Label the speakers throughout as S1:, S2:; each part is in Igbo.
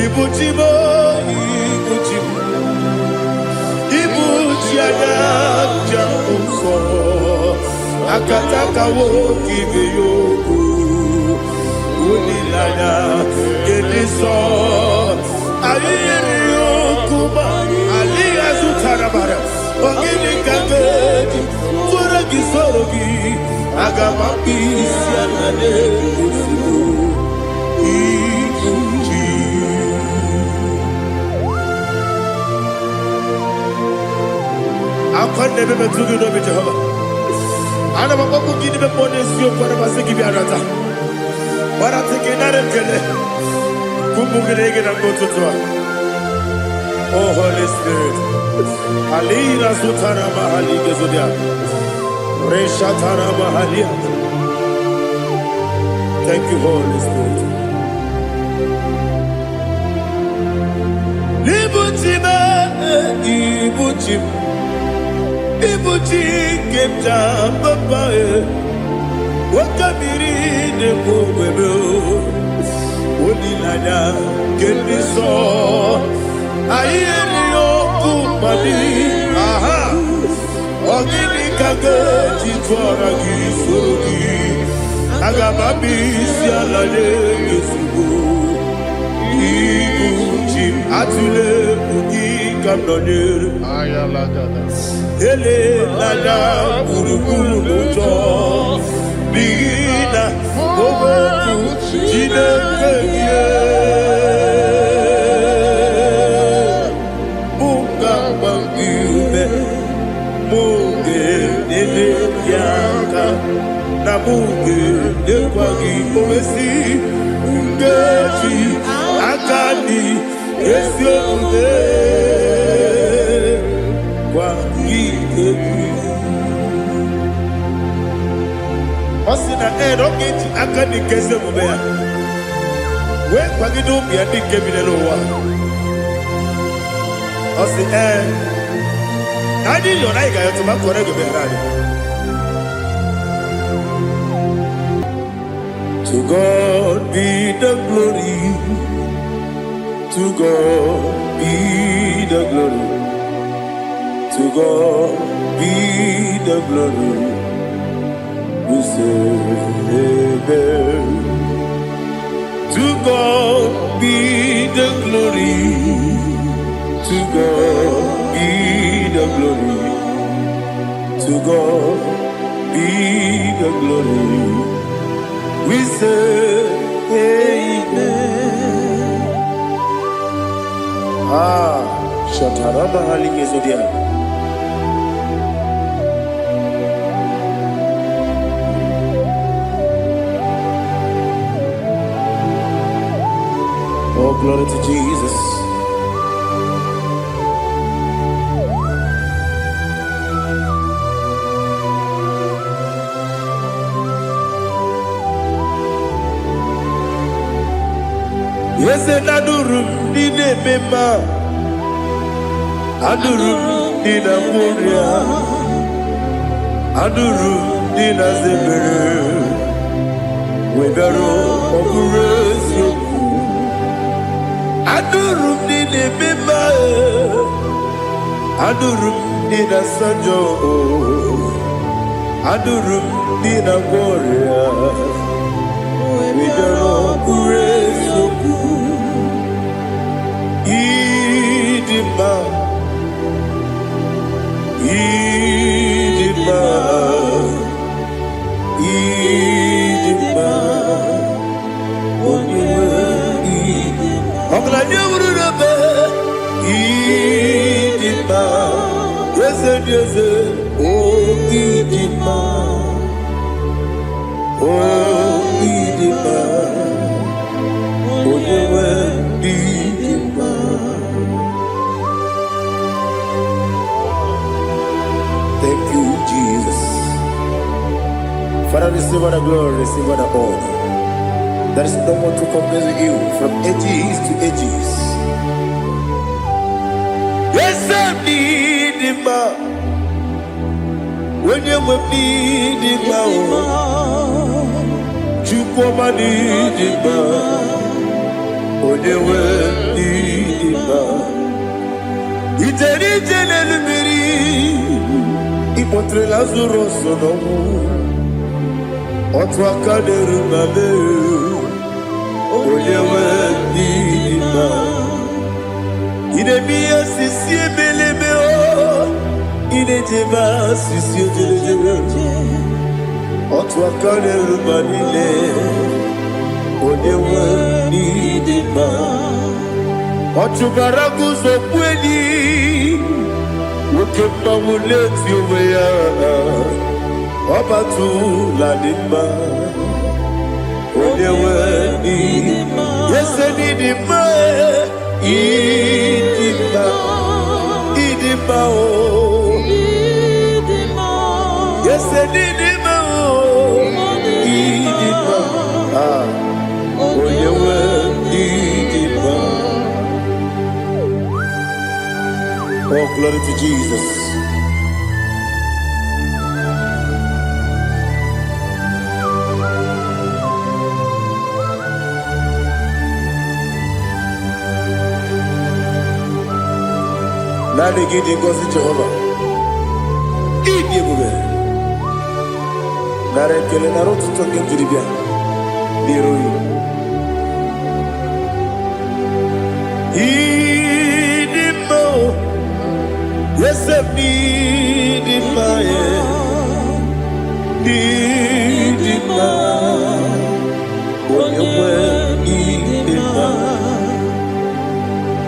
S1: Ibu chi m, ibu chi m, ibu chi anya nja nsọ, akataka nwoke ibe ya okwu, olileanya nke ndị nsọ. Anyị nyere ya okwu ma adịghị azụtara mara. Ọ gịnị ka m ga-eji tụọrọ gị, soro gị? Aga m akpụ isi ala n'ezigbo ibu chi. Akwa na-ebe metụ gị n'obi, Jehova. Ana m akpọkwu gị n'ime mmụọ n'eziokwu. Ana m asị gị bịa nata gbarata gị, nara ekele ụmụ gị na gị na mgbe ụtụtụ a. Oh Holy Spirit, alira zutara mahali gezodia reshatara mahalia. Thank you, Holy Spirit. Ibu chi m, ibu chi m, ibu chi nke m ji papa e, nwoke mmiri na-ekwu ogbebe, olileanya nke ndị nsọ. Anyị erighị ọkụ mmadụ aha. Ọ gịnị ka ga-eji tụọra gị, soro gị? Aga m abịa isi ala nye gị ezigbo ibu chi m. Atụle egwu, gị ka m nọnyere. Elela gburugburu n'ụjọ, n'ihi na okwu Chineke gị mụ ga-agba gị ume, mụ ga-enyere gị aka, na mụ ga-enyekwa gị owesi nkeji aka dị ezi omume gwa gị egwu. Ọ sị na ee, na ọ ga-eji aka dị nke ezi omume ya wee kwagide ụmụ ya ndị nke bi n'elu ụwa. Ọ sị ee, na anyị yọrọ, anyị ga-ayọtụ ma kọrọ ego meghere anyị. To God be the glory, to God be the glory, to God be the glory. We say amen. To God be the glory, to God be the glory, to God be the glory. We say amen. Ah, Shataraba Haligezodia. Oh, glory to Jesus. Eze na anụrụ m ndị na-eme mma, anụrụ m ndị na-agwọ ọrịa, anụrụ m ndị na-aza ebere, wee bịaruo, ọ bụrụ eziokwu. Anụrụ m ndị na-eme mma, anụrụ m ndị na-asa njọ, anụrụ m ndị na-agwọ ọrịa, wee bịaruo, ọ bụrụ eziokwu. Ịdị mma, ịdị mma, ịdị mma, onye nwe ọgaranya wuru n'obe. Ịdị mma, eze dị eze, o ịdị mma, o ịdị mma, onye nwe ịdị mma. Thank you, Jesus. Father, receive all the glory, receive all the honor. There is no one to compare with you from ages to ages. Yes, I need him. Onye nwe m n'ịdị mma o, Chukwu ọma n'ịdị mma, onye nwe m. Ije n'elu mmiri, ịkpọtere Lazarus n'ọnwụ. Otu aka na-eru na mee, onye nwe n'ịdị mma. Ị na-eme ihe sisi ebelebe o, ị na-ejebe asịsị ojelejele. Otu aka na-eru mba niile, onye nwe n'ịdị mma. Ọ chụbara guzo kweli, nwoke mmanwụ na-eti onwe ya, ọbatụla dị mma, onye nwe n'ịdị mma. Ese n'ịdị mma, ịdị mma, ịdị mma o. Ese n'ịdị mma o, ịdị mma. Ah, onye nwe n'ịdị mma. Oh, glory to Jesus. Naanị gị dị ngọzi, Jehova. Ịdị ebube. Nara ekele, nara otuto nke m jiri bịa n'iru gị. Ịdị mma o, eze m, ịdị mma, e. Ịdị mma, onye nwe, ịdị mma.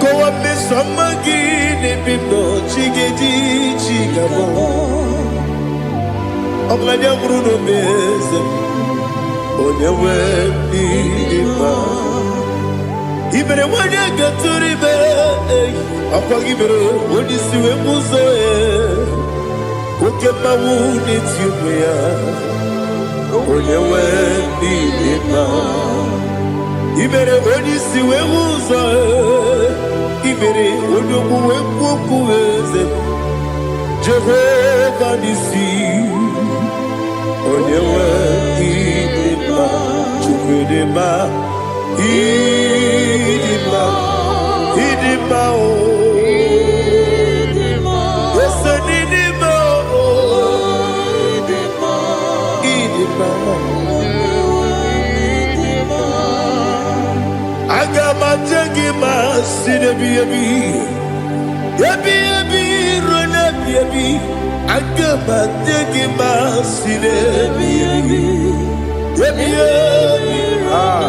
S1: Kọwa mmeso ọma gị n'ebe m nọ, chi ga-eji chi ga-abọ. Ọgaranya nwụrụ n'obe, eze m, onye nwe, ịdị mma. I mere nwanyị ga-atụrụ ime, ọkwa gị mere onye isi wee mụ ụzọ, oke mmanwụ na-eti onwe ya, onye nwe, ịdị mma. I mere onye isi wee hụ ụzọ, i mere onye okwu wee kwuo okwu, eze Jehova n'isi, onye nwe, ịdị mma. Chukwu, ịdị mma, ịdị mma, ịdị mma o. Ese n'ịdị mma o, ịdị mma. Aga m aje gị ma si n'ebi ebi ebi ebi ruo n'ebi ebi. Aga m aje gị ma si n'ebi ebi ebi ebi. Ah.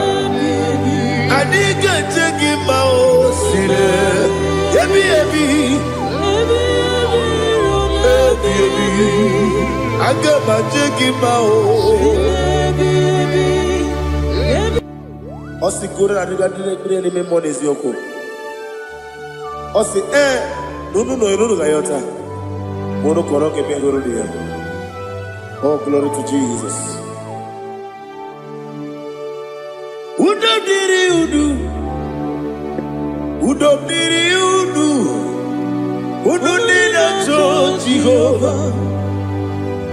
S1: Anyị ga-eje gị ma o si n'ebi ebi ebi ebi. Aga m aje gị ma o. Ọ sị goro na adịga ndị ekpere n'ime mmụọ n'eziokwu. Ọ sị ee na unu nọ unu ga-ayọta ma unu kọrọ ka ebe goro ya. Oh, glory to Jesus. Udo dịrị unu, udo dịrị unu, unu ndị na-achọ Jehova,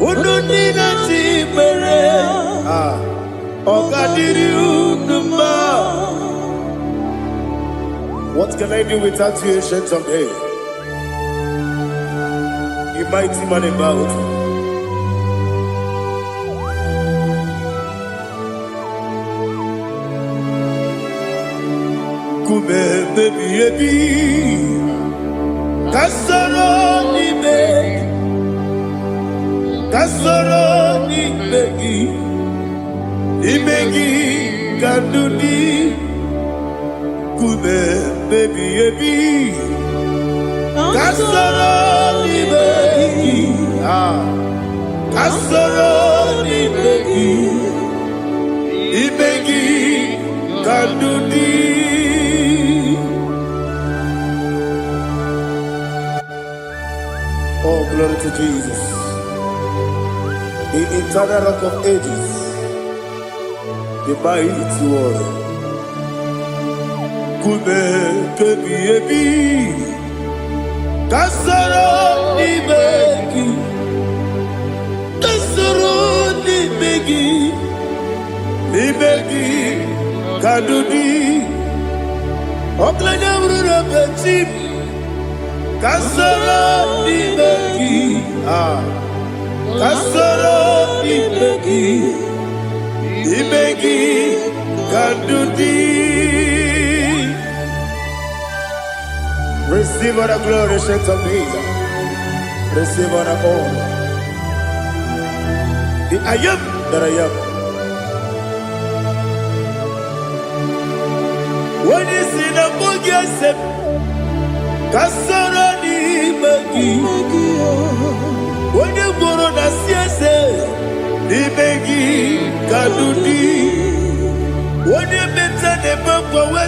S1: unu ndị na-achọ ikpere. Ah, ọ ga-adịrị unu mma. What can I do without you, Ancient of Days? The mighty man in battle. Nkume ebi ebi, ka soro n'ime gị, ka soro n'ime gị, n'ime gị ka ndụ dị. Nkume ebi ebi, ka soro n'ime gị, ah, ka soro n'ime gị, n'ime gị ka ndụ dị. Oh, glory to Jesus. The eternal Rock of Ages, the mighty warrior. Nkume ebi ebi, ka soro n'ime gị, ka soro n'ime gị, n'ime gị ka ndụ dị. Ọgaranya bụrụ na chi m. Ka soro n'ime gị. Ah, ka soro n'ime gị, n'ime gị ka ndụ dị. Receive all the glory, Saints of Jesus. Receive all the honor. The I am that I am. Onye si na mbụ gị ese m, ka soro n'ime gị. Onye gwụrụ na si eze, n'ime gị ka ndụ dị. Onye meta na-eme mgbanwe,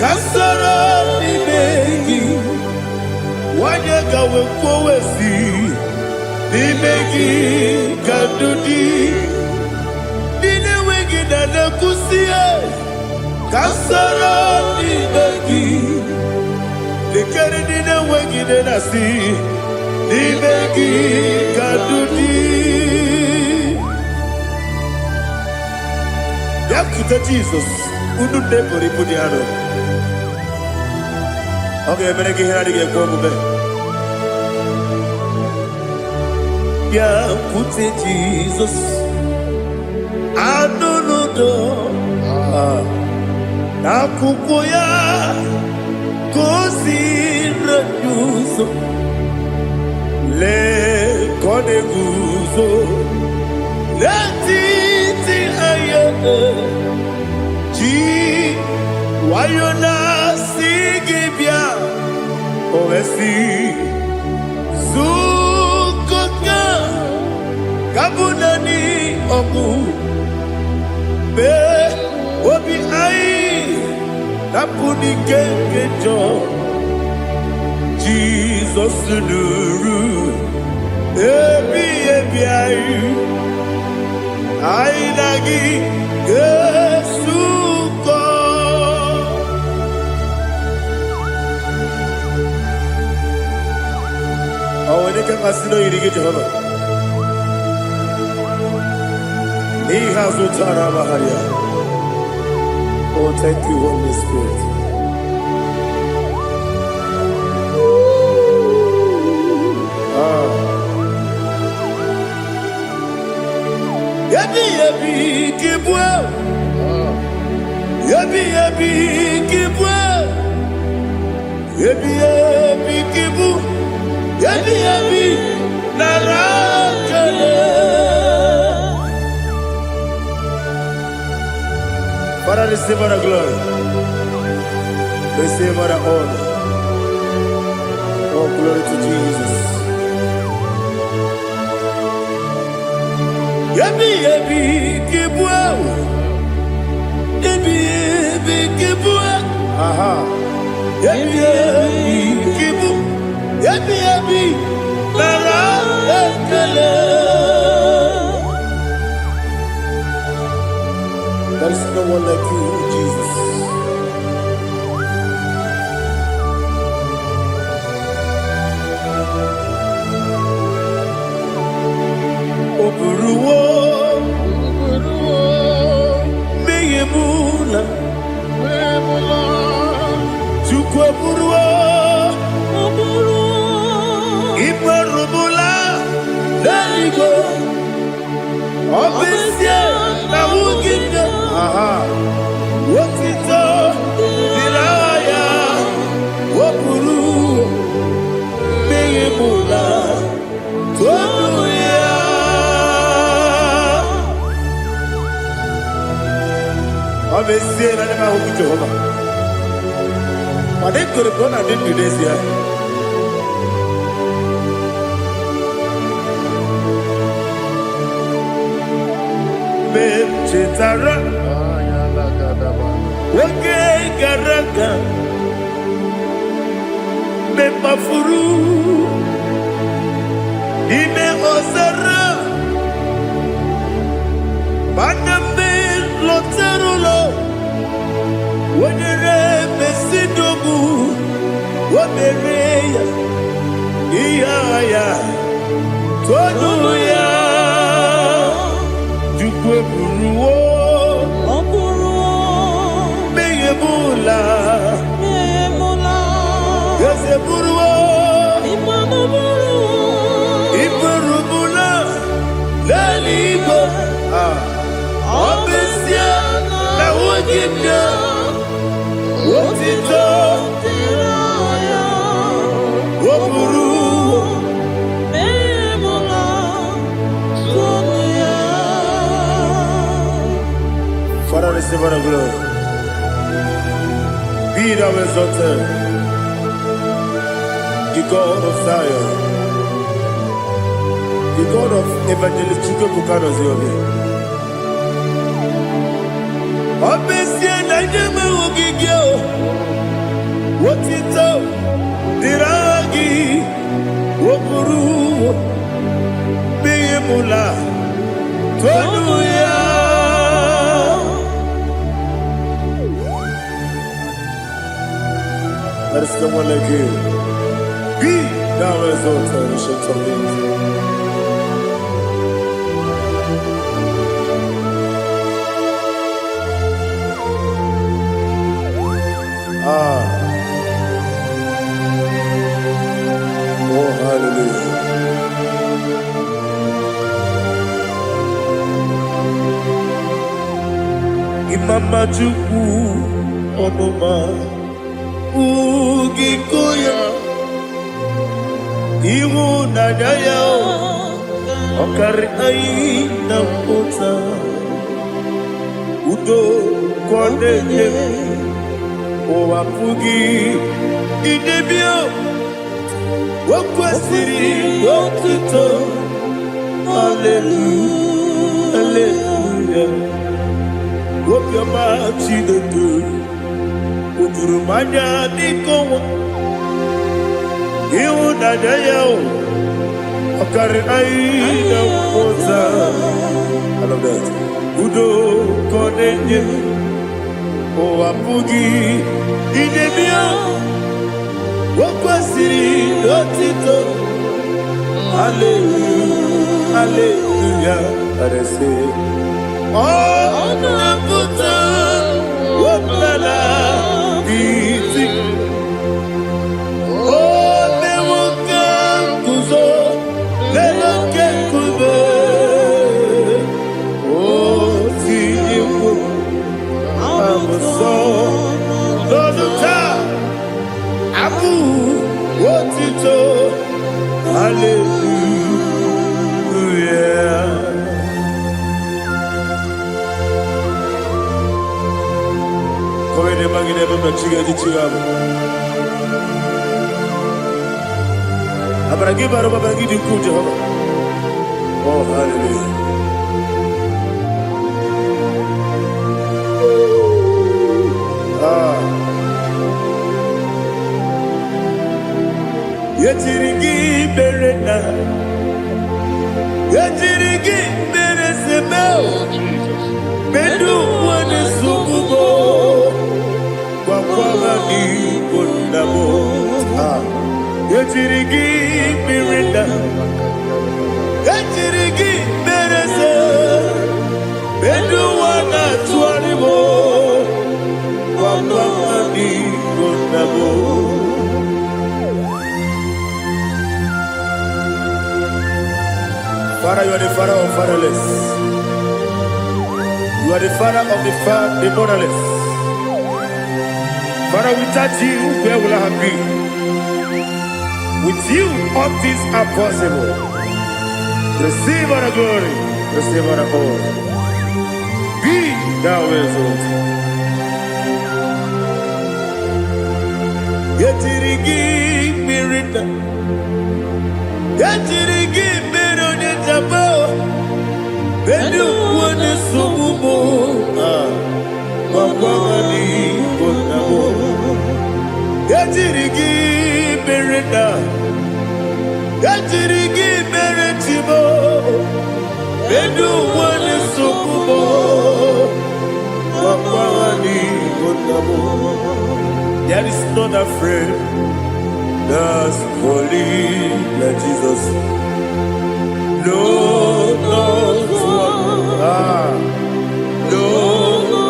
S1: ka soro n'ime gị. Nwanyị ka wee kwuo si, n'ime gị ka ndụ dị. Ndị na-enweghị na na-ekwusi, ka soro n'ime gị. Lekere ndị na-enweghị nne na-asị, n'ime gị ka ndụ dị. Bịakwute Jizọs, unu nne pụrụ ibu dị arọ. Ọ ga-emere gị ihe na-adịghị ekwe omume. Bịakwute Jizọs, anụ n'udo n'akwụkwọ ya ka o si anyị ụzọ. Lee ka ọ na-eguzo n'etiti anyị, ji nwayọ na-asị gị bịa. O wee sị, zukọta ka bụ naanị ọgwụ mee obi anyị napụ n'ike nke njọ. Jizọs nụrụ ebi ebi anyị, anyị na gị ga-esukọ. Ọ nwere ike mmasị na oyiri gị, Jehova, n'ihe azụ tara amagharị ya. Oh, thank you, Holy Spirit. Ah. Ebi ebi ka ịbụ, ebi ebi ka ịbụ, ebi ebi ka ịbụ, ebi ebi nara ekele. Father, receive all the glory. Receive all the honor. Oh, glory to Jesus. Ebi ebi ka ịbụ, ebi ebi ka ịbụ, aha. Ebi ebi ka ịbụ, ebi ebi nara ekele. There is no one like you, Jesus. O buruwo mmehie m ụla. Chukwu eburuwo ikperubụla n'eluigwe. Ọ bụ ezie na nwugide, aha, otito dịrị aha ya. O buru mmehie m ụla, tonu ya. Ọ bụ ezie na ndị m ahụghị Jehova, mana ekwere m na ọ na-adị ndụ n'ezie. Mgbe m chetara oge gara aga, mgbe m kpafuru n'ime ọzara, mana mgbe m lọtara ụlọ, wenyere mesidogbu, o mere ya ihe agha ya, tonu ya. Chukwu eburuwo
S2: Ọ bụrụ
S1: mmehie m ụla.
S2: emụla.
S1: Eze buru. na-enye otito o buru. Father, receive all the glory. Be thou exalted, the God of Zion, the God of Evangelist Chike Bukano Ziobi. Ọ bụ ezie na nye m ogige o, otito dịrị aha gị, o buru n'ihi mụla tonu ya. There is no one like you. Be thou exalted, ancient of days. Ah, oh hallelujah. Imama Chukwu ọnụma ugiko ya ịhụnanya ya ọkarị anyị na mpụta udo ka ọ na-enye ụwa pụghị idebi o kwesịrị otuto. Hallelujah, hallelujah. Obiọma Chineke o juru m anya dịka ọnwa ịhụnanya ya o ọkarị anyị na mmụta. I love that. Udo ka ọ na-enye ụwa pụghị idebi o kwesịrị n'otito. Hallelujah, hallelujah. Arese ọ na-apụta omenala iti o mewo ka nguzo n'elu oke nkume o tinyewo abụsọ n'ọnụ taa abụ otito. Hallelujah. Kowene magine baba chiga di chiga bụ. Amara gị bara ụba, amara gị dị ukwuu, Jehova. Oh, hallelujah. Ah. Ejiri gị mere na ejiri gị mere seme
S3: Oh, Jesus.
S1: medu nwane sugubo gwakwara n'igbo nna m. Ah. Ejiri gị mere na ejiri gị mere se medu nwana tụgharị m gwakwara n'igbo nna m. Father, you are the father of fatherless. You are the father of the motherless. Father, without you, where will I have been? With you, all things are possible. Receive our glory. Receive our honor. Be thou exalted. Ejiri gị mmiri na ejiri gị mmiri onye njaba elu ukwu na-esogbu m gwagwara n'igbo nna m. Ejiri gị mere na ejiri gị mere chibo elu ụwa na-esogbu m gwagwara n'igbo nna m. There is not a friend that's holy like Jesus. No, not one. Ah, no,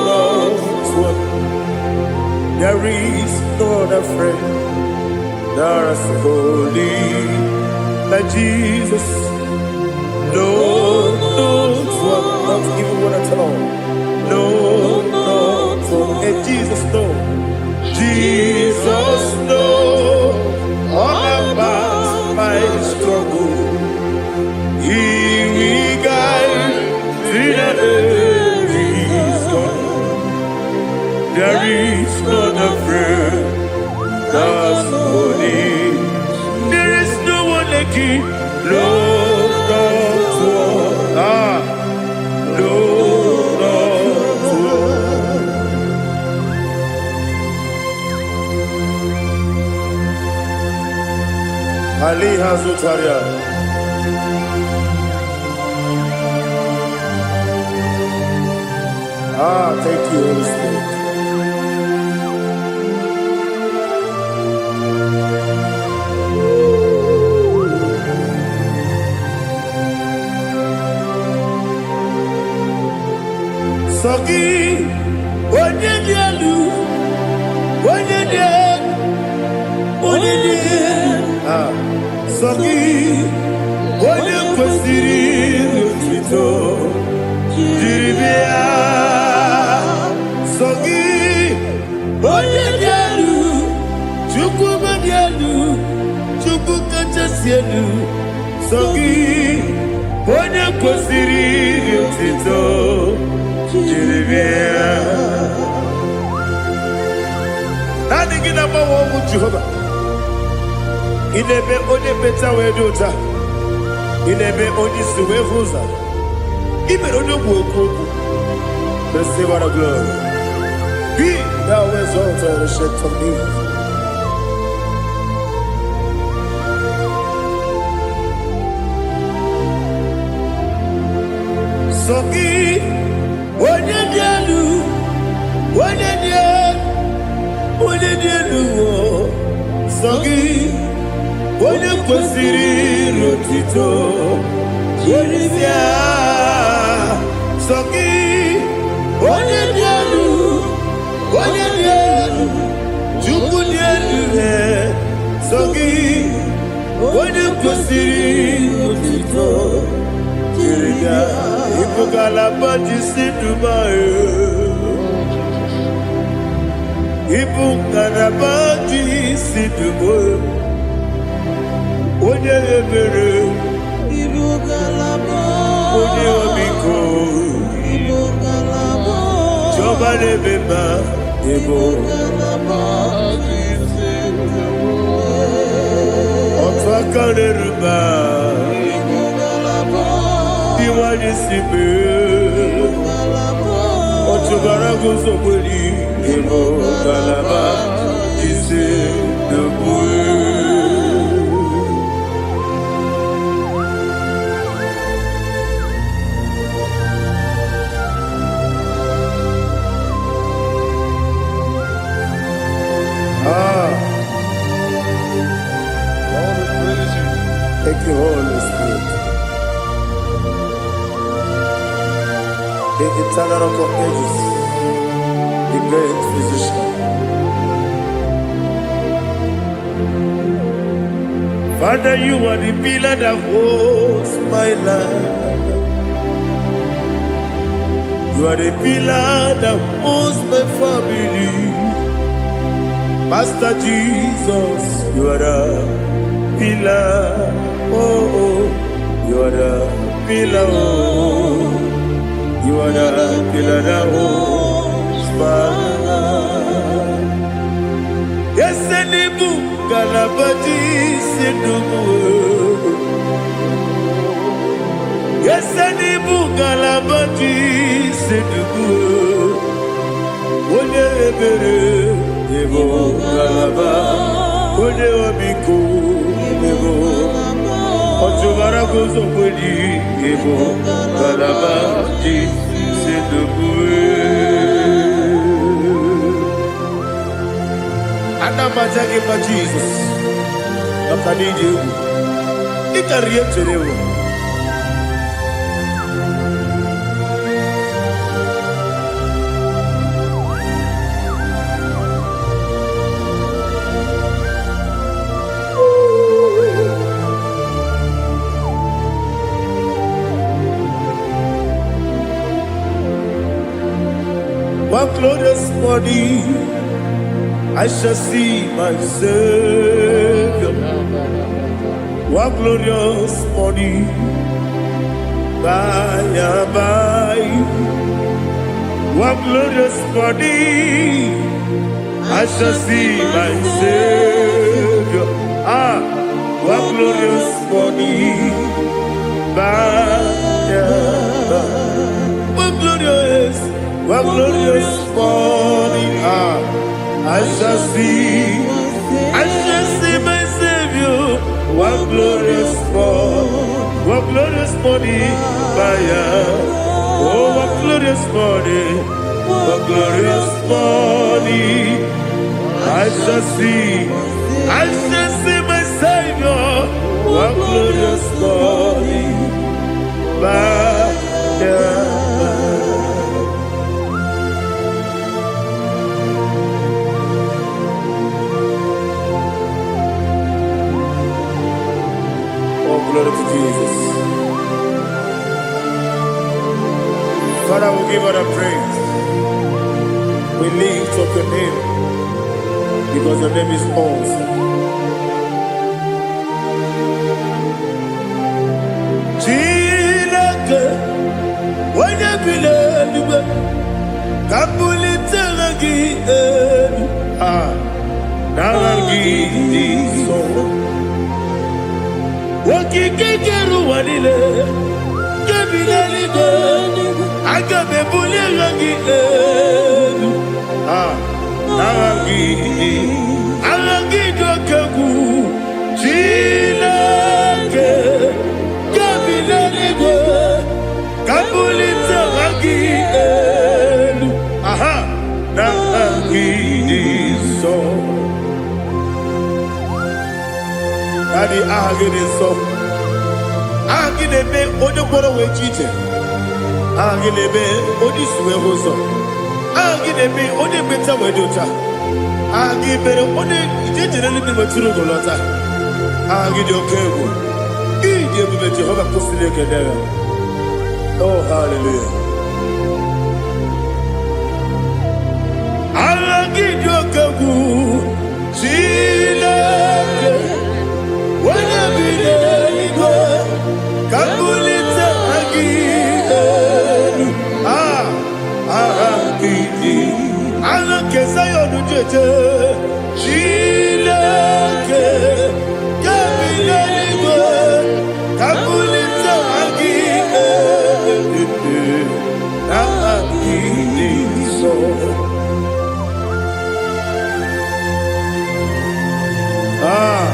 S1: not one. There is no other friend that's holy like Jesus. No, not one. Not even one at all. No, not one. Jesus know. Jesus know all about my struggle. He will guide till the day is gone. There is none afraid that's holy. There is no one like you. No, not one. Ah, no, not one. Ali Hazutaria. Ah, thank you, Holy Spirit. Sọ gị, onye dị elu, onye dị elu, onye dị elu. Ah, sọ gị, onye kwesịrị otuto jiri bịa. Sọ gị, onye dị elu, Chukwu dị elu, Chukwu kachasị elu. Sọ gị, onye kwesịrị otuto jiri bịa. Naanị gị na-agbanwe ọnwụ, Jehova. Ị na-eme onye mmecha wee dị ụcha. Ị na-eme onye isi wee hụ ụzọ. Ị mere onye ogbu okwu okwu. Receive all the glory. Be thou exalted, Ancient of Days. Sọ gị, onye dị elu, onye dị elu, onye dị elu o. Sọ gị, onye kwesịrị otito jiri bịa. Sọ gị, onye dị elu, onye dị elu, Chukwu dị elu he. Sọ gị, onye kwesịrị otito jiri bịa. Ịbụ ngalaba ji si Dubai. Ịbụ ngalaba ji si Dubai. Onye ebere,
S2: Ibu ngalaba.
S1: Onye ọmịiko,
S2: Ibu ngalaba.
S1: Jehova na-eme mma, ịbụ
S2: Ngalaba.
S1: Otu aka na-eru mba,
S2: Ibu ngalaba.
S1: Iwanye si mee.
S2: Ngalaba.
S1: Ọchụbara guzo gberi, ịbụ ngalaba isi n'okpuru. Ah,
S3: Lord, we praise you.
S1: Thank you, Holy Spirit. The eternal Rock of Ages, the great physician. Father, you are the pillar that holds my life. You are the pillar that holds my family. Master Jesus, you are the pillar. Oh, you are the pillar. Oh, you are the pillar that holds my life. Yes, n'ịbụ ngalaba ji isi ndụ m. Yes, n'ịbụ ngalaba ji isi ndụ m. Onye ebere, ịbụ ngalaba. Onye ọmịiko, ịbụ ọchụbara guzo kweli, ịbụ ngalaba ji isi ndụ m. Ana m aja gị mma, Jizọs, maka na iji egwu ị karịrị ihe m chere ewu. One glorious morning, I shall see my Savior. What glorious morning, by and by. What glorious morning, I shall see my Savior. Ah, what glorious morning, by and by. What glorious morning. Ah, I shall see my Savior. What glorious morning, what glorious morning, by and. Oh, what glorious morning, what glorious morning. I shall see my Savior. What glorious morning, by and by. Oh, glory to Jesus. Father, we give all the praise. We lift up your name because your name is awesome. Chineke, onye bi n'eluigwe, ka m bulite aha gị elu. Ah, n'aha gị dị nsọ. Okike kere ụwa niile, nke bi n'eluigwe, aga m ebuli aha gị elu. Ah, n'aha gị, aha gị dị oke egwu. Chineke, nke bi n'eluigwe, ka m bulite aha gị elu. Aha, n'aha gị dị nsọ. Daddy, aha gị dị nsọ. Aha gị na-eme onye ngwọrọ wee ji ije. Aha gị na-eme onye isi wee hụ ụzọ. Aha gị na-eme onye ekpenta wee dị ụcha. Aha gị mere onye ije jere eluigwe wetụrụ ugo lọta. Aha gị dị oke egwu. Ị dị ebube. Jehova, kwụsịrị ekele ya. Oh, hallelujah. Aha gị dị oke egwu. Chineke, onye bi n'eluigwe, ka m bulite aha gị elu. Ah, aha gị dị aha nke Zayọn jeje. Chineke nke bi n'eluigwe, ka m bulite aha gị elu. Aha gị dị nsọ. Ah,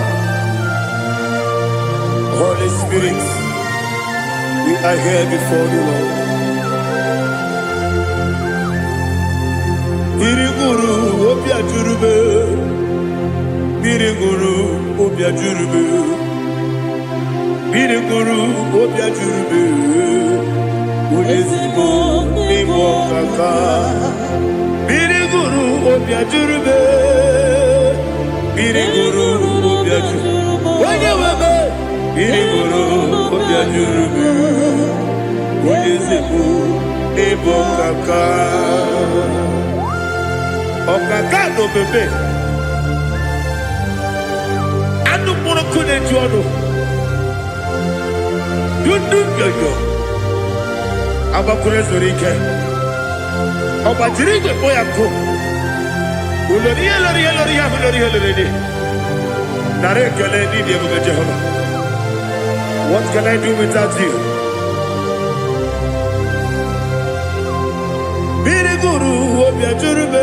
S1: Holy Spirit, we are here before you, Lord. Mmiri gụrụ obi ajụrụbe, mmiri gụrụ obi ajụrụbe, mmiri gụrụ obi ajụrụbe, onye ezigbo n'ịbụ ọkaka. Mmiri gụrụ obi ajụrụbe, mmiri gụrụ obi ajụrụbe, onye webe. Mmiri gụrụ obi ajụrụbe, onye ezigbo n'ịbụ ọkaka. Ọkaka na obebe anụ mkpụrụ nkụ na-eju ọnụ dudu nyoyo agbakwuru ezuru ike, ọ gbajiri igwe kpọ ya nkụ ulori ihe lori ihe lori ihe ahụ lori ihe lori dị. Nara ekele n'ịdị ebube, Jehova. What can I do without you? Mmiri gụrụ obi ajụrụ m,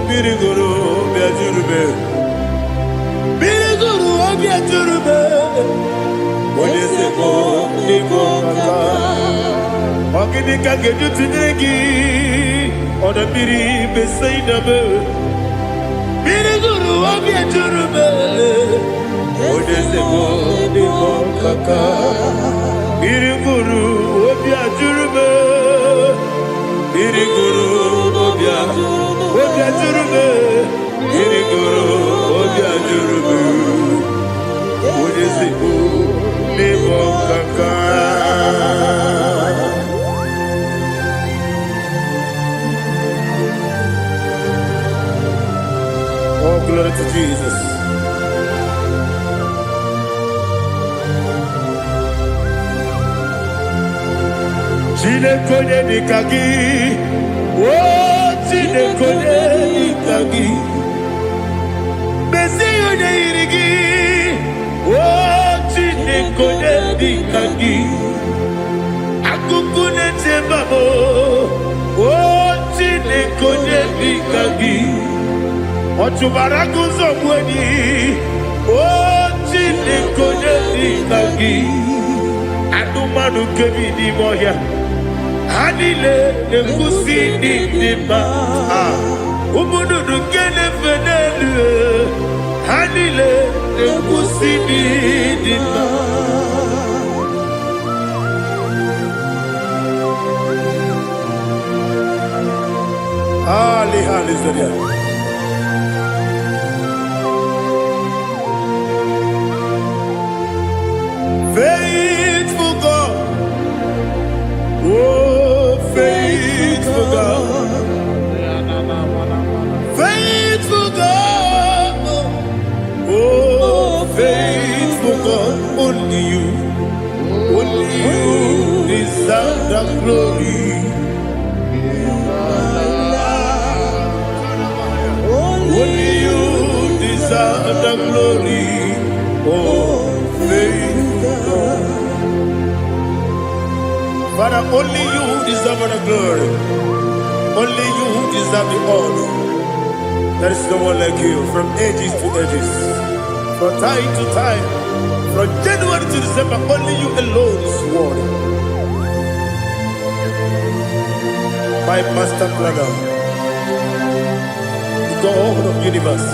S1: mmiri gụrụ obi ajụrụ m, mmiri gụrụ obi ajụrụ m, onye ezigbo n'ịbụ ọkaka. Ọ gịnị ka ga-eji tụnyere gị, ọdọ mmiri Besaida m? Mmiri gụrụ obi ejuru m, onye ezigbo n'ịbụ ọkaka. Mmiri gụrụ obi ajụrụ m, mmiri gụrụ obi ajụrụ m, mmiri gụrụ obi ajụrụ m, onye ezigbo n'ịbụ ọkaka. Glory to Jesus. Chineke onye dịka gị, o Chineke onye dịka gị, mezie onye yiri gị, o Chineke onye dịka gị, akụkụ na-eche mba m, o Chineke onye dịka gị, ọ chụbara gị ụzọ gbu enyi, o Chineke onye dịka gị, anụmanụ nke bi n'ime ọhịa, ha niile na-ekwusi ndị dị mma. Ah, ụmụ nnụnụ nke na-efe n'elu, ha niile na-ekwusi ndị dị mma. Ali, hallelujah. Faithful God, oh faithful God, faithful God, oh faithful God, only you deserve the glory. Only you deserve the glory. Oh, faithful God. Father, only you deserve the glory. Only you deserve the honor. There is no one like you from ages to ages, from time to time, from January to December. Only you alone is worthy. My master planner, the God of universe,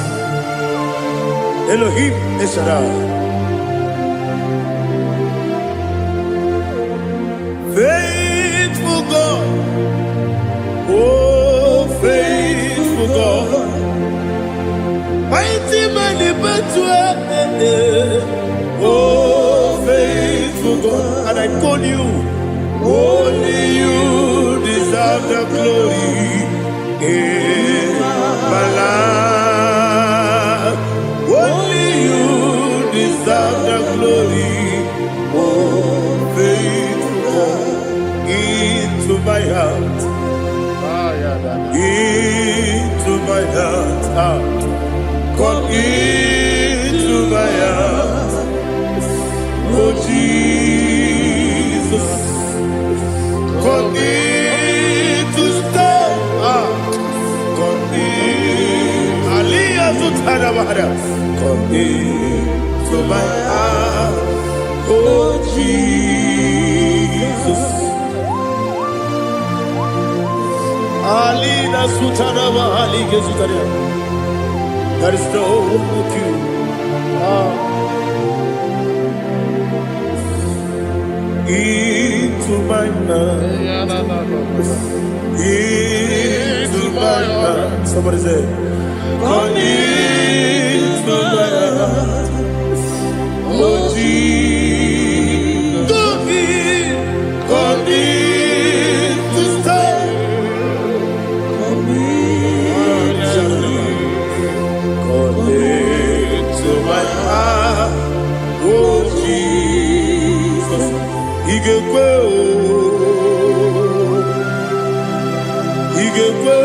S1: Elohim El Shaddai. Faithful God, oh faithful God, mighty man in battle, oh faithful God, and I call you, only you deserve the glory in my life. Only you deserve the glory, oh faithful God, into my heart, into my heart, ah, come into my heart, oh Jesus, come in to stay, ah, come in, Aliyah Zutarabara, come into my heart, oh Jesus. Alina Sutaraba Ali Gezutaria. There is no one like you. Ah. Into my mind. Into my heart. Somebody say, come into my heart. Oh Jesus. Come in. Come in to stay. Come into my heart. Oh Jesus. Igekwe o. Igekwe,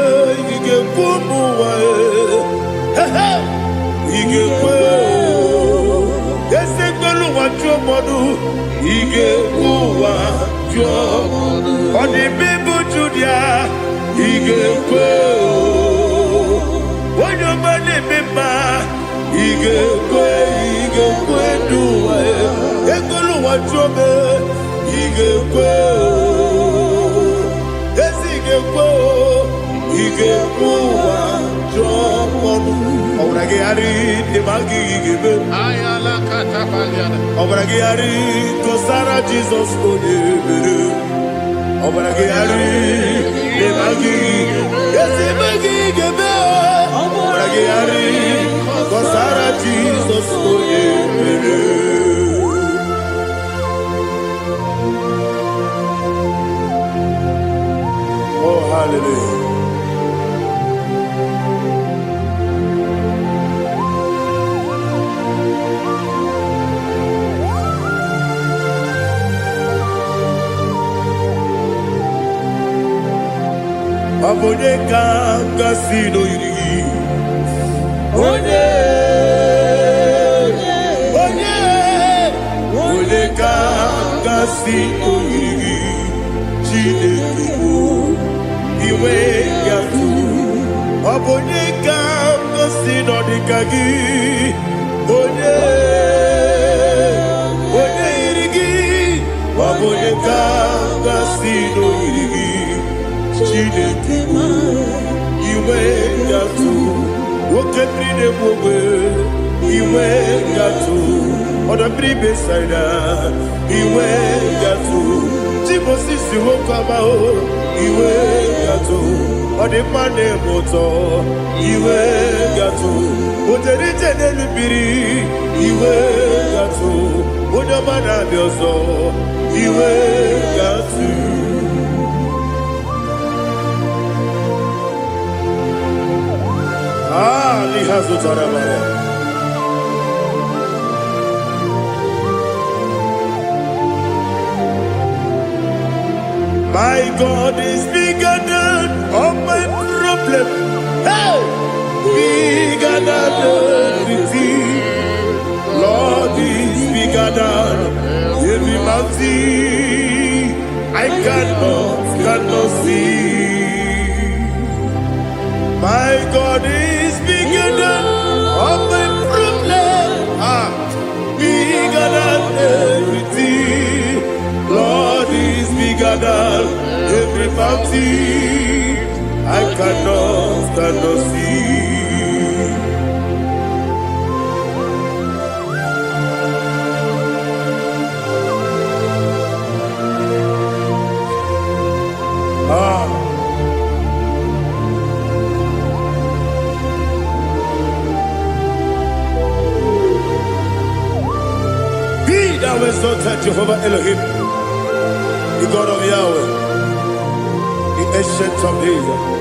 S1: igekwe ụmụ ụwa e. He he. Igekwe o. Esekwelu ụwa jụọ mmadụ. Igekwe ụwa jụọ. Ọ dị mbe Judia. Igekwe o. Onye ọma na-eme mma. Igekwe, igekwe ndụ ụwa e. Ekwelu ụwa jụọ m. Igekwe o. Ezi ga-ekwe o, ị ga-ekwe ụwa jụọ ọnụ. Ọbara gị gharị ndị ma gị ga-eme. Ọbara gị gharị kọsara Jizọs onye mere. Ọbara gị gharị ndị ma gị ezi ma gị ga-eme. Ọbara gị gharị kọsara Jizọs onye mere. Oh, hallelujah. ka m gasị n'oyiri gị? Onye, onye, onye ka m gasị n'oyiri gị? Chineke bụ iwe gatụ. Ọ bụ onye ka m gasị nọ dịka gị? Onye, onye yiri gị? Ọ bụ onye ka m gasị n'oyiri gị? Chineke bụ iwe gatụ. Oke mmiri na-egbu ogbe, iwe gatụ. Ọdọ mmiri Besaida, iwe gatụ. Chimosisi nwoke ọma o, iwe gatụ. Ọ dị mma na-eme ụtọ, iwe gatụ. O jere ije n'elu mmiri, iwe gatụ. Onye ọma na-abịa ọzọ, iwe gatụ. Ah, n'ihe zụtara mara. My God is bigger than all my problem. Hey! Bigger than everything. Lord is bigger than every mountain. I cannot see. My God is bigger than all my problem. Ah, bigger than everything. Lord is bigger than every mountain. I cannot see. Ah, be thou exalted, Jehovah Elohim, the God of Yahweh, the Ancient of Days.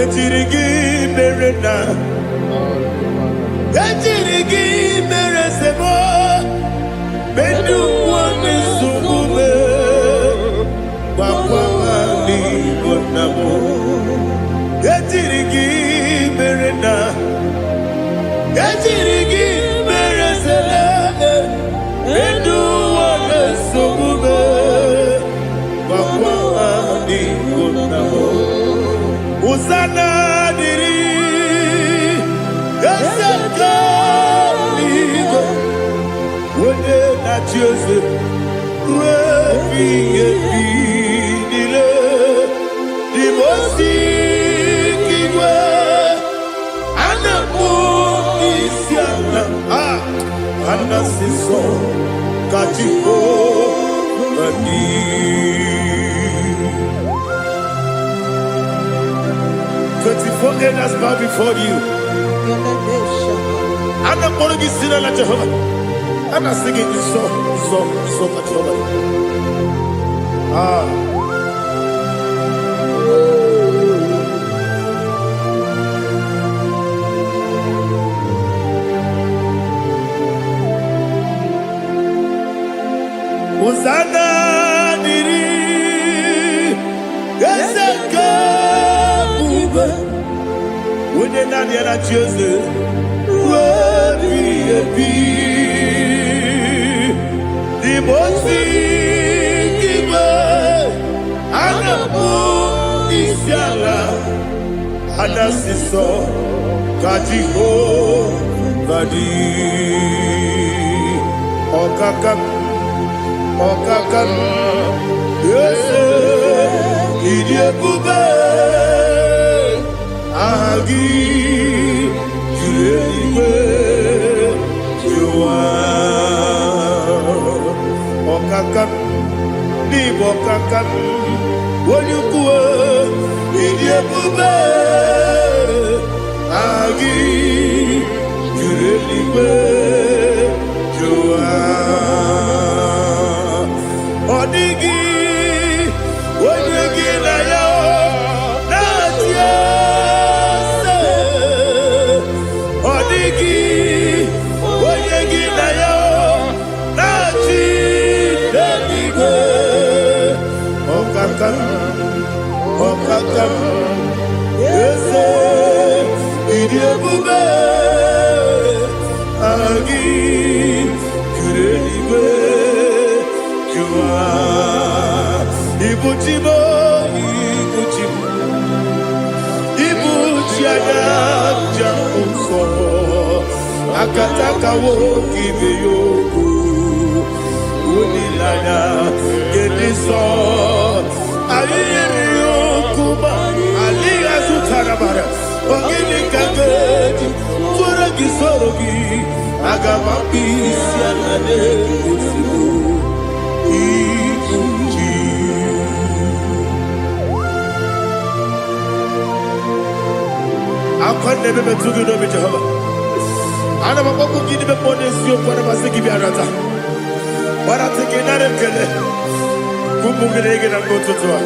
S1: Ejiri gị mere na ejiri gị mere sebo medu nwanne nsogbu me gwakwa ha n'Igbo nna m. Ejiri gị mere na ejiri gị mere sele medu nwanne nsogbu me gwakwa ha n'Igbo nna m. Hosanna dịrị eze nke eluigwe, onye na-achị eze ruo ebighị ebi niile. Dimosi igwe a na-akpọ isi ala, a anasị nsọ ka Jehova dị. 24 elders bow before you. A na-akpọrọ gị si n'ala Jehova. A na-asị gị nsọ, nsọ, nsọ ka Jehova dị. Ah. Hosanna dịrị eze nke ebube, onye naanị ya na-achị eze ruo ebighị ebi. Dimosi igwe a na-akpọ isi ala, a na-asị nsọ ka Jehova dị. Ọkaka m, ọkaka m, eze, ịdị ebube, aha gị juru eluigwe juru ụwa. Ọkaka m, n'ịbụ ọkaka m, onye ukwu, ịdị ebube, aha gị juru eluigwe juru ụwa. Ọ dịghị onye gị na ya na-achị eze. Ọ dịghị onye gị na ya na-achị Ọkaka m, eze, ịdị ebube gị juru eluigwe jụwa. Ibuchi m, ibuchi m, ibuchi anya nja nsọ akatakawo ibe ya okwu olileanya nke ndị nsọ. Anyị yiri okwu ma alịghị azụtara mara. Ogini ka ga-eji tụọrọ gị soro gị? Aga m akpụ isi ala na-egosigo ibu chi. Akwa na-ebe metụ gị n'obi, Jehova. Ana m akpọkwu gị n'ime mmụọ n'eziokwu. Ana m asị gị bịa nata gbarata gị nara ekele ụmụ gị na gị na mgbe ụtụtụ a.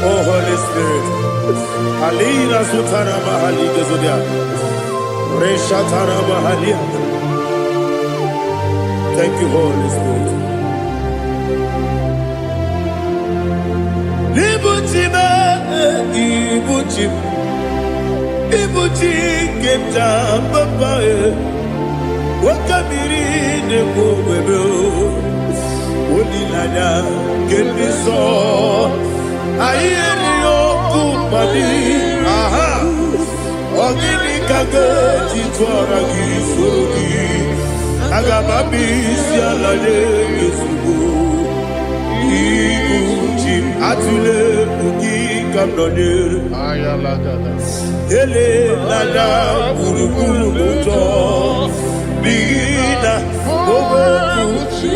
S1: Oh Holy Spirit, alina zutara mahali gezodia reshatara mahalia. Thank you, Holy Spirit. Ibuchi m, ibuchi m, ibuchi nke m ja papa e. Nwoke mmiri na-ekwu ogbebe, olileanya nke ndị nsọ. Anyị erighị ọkụ mmadụ aha. Ọ gịnị ka ga-eji tụọra gị soro gị? Aga m abụ isi ala nye ezigbo ibu chi m. Atụle egwu gị ka m nọnyere. Elelanya gburugburu ụjọ, n'ihi na okwu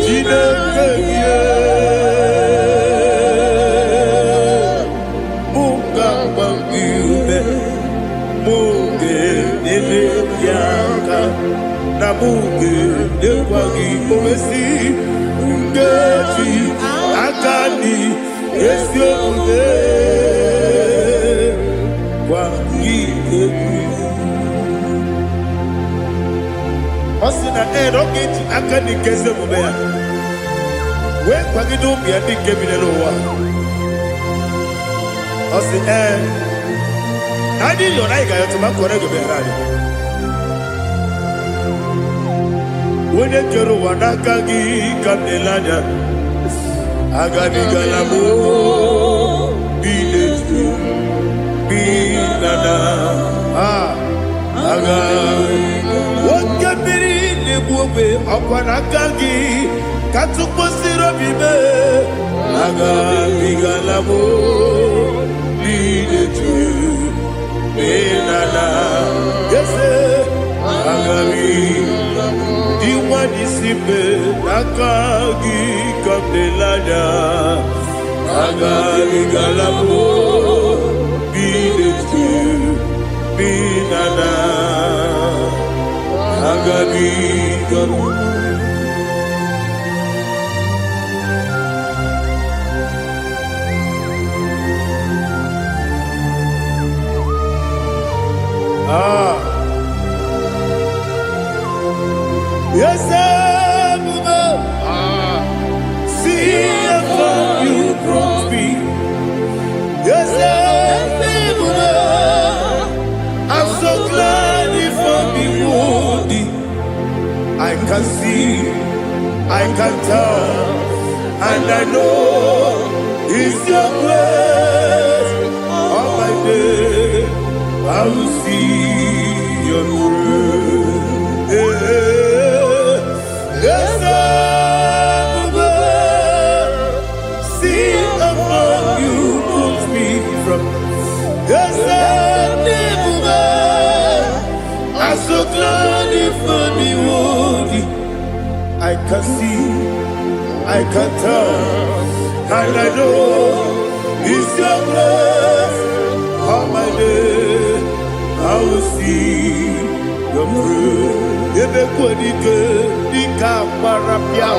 S1: Chineke gị mụ ga-agba gị ume, mụ ga-enyere gị aka, na mụ ga-enyekwa gị owesi nkeji aka dị ezi omume gwa gị egwu. Ọ sị na ee, na ọ ga-eji aka dị nke ezi omume ya wee kwagide ụmụ ya ndị nke bi n'ụwa. Ọ sị ee, na anyị yọrọ, anyị ga-ayọtụ ma kọrọ ego bịara anyị. Onye kere ụwa, n'aka gị ka m na-ele anya. Agabigala m bi n'etu bi na na a aga. Oke mmiri na-egbu ogbe, ọkwa n'aka gị ka tụkwasịrị obi mee. Agabigala m bi n'etu bi na na eze agabi dị nwanyị si mbe, n'aka gị ka m na-ele anya. Agabigala m bi n'etu bi na na agabigala. Ah. Yes, ebube, see how far you brought me. Yes, ebube, I'm so glad you found me worthy. I can see, I can tell, and I know it's your grace. All my day, I will see your grace. Yes, ebube, see how far you put me from. Yes, ebube, I'm so glad you found me worthy. I can see, I can tell, and I know it's your grace. All my day, I will see your grace. Ebe kwenike dịka agbara bịa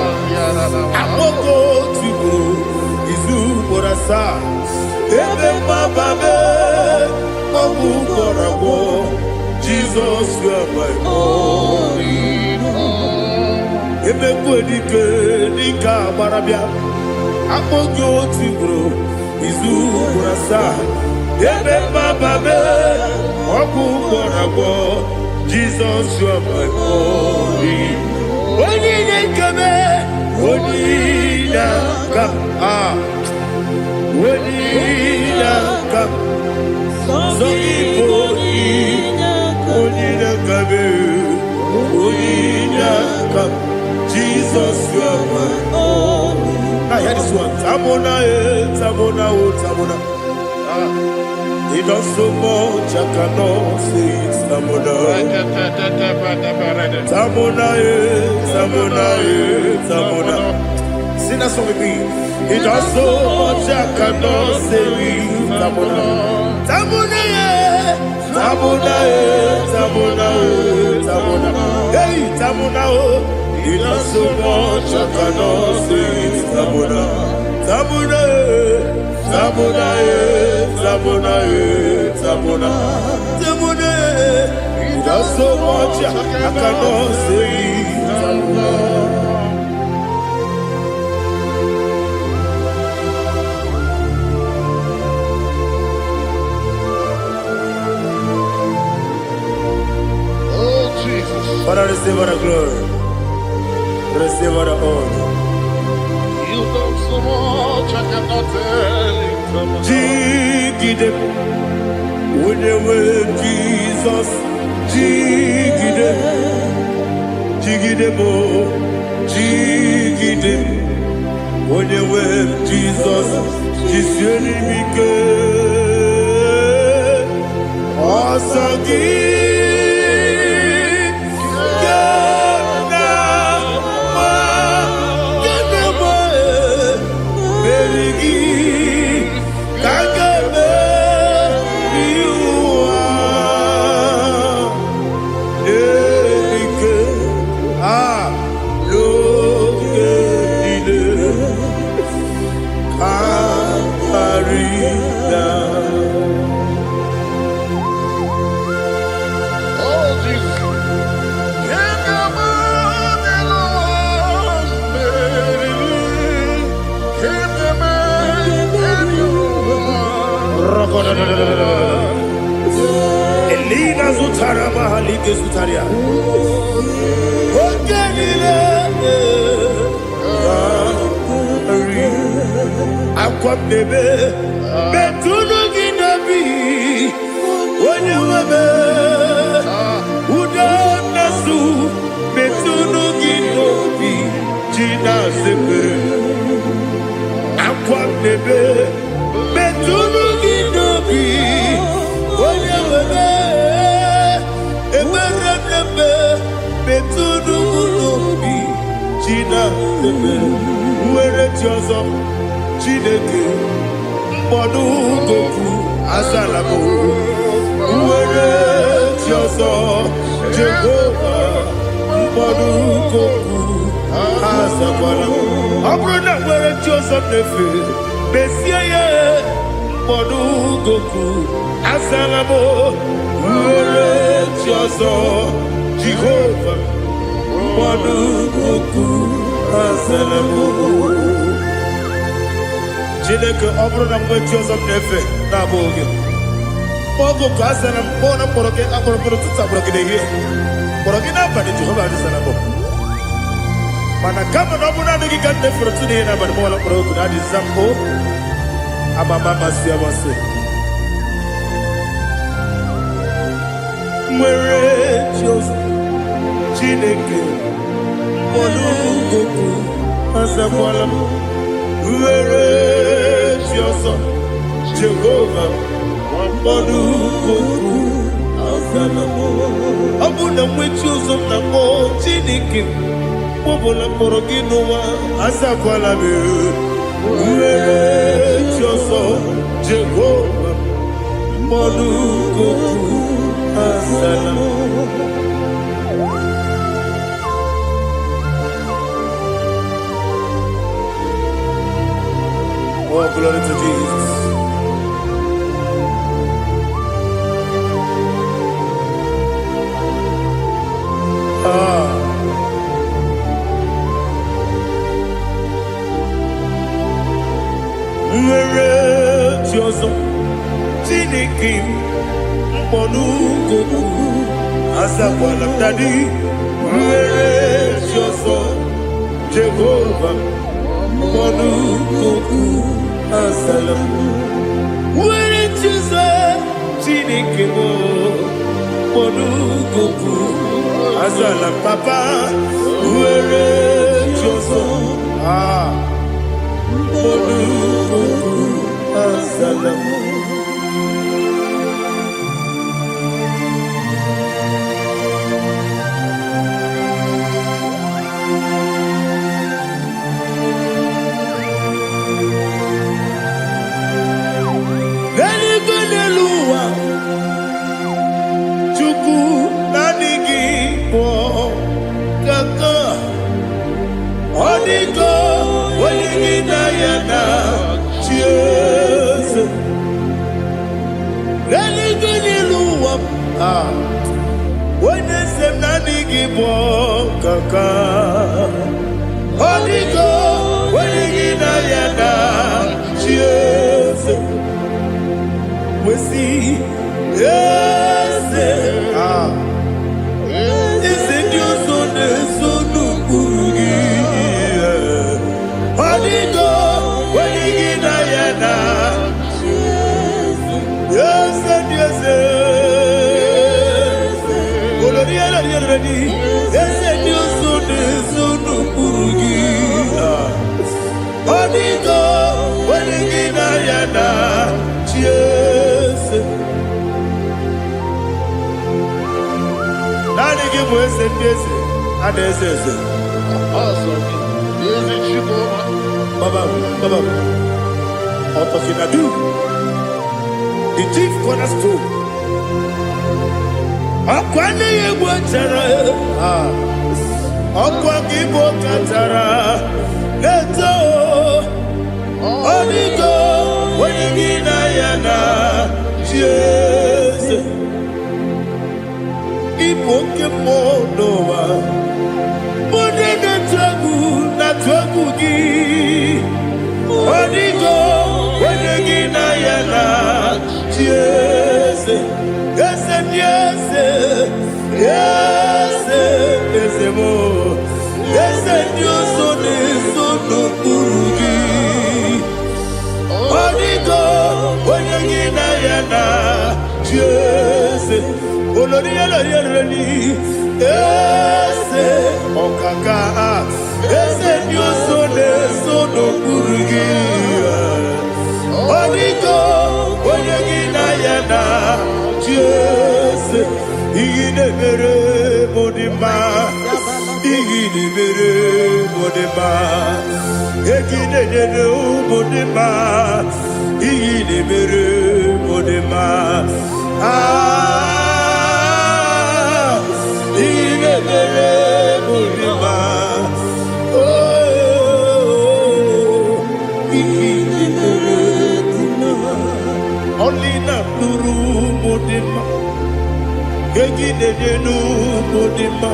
S1: akpọkọ otu ugboro izu ugboro asaa ebe mgbaba mee ọgwụ gwọrọ agwọ. Jizọs, you are my all. Ebe kwenike dịka agbara bịa akpọ gị otu ugboro. N'izu ugboro asaa, ebe mgbaba m, ọgwụ gwọrọ agwọ. Jizọs, you are my only. Onye na-ekeme, onye na-aka, ah, onye na-aka, sọ gị bụ onye na-aka m, onye na-aka m. Jesus, you are my. Now hear this one. Tamona, eh, Tamona, oh, Tamona. Ah, he does so much, I cannot say it. Tamona. Tamona, eh, Tamona, eh, Tamona. Sing that song with me. He does so much, I cannot say it. Tamona. Tamona, eh, Tamona, eh, Tamona, eh, Tamona. Hey, Tamona, oh. He does so much, I cannot say it. Tamona. Tamona, eh, Tamona, eh, Tamona, eh, Tamona. Tamona, eh. He does so much, I cannot say it. Tamona.
S3: Oh, Jesus.
S1: Father, receive all the glory. Receive all the honor.
S3: You've done so much, I cannot tell it.
S1: Jigide, onye Jesus, jigide, jigide mo, jigide, onye nwe Jizọs, jisie m ike. Ọsọ gị ka na-agba, ka na-agba, meri gị ka a ga-emeri ụwa. N'ike a n'oge niile ka karịa.
S3: Oh, Jesus. Can you imagine? Can you imagine?
S1: Elina zutara mahalike zutaria. Oge niile karị. Akwa m na-ebe metụnụ gị n'obi, onye nwe m. Udo na-asụ, metụnụ gị n'obi ji na-asịpụ. Akwa m na-ebe metụnụ gị n'obi, onye nwe m. Ekpere m na-ebe metụnụ m n'obi ji na-asịpụ. Nwere chi ọzọ, Chineke, mkpọdụ goku azala m. Nwere chi ọzọ, Jehova, mkpọdụ goku azakwala m. Ọ bụrụ na nwere chi ọzọ m na-efe, mezie ya. Mkpọdụ goku azala m. Nwere chi ọzọ, Jehova, mkpọdụ goku azala m. Chineke, ọ bụrụ na mgbe chi ọzọ m na-efe na-abụghị gị, oge ka a sara m kpọọ na mkpọrọ gị akpọrọ mkpọrọ ụtụtụ, akpọrọ gị n'ehihie, kpọrọ gị n'abalị, Jehova adịsara m. Mana kama na ọ bụ naanị gị ka m na-efere ụtụtụ n'ehihie n'abalị, mọla mkpọrọ oku na adịza mbụ amama amasị amasị. Nwere chi ọzọ, Chineke, mkpọrọ goku azakwala m. Nwere chi ọzọ, Jehova, mkpọrọ goku azala m. Ọ bụ na nwe chi ọzọ m na-akpọ, Chineke, mkpọbụla mkpọrọ gị n'ụwa, azakwala m. Nwere chi ọzọ, Jehova, mkpọrọ goku azala m. Oh, glory to Jesus. Ah, nwere chi ọzọ. Chineke m, mkpọnugokwu azakwala m. Daddy, ruere chi ọzọ. Jehova, mkpọnugokwu azala m. Were chi ọzọ. Chineke m, mkpọnugokwu azala m. Papa, were chi ọzọ. Ah, mkpọnugokwu azala m. N'eluigwe, n'elu ụwa, Chukwu, naanị gị bụ kaka. Ọ dịgo onye gị na ya na chi eze. N'eluigwe, n'elu ụwa, ah, onye eze m, naanị gị bụ kaka. Ọ dịgo onye gị na ya na chi eze. Wesi eze, ah, eze ndị ọzọ na-eso n'ụkpụrụ gị. Ọ dịgo onye gị na ya na eze ndị eze. Olori elori elori, eze ndị ọzọ na-eso n'ụkpụrụ gị. Ọ dịgo onye gị na ya na chi eze. Naanị gị bụ eze ndị eze a na-eze eze.
S3: Eze Chukwu.
S1: Baba, Baba, Ọtọkinadu, the chief cornerstone. Ọkwa nne ya egwu chara, ọkwa gị bụ kachara na-eto. Ọ dịgo onye gị na ya na chi eze. Ịbụ oke mmụọ n'ụwa, onye na-atụ egwu na-atụ egwu gị. Ọ dịgo onye gị na ya na chi eze. Eze ndị eze, eze, eze m, eze ndị ọzọ na-eso n'okpuru gị. Ọ dịgo onye gị na ya na chi eze. Olori elori elori, eze ọkaka, eze ndị ọzọ na-eso n'okpuru gị. Ọ dịgo onye gị na ya na chi eze. Ihe na-emere m dị mma, ihe na-emere m dị mma, egi na-enyere ụmụ dị mma, ihe na-emere m dị mma. Ah, ihe na-emere m dị mma. Oh, ihe na-emere dị mma. Ọlị na-atụrụ ụmụ dị mma, egi na-enye n'ụmụ dị mma,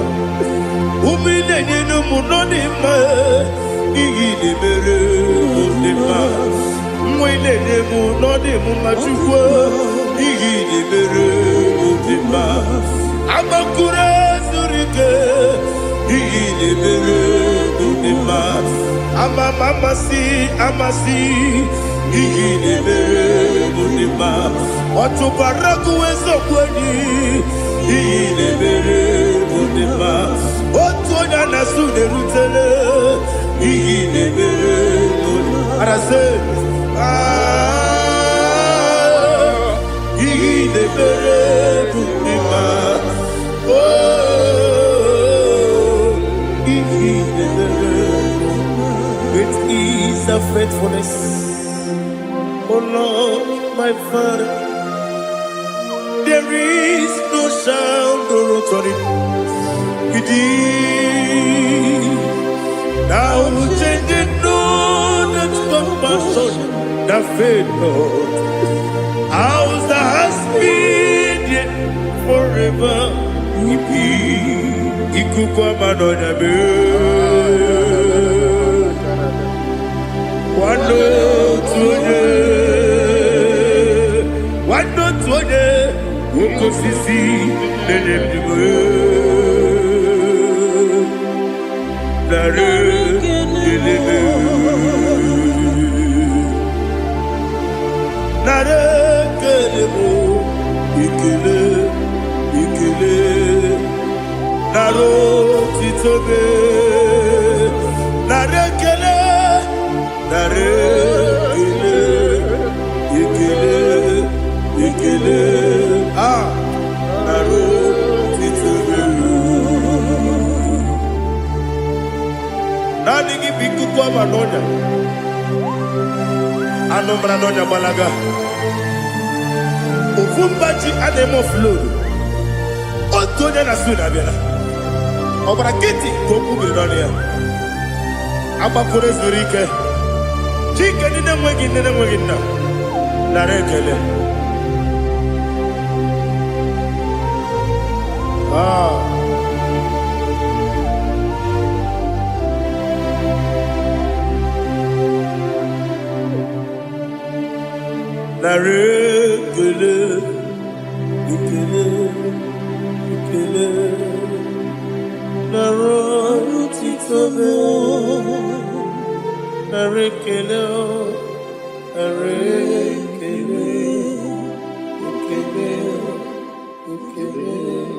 S1: ume na-enye n'ụmụ nọ dị mma. Ihe na-emere mụ dị mma, nwa ị na-enye m nọ dị m mma. Chukwu, ihe na-emere mụ dị mma. Agbakụrụ zuru ike, ihe na-emere mụ dị mma. Ama m amasị amasị, ihe na-emere mụ dị mma. Ọtụbara gụwa eziokwu enyi, ihe na-emere mụ dị mma. Otu onye a na-asụ na-erutele, ihe na-emere mụ dị mma. Arasị, ah, ihe na-emere mụ dị mma. Oh, ihe na-emere. Great is thy faithfulness, O Lord, my Father. There is no shadow of turning with thee. Thou changest not thy compassions, they fail not. As thou hast been, yet forever we be. Ikuku ama n'ọnya mee. Nwanne otu onye. Osisi na-enye ndụ. Nara ekele. Nara ekele bụ ekele, ekele. Nara otito gị. Nara ekele, nara ekele, ekele, ekele. Ah, nara otito gị. Naanị gị bụ ikuku ama n'ọnya. Anụ mara n'ọnya gbalaga. Ofu mba ji a na-eme offload. Otu onye na su na-abịala. Ọgbara nkịtị ka okwu biri n'ọnụ ya. Agbakọrọ zuru ike. Chike ndị na-enweghị nne na-enweghị nna. Nara ekele. Ah. Nara ekele, ekele, ekele. Nara otito gị. Nara ekele, nara ekele, ekele, ekele.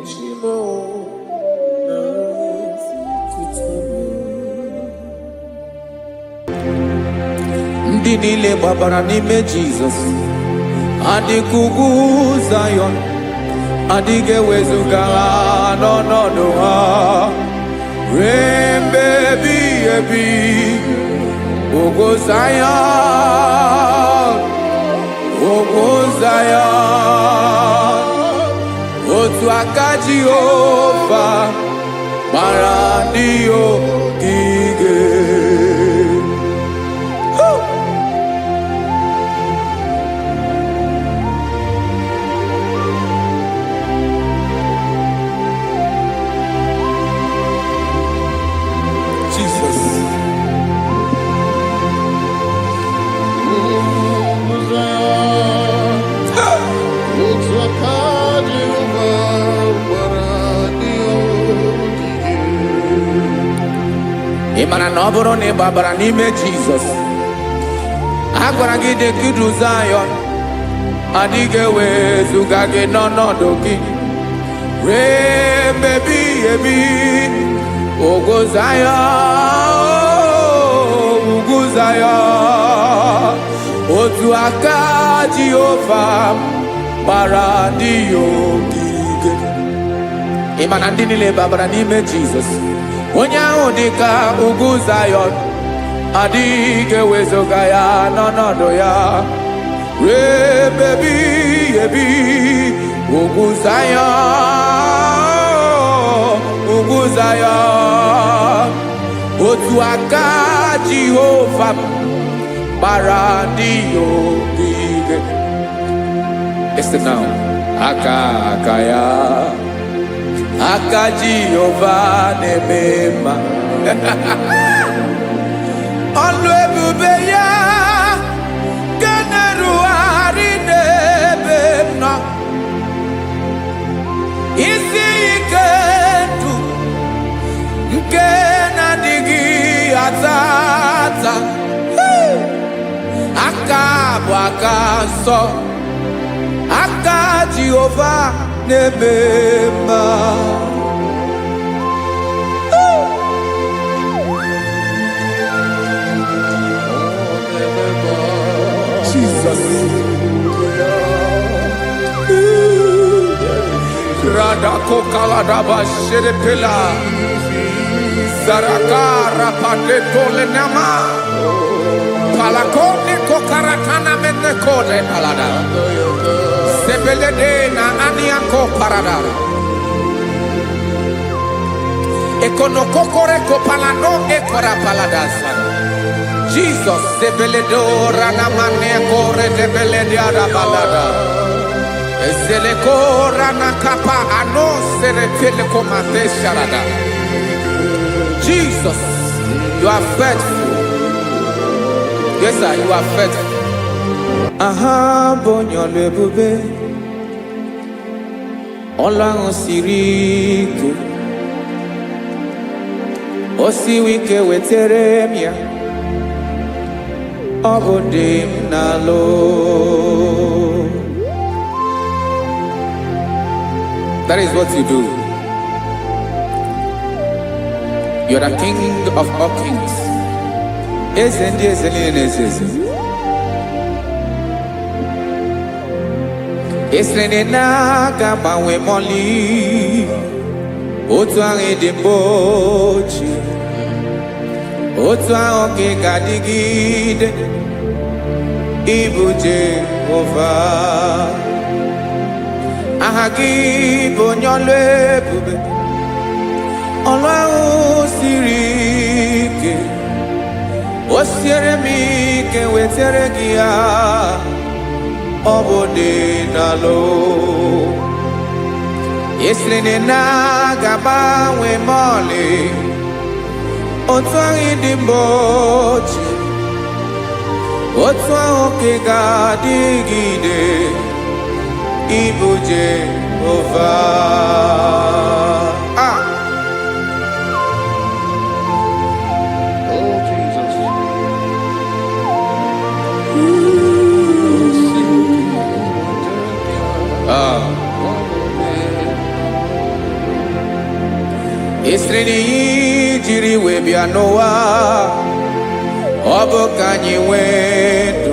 S1: Chimo, nara otito gị.
S2: Ndị niile gbabara n'ime Jizọs adịka ugwu Zayọn, adịghị ewezuga ha n'ọnọdụ ha ruo mgbe ebighị ebi. Ugwu Zayọn, ugwu Zayọn, otu aka Jehova gbara ndị ogige. Woo! Jesus.
S3: Ugwu Zayọn, otu aka Jehova gbara ndị ogige.
S2: Ị mara na ọ bụrụ na ị gbabara n'ime Jizọs, a gwara gị dị ka idu Zayọn, adịghị ewezuga gị n'ọnọdụ gị ruo mgbe ebighị ebi. Ugwu Zayọn, ugwu Zayọn, otu aka Jehova gbara ndị ya ogige. Ị ma na ndị niile babara n'ime Jizọs, onye ahụ dị ka ugwu Zayọn, adịghị ewezuga ya n'ọnọdụ ya ruo ebe ebighị ebi. Ugwu Zayọn, ugwu Zayọn, otu aka Jehova gbara ndị ya ogige. Listen now. Aka aka ya, aka Jehova na-eme mma. Ọlụ ebube ya nke na-erugharị n'ebe m nọ. Isi ike ndụ nke na-adịghị ata ata. Hey! Aka bụ aka nsọ, aka Jehova na-eme mma. Jesus. Radakokaladaba sherepela. Zaraka rapateto lenama. Palakone kokaratana menekode palada. Sebelede na aniako parada. Ekonokokore kopalano ekora paladasa. Jesus sebeledo ranamane kore debelede balada. Ezeleko rana kapa ano seretele komate sharada. Jesus, you are faithful. Yes, sir, you are faithful. Aha, bụ onye ọlụ ebube. Ọlụ ahụ siri ike, o siwi ike, wetere m ya. Ọ bụ dị m n'alụ. That is what you do. You're the King of all kings. Eze ndị eze niile na-eze eze. Esiri na ị na-aga gbanwe mọlị otu ahụ ị dị mbụ ochie, otu ahụ ka ị ga-adịgide. Ịbụ Jehova, aha gị bụ onye ọlụ ebube. Ọlụ ahụ siri ike, o siere m ike, wetere gị ya. Ọ bụ dị n'alụ. Esiri na ị na-aga gbanwe ma ọlị otu ahụ ị dị mbụ ochie, otu ahụ ka ị ga-adịgide. Ịbụ Jehova. Ah!
S3: Oh, Jesus. Oh, see,
S2: Ah. Esiri na ihe jiri wee bịa n'ụwa, ọ bụ ka anyị nwee ndụ,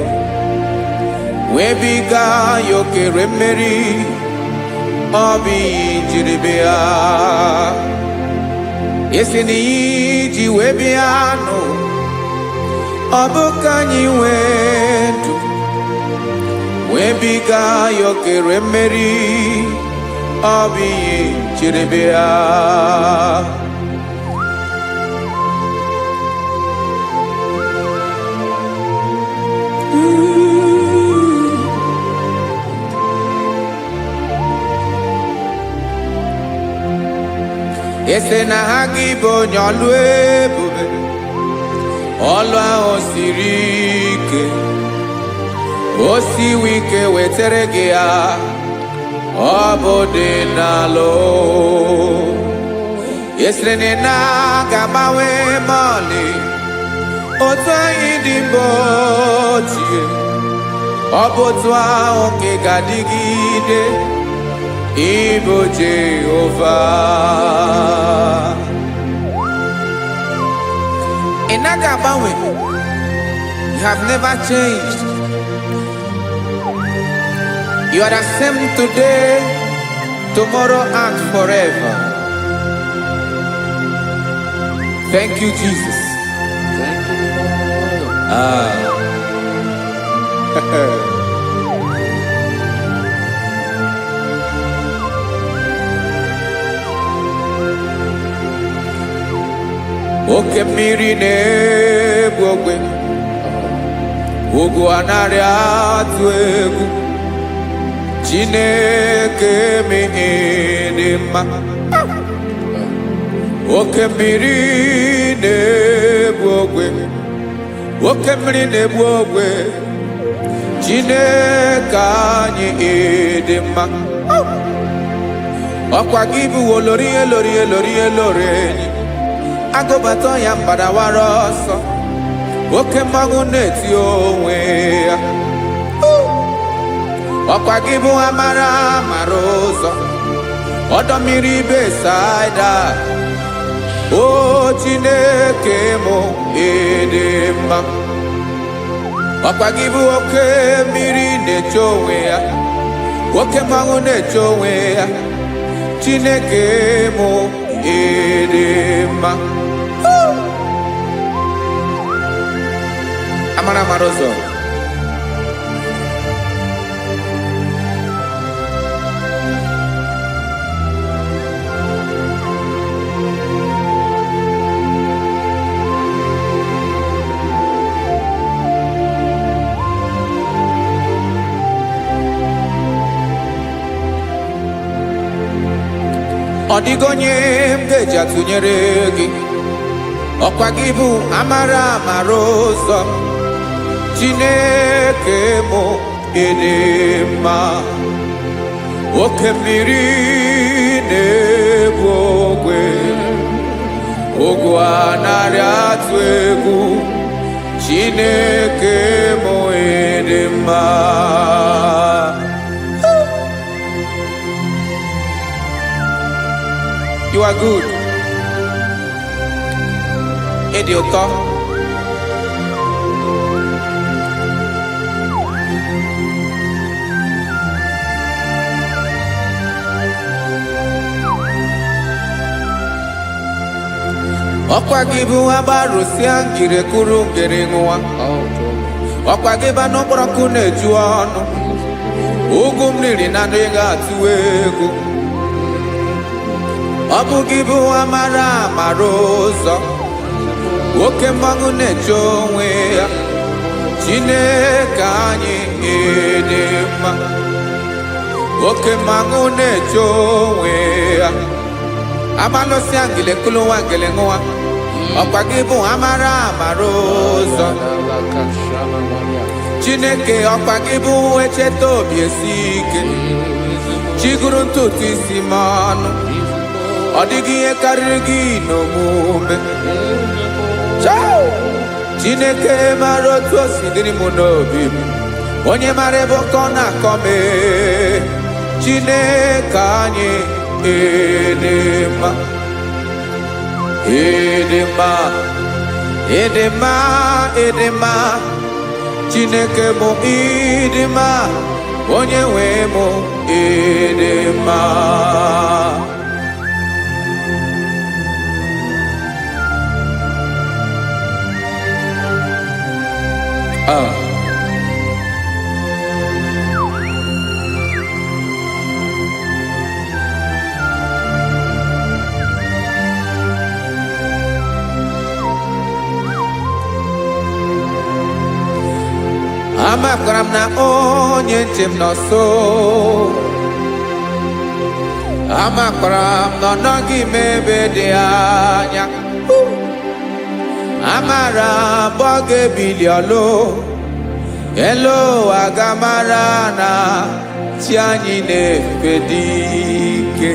S2: wee biga ya okere mmeri. Ọ bụ ihe jiri bịa. Esi na ihe ji wee bịa nụ, ọ bụ ka anyị nwee ndụ, wee biga ya okere mmeri. Ọ bụ ihe jiri bịa. Ese na ha gị bụ onye ọlụ ebube. Ọlụ ahụ siri ike, o siwi ike, wetere gị ya. Ọ bụ dị n'alụ. Esiri na ị na-aga agbanwe mọlị otu anyị dị mbụ ochie, ọ bụ otu ahụ ka ị ga-adịgide. Ịbụ Jehova, ị naghị agbanwe. You have never changed. You are the same today, tomorrow and forever. Thank you, Jesus.
S3: Thank you, Lord.
S2: Ah. Oke mmiri na-egbu ogwe, ugwu anaghị atụ egwu. Chineke dị mma. Oke mmiri na-egbu ogwe, oke mmiri na-egbu ogwe, Chineke anyị dị mma. Ọkwa gị bụ olori elori elori elori enyi agụbata ya mgbadawara ọsọ. Oke mmanwụ na-eti onwe ya. Ọkwa gị bụ amara mara ụzọ, ọdọ mmiri Besaida. O Chineke mụ, ịdị mma. Ọkwa gị bụ oke mmiri na-eche onwe ya, oke mmanwụ na-eche onwe ya. Chineke mụ, ịdị mma. Amara mara ụzọ. Ọ dịghị onye m ga-eji atụnyere gị. Ọkwa gị bụ amara amara ụzọ. Chineke mụ, ịdị mma. Oke mmiri na-egbu ogwe, ogwu anaghị atụ egwu, Chineke mụ ịdị mma. You are good. Ịdị ụtọ. Ọkwa gị bụ agbarụsịa ngire kuru ngere ṅụwa. Ọkwa gị bụ anụ kpọrọ nkụ na-eju ọnụ. Ugwu mmiri na adịghị atụ egwu. Ọ bụ gị bụ amara amara ụzọ. Oke mmanwụ na-eche onwe ya. Chineke anyị ịdị mma. Oke mmanwụ na-eche onwe ya. Amalụsịa ngele kuluwa ngele ṅụwa. Ọkwa gị bụ amara amara ụzọ. Chineke, ọkwa gị bụ echeta obi esi ike. Chiguru ntutu isi m ọnụ. Ọ dịghị ihe karịrị gị n'omume. Chao! Chineke mara otu o si dịrị m n'obi m. Onye mara ebe ọkọ na-akọ m ee. Chineke anyị ịdị mma. Ịdị mma, ịdị mma, ịdị mma. Chineke mụ ịdị mma, onye nwe mụ ịdị mma. Ah. Amakwara m na onye nche m nọ nso. Amakwara m na ọ nọghị m ebe dị anya. Amara m ọ ga-ebili ọlụ. Elu ụwa ga-amara na chi anyị na-efe dị ike.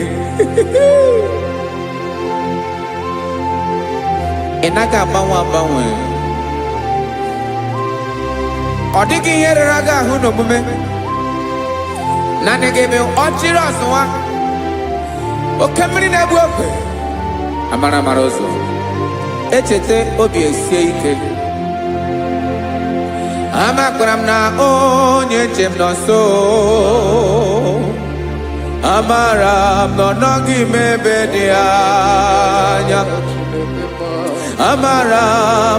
S2: Ị naghị agbanwe agbanwe. Ọ dịghị ihe rere gị ahụ n'omume. Naanị gị bụ ọchịrị ọzụwa. Oke mmiri na-egbu ogwe. Amara amara ụzọ. Echeta obi esie ike. Amakwara m na onye nche m nọ nso. Amara m na ọ nọghị m ebe dị anya. Amara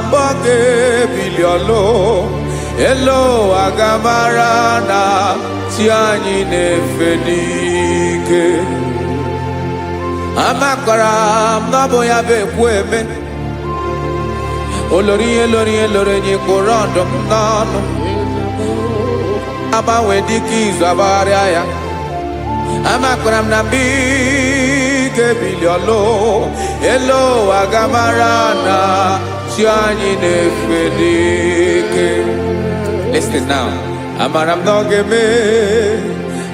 S2: m ọ ga-ebili ọlụ. Elu ụwa ga-amara na chi anyị na-efe n'ike. Amakwara m na ọ bụ ya bụ ekwu eme. Olori ihe lori ihe lori enyi kpụrụ ọdụm n'ọnụ. Agbanwe dịka izu agbagharịa ya. Amakwara m na mgbe ị ga-ebili ọlụ, elu ụwa ga-amara na chi anyị na-efe n'ike. Listen now. Amara m na ọ ga-eme,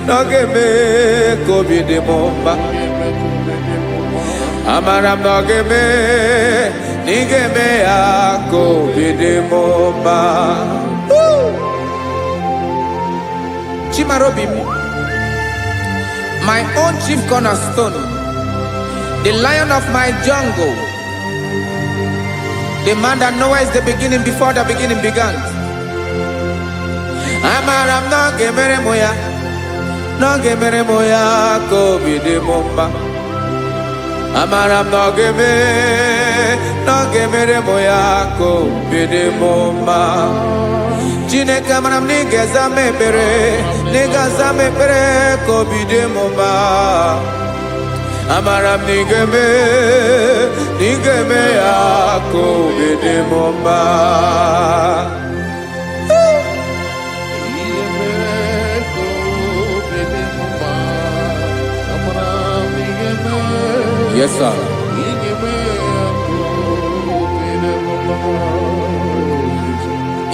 S2: na ọ ga-eme ka obi dị m mma. Amara m na ọ ga-eme, na ị ga-eme ya ka obi dị m mma. Chimarobi m, my own chief cornerstone, the lion of my jungle, the man that knows the beginning before the beginning began. Amara m na ọ ga-emere m ya, na ọ ga-emere m ya ka obi dị m mma. Amara m na ọ ga-eme, na ọ ga-emere m ya ka obi dị m mma. Chineke, amara m na ị ga-aza m ekpere, na ị ga-aza m ekpere ka obi dị m mma. Amara m na ị ga-eme, na ị ga-eme ya ka obi dị m mma. Yes, sir.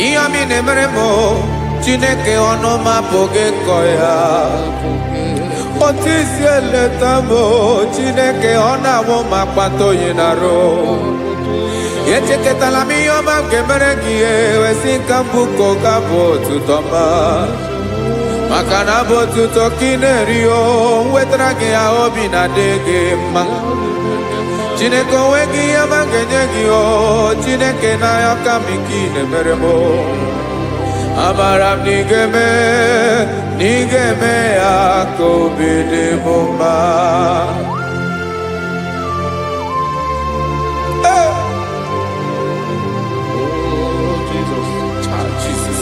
S2: Ihe ọma ị na-emere m, o, Chineke, ọnụ m apụghị ịkọ ya. Otu isi eleta m o, Chineke, ọ na-awụ m akpata oyi na-arụ. Echekọtala m ihe ọma m ga-emere gị, ewesị nka mbụ ka ụka bụ otuto ọma, maka na abụ otuto ka ị na-eri. O nwetara gị ya, obi na-adị gị mma. Chineke, onwe gị ihe ọma m ga-enye gị. O Chineke, n'anya ka m nke ị na-emere m o. Amara m na ị ga-eme, na ị ga-eme ya ka obi dị m mma. Ee.
S3: Oh, Jesus.
S2: Ah, Jesus.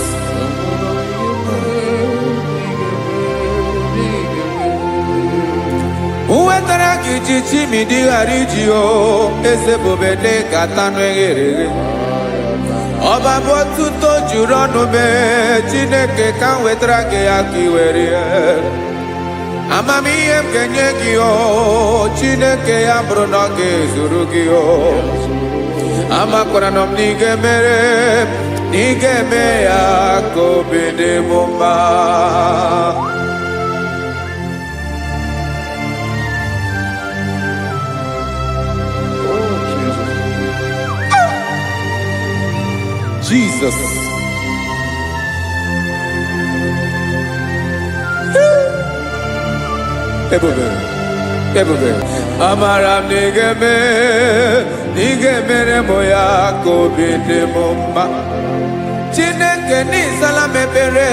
S2: Nwetara gị ji chimidi ghara iji o eze bube dị ka tanụ eghere eghe. Ọba bụ otuto juru ọnụ mee. Chineke, ka m wetara gị ya ka ị were ya. Amamihe m ga-enye gị, o Chineke, ya bụrụ na ọ ga-ezuru gị o. Amakwara nọ m na ị ga-emere, na ị ga-eme ya ka obi dị m mma.
S3: Oh, Jesus.
S2: Jesus. Ebube, ebube. Amara m na ị ga-eme, na ị ga-emere m ya ka obi dị m mma. Chineke, n'ịzala m ekpere,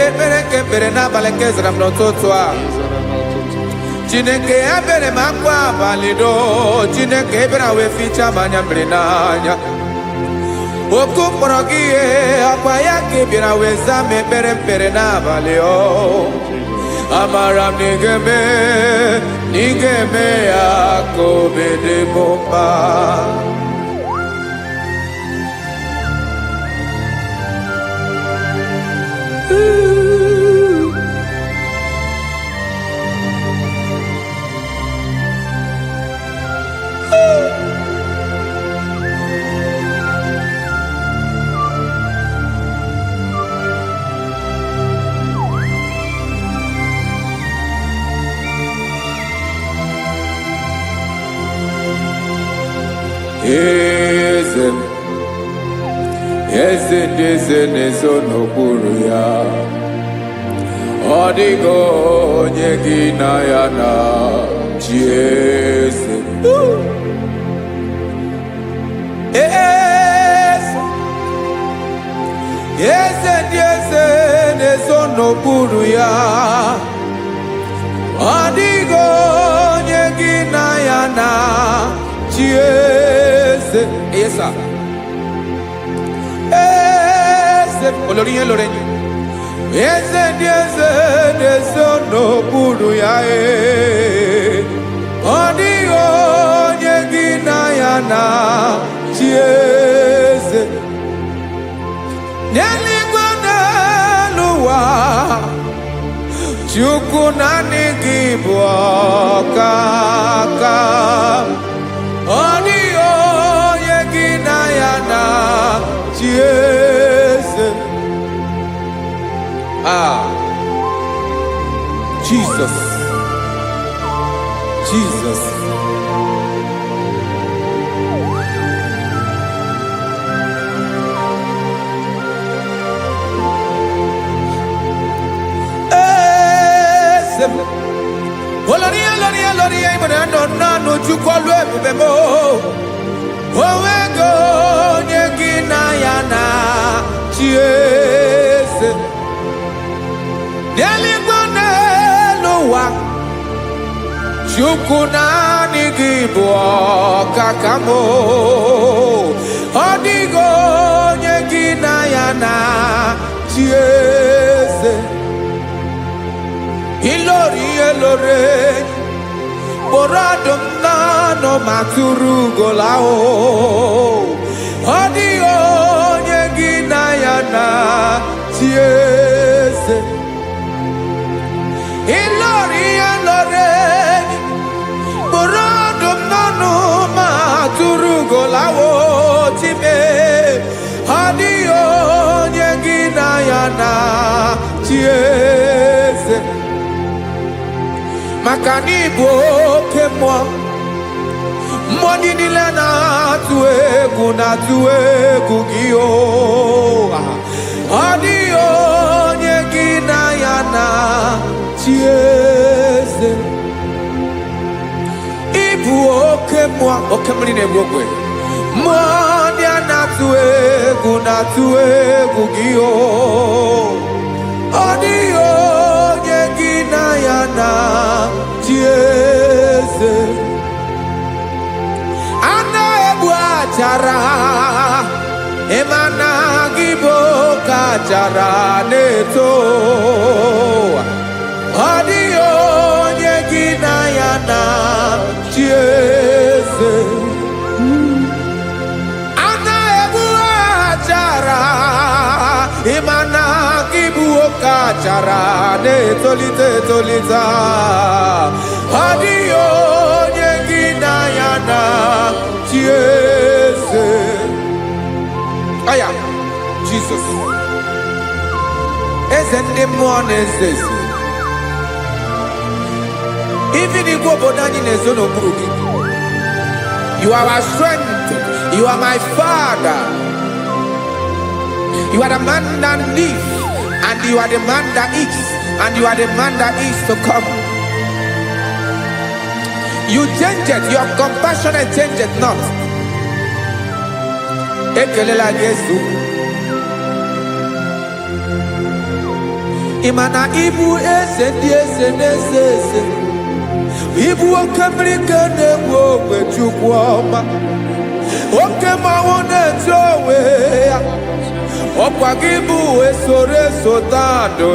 S2: ekpere nke ekpere n'abalị nke zara m n'ụtụtụ a. Chineke, ebere m akwa abalị do. Chineke ebere wee fichaa m anya mmiri n'anya. Oku kpọrọ gị ihe ọkwa ya ka ị bịara wee zaa m ekpere mkpere n'abalị o. Amara m na ị ga-eme, na ị ga-eme ya ka obi dị m mma. Eze m, eze ndị eze na-ezo n'okpuru ya. Ọ dịghị onye gị na ya na chi. Eze m. Eze, eze ndị eze na-ezo n'okpuru ya. Ọ dịghị onye gị na ya na chi. Eze, esa eze olórí ihe lórí enyi. Eze ndị eze na-ezo n'okpuru ya. Ee, ọ dịghị onye gị na ya na chi. Eze n'eluigwe, n'elu ụwa, Chukwu, naanị gị bụ ọkaka. Ọ dịghị onye gị na ya na chi. Eze. Ah, Jesus, Jesus. Eze m. Olórí, olórí, olórí ịbụrụ nọ naanụ. Chukwu, ọlụ ebube m, onwego onye gị na ya na chi. Eze n'eluigwe, n'elu ụwa, Chukwu, naanị gị bụ ọkaka m. Ọ dịghị onye gị na ya na chi. Eze, ilori ihe lore kpụrụ ọdụm n'ọnụ ma tụrụ ugola o. Ọ dịghị onye gị na ya na chi. Eze, ilori ihe lore kpụrụ ọdụm n'ọnụ ma tụrụ ugola o. Chime, ọ dịghị onye gị na ya na chi. Eze. Maka na ịbụ oke mmụọ. Mmụọ ndị niile na-atụ egwu na-atụ egwu gị o. Ọ dịghị onye gị na ya na chi eze. Ịbụ oke mmụọ, oke mmiri na-egbu ogwe. Mmụọ ndị a na-atụ egwu na-atụ egwu gị o. Ọ dịghị onye gị na ya na chi eze. A na-egbu achara, ịma na gị bụ oke achara na-eto. Ọ dịghị onye gị na ya na chi eze. A na-egbu achara, ịma na gị bụ oke achara na-etolite etolite. Ọ dịghị onye gị na ya na chi eze. Aya, Jesus. Eze ndị mmụọ na-eze eze. Even igwe obodo anyị na-ezo n'okpuru gị. You are our strength. You are my father. You are the man that lives, and you are the man that is, and you are the man that is to come. You change it, your compassion change it not. Ekelela gị Yesu. Ị ma na ịbụ eze ndị eze na-eze eze. Ịbụ oke mmiri ka na-egbu ogwe Chukwu ọma. Oke mmanwụ na-etu onwe ya. Ọkwa gị bụ esoro eso tandụ.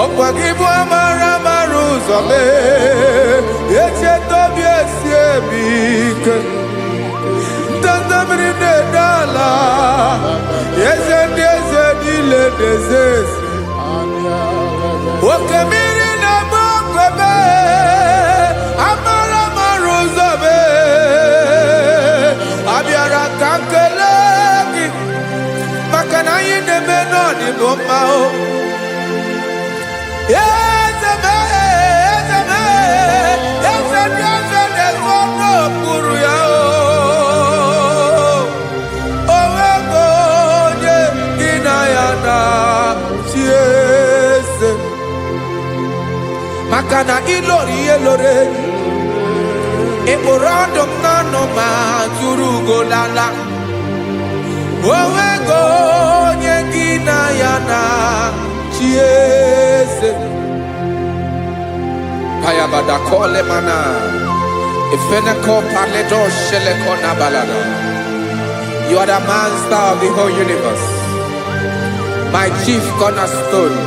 S2: Ọkwa gị bụ amara amara ụzọ mee. Echeta obi esi emi ike. Ndanda mmiri na-ede ala. Eze ndị eze niile na-eze eze. Oke mmiri na-egbu ogwebe. Amara amara ụzọ mee. Abịara ka m kelee gị maka na anyị na-eme n'ọdịbụ mma o. Eze m, eze m, eze ndị eze na-ezo n'okpuru ya o. O nwego onye gị na ya na chi eze. Maka na ịlọrọ ihe lọrọ enyi. Ị kpụrụ ọdụm n'ọnụ ma tụrụ ugo lala. O nwego onye gị na ya na chi eze. Payabada kole mana. Ifeneko paledo sheleko na balada. You are the master of the whole universe. My chief cornerstone.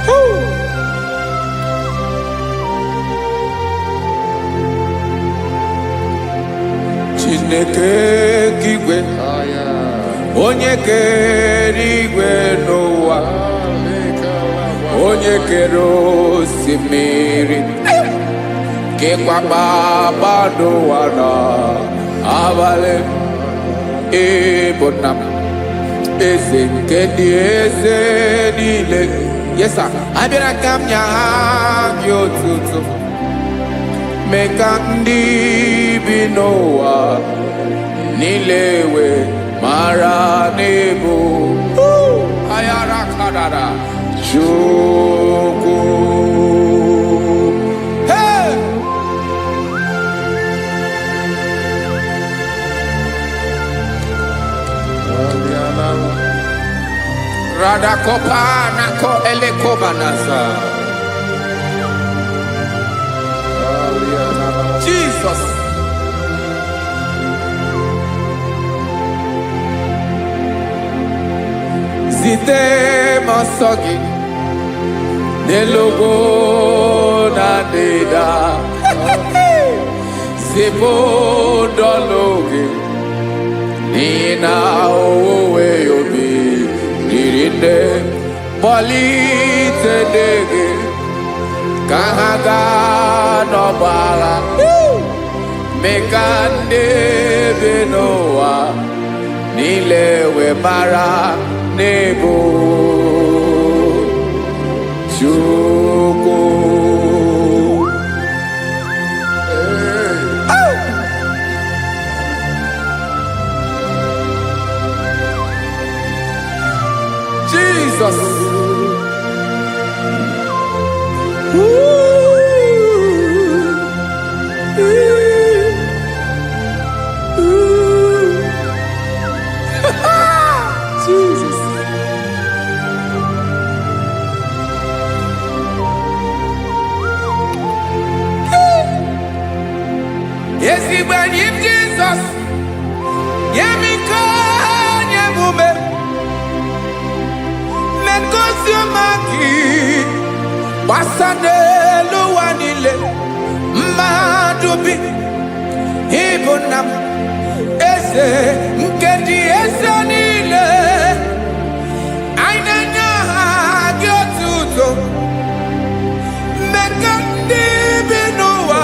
S2: Woo. Chineke nke igwe, onye kere igwe n'ụwa, onye kere osimiri, kekwa kpakpando ụwa na abalị, ịbụ nna m, eze nke ndị eze niile. Yes, sir. Abịara ka m nye gị otuto, mee ka ndị bi n'ụwa niile wee mara n'ịbụ ayara karara Chukwu. Hey! Radakopa nako elekobanasa. Jesus. Zite m ọsọ gị n'elu ugwu na ndịda. Zipụ ndọlụ gị n'ihi na owuwe obi riri nne. Kpọlite ndị gị. Ka ha gaa n'ọgbọ agha, mee ka ndị bi n'ụwa niile wee mara n'ebu Chukwu. Jesus. Ooh. Ooh. Ooh. Jesus. Ezigbo enyi m Jizọs, nye m ike, nye m ume, mee ka ozi ọma gị gbasa n'elu ụwa niile. Mmadụ bi, ịbụ nna m, eze nke dị eze niile. Anyị na-enye aha gị otuto, mee ka ndị bi n'ụwa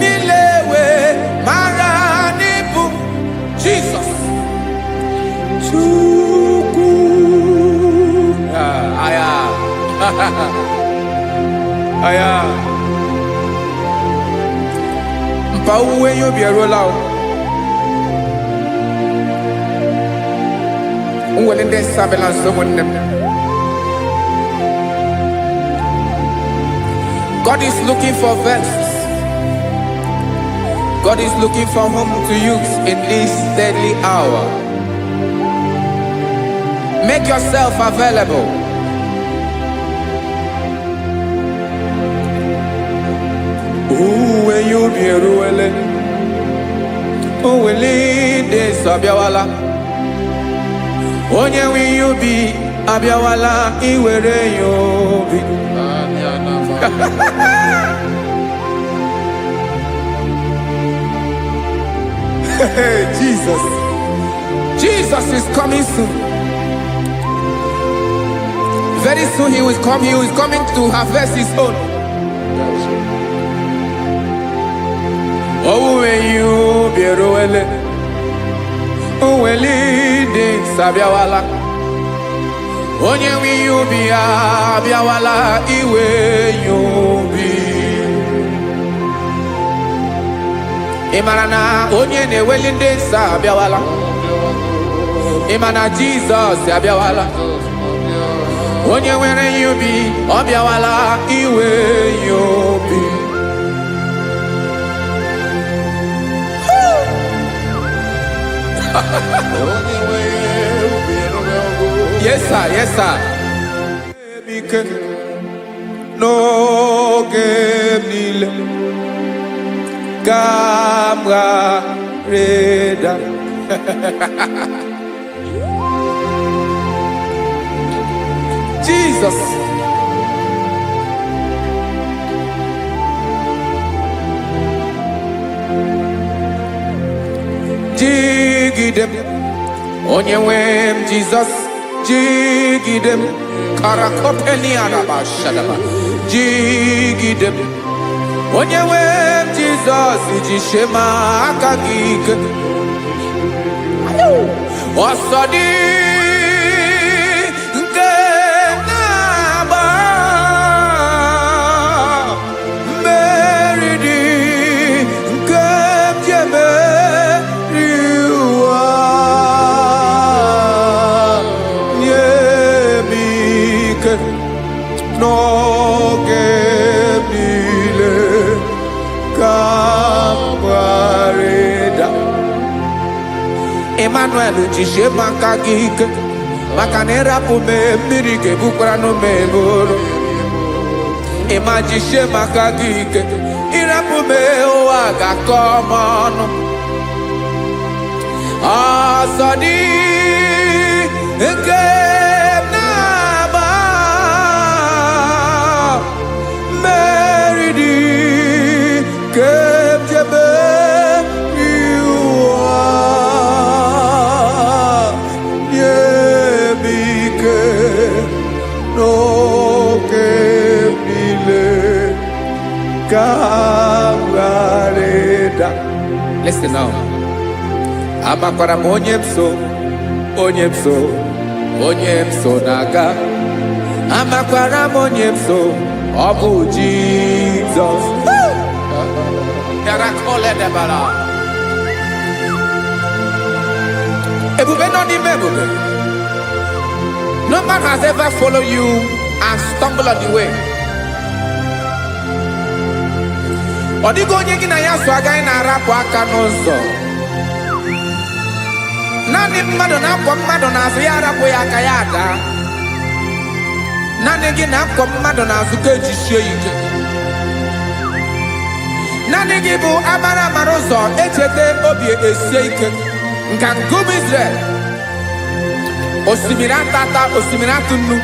S2: niile wee mara n'ịbụ Jizọs Chukwu. Ah, aya. Aya. Mpa owuwe ihe obi eruola o. Nwere ndị sabela nso ụmụnne m. God is looking for vessels. God is looking for whom to use in this deadly hour. Make yourself available. Uwe ya obi eruwele. Owele ndị nsọ abịawala. Onye nwe ihe ubi abịawala iwere ya obi. Hey, Jesus. Jesus is coming soon. Very soon he will come. He is coming to harvest his own. Owuwe ihe ubi eruwele. Owele ndị nsọ abịawala. Onye nwe ihe ubi ya abịawala iwe ya obi. Ị mara na onye na-eweli ndị nsọ abịawala. Ị ma na Jizọs abịawala. Onye nwere ihe ubi ọ bịawala iwe ya obi. Yes sir, yes sir. Ike n'oge m niile ka m ghara ịda. Jesus. Jigide m, onye nwe m Jizọs, jigide m, karakopeniaraba shadaba, jigide m, onye nwe m Jizọs, jisie m aka gị ike. Ọsọ dị nke na-agba, mmeri dị nke m ji emeri ụwa. Nye m ike n'oge m niile ka m ghara ịda. Emmanuel, jisie m aka gị ike, maka na ịrapụ m, mmiri ga-ebukwara m eburu. Ịma jisie m aka gị ike, ịrapụ m, ụwa ga-akọ m ọnụ. Ọsọ dị nke m na-agba, mmeri dị nke m ji emeri ụwa. Nye m ike n'oge m niile. Ka m ghara ịda. Listen now. Amakwara m onye m so, onye m so, onye m so na-aga. Amakwara m onye m so, ọ bụ Jizọs. Bịara. Ebube nọ n'ime ebube. No man has ever followed you and stumbled on the way. Ọ dịghị onye gị na ya so agaghị na-arapụ aka n'ụzọ. Naanị mmadụ na-akwọ mmadụ n'azụ ya arapụ ya aka ya ada. Naanị gị na-akwọ mmadụ n'azụ ka ejisie ya ike. Naanị gị bụ amara amara ụzọ echeta obi esie ike. Nka nkume Israel. Osimiri atata, osimiri atụ nnu.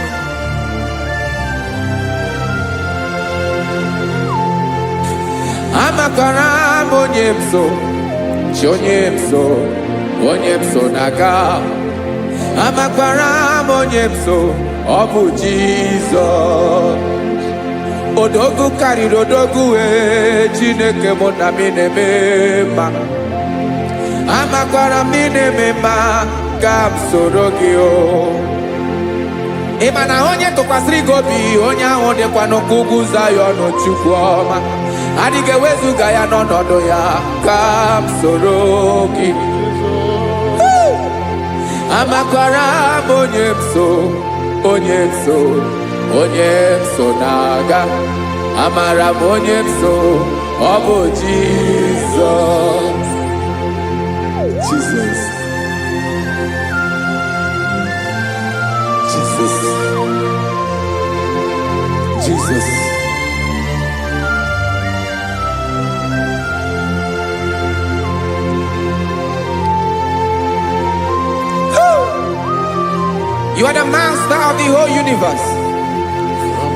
S2: Amakwara m onye m so, chi onye m so, onye m so na-aga. Amakwara m onye m so, ọ bụ Jizọs. Odogwu karịrị odogwu wee, Chineke mụ na m na-eme mma. Amakwara m ị na-eme mma, ka m soro gị o. Ị ma na onye tụkwasịrị gị obi, onye ahụ dịkwa n'ụkwụ ugwu Zayọn. Chukwu ọma adịghị ewezuga ya n'ọnọdụ ya. Ka m soro gị. Amakwara m onye m so, onye m so, onye m so na-aga. Amara m onye m so, ọ bụ Jizọs. Jesus. Jesus. Jesus. You are the master of the whole universe.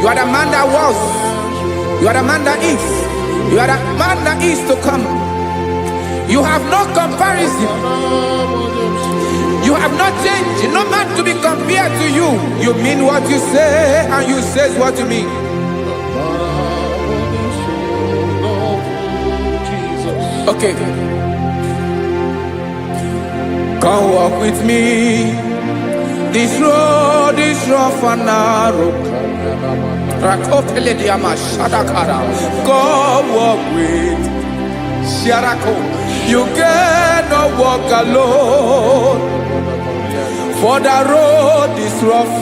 S2: You are the man that was. You are the man that is. You are the man that is to come. You have no comparison. You have not changed. No man to be compared to you. You mean what you say, and you say what you mean.
S3: Jesus.
S2: Okay. Come walk with me. This road is rough and narrow. Rakopelediama shadakara. Come walk with Sharako. You cannot walk alone. For the road is rough.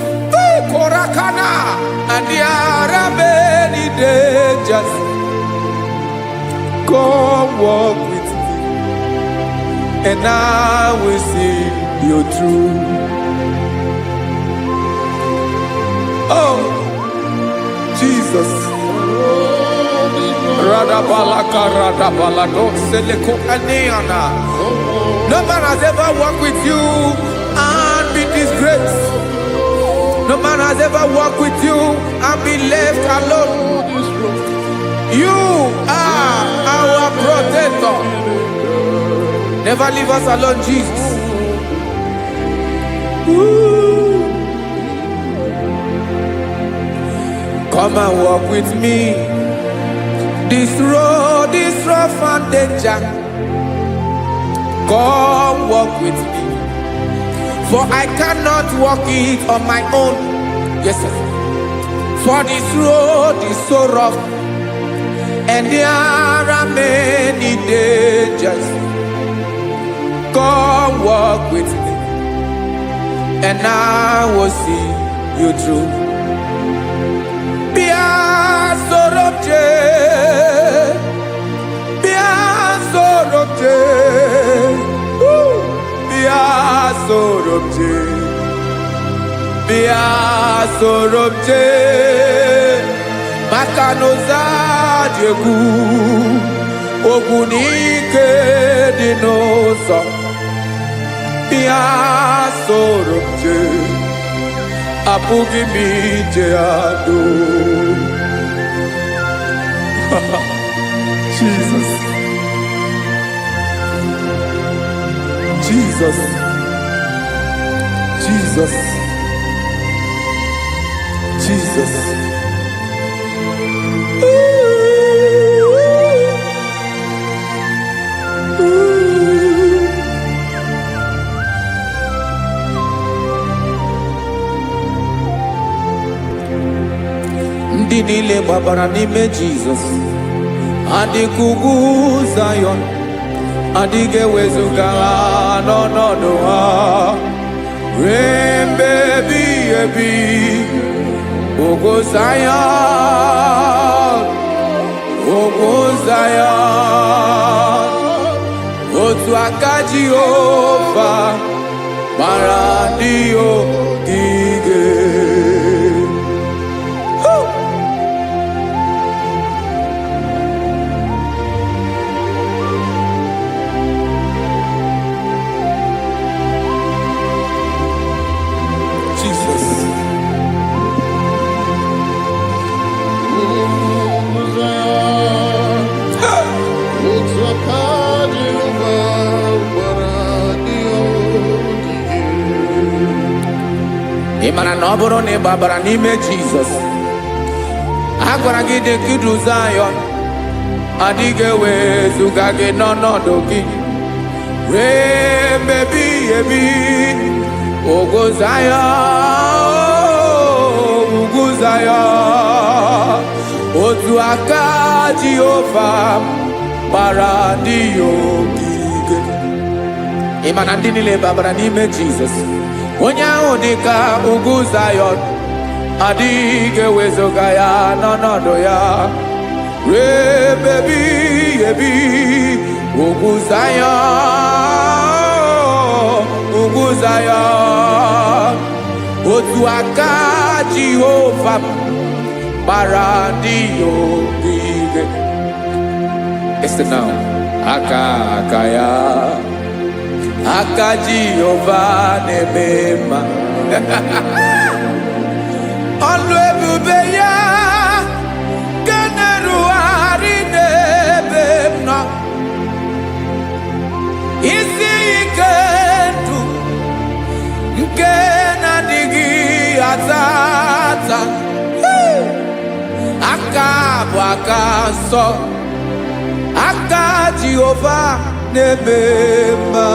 S2: Korakana. And there are many dangers. Come walk with me, and I will see you through. Oh, Jesus. Radabalaka radabalado seleko aniana. No man has ever walked with you and be disgraced. No man has ever walked with you and be left alone. You are our protector. Never leave us alone, Jesus. Ooh. Come and walk with me. This road is rough and danger. Come walk with me. For I cannot walk it on my own. Yes, sir. For this road is so rough, and there are many dangers. Come walk with me, and I will see you through. Bịa soro m jee, bịa soro m jee, woo, bịa soro m jee, bịa soro m jee, maka na ụzọ dị egwu, ogwu na ike dị n'ụzọ. Bịa soro m jee, apụghị m ije ado. Jesus. Jesus. Jesus. Jesus. Ooh. Ndị niile gbabara n'ime Jizọs adịka ugwu Zayọn, adịghị ewezuga ha n'ọnọdụ ha ruo mgbe ebighị ebi. Ugwu Zayọn, ugwu Zayọn, otu aka Jehova gbara ndị ogige. Woo! Jesus.
S3: Otu aka Jehova gbara ndị ogige.
S2: Ị mara na ọ bụrụ na ị gbabara n'ime Jizọs, a gwara gị dị ka idu Zayọn, adịghị ewezuga gị n'ọnọdụ gị ruo mgbe ebighị ebi. Ugwu Zayọn, ugwu Zayọn, otu aka Jehova gbara ndị ya ogige. Ị ma na ndị niile babara n'ime Jizọs, onye ahụ dị ka ugwu Zayọn, adịghị ewezuga ya n'ọnọdụ ya ruo ebe ebighị ebi. Ugwu Zayọn, ugwu Zayọn, otu aka Jehova gbara ndị ya ogige. Listen now. Aka aka ya, aka Jehova na-eme mma. Ọlụ ebube ya nke na-erugharị n'ebe m nọ. Isi ike ndụ nke na-adịghị ata ata. Hey! Aka bụ aka nsọ, aka Jehova na-eme mma.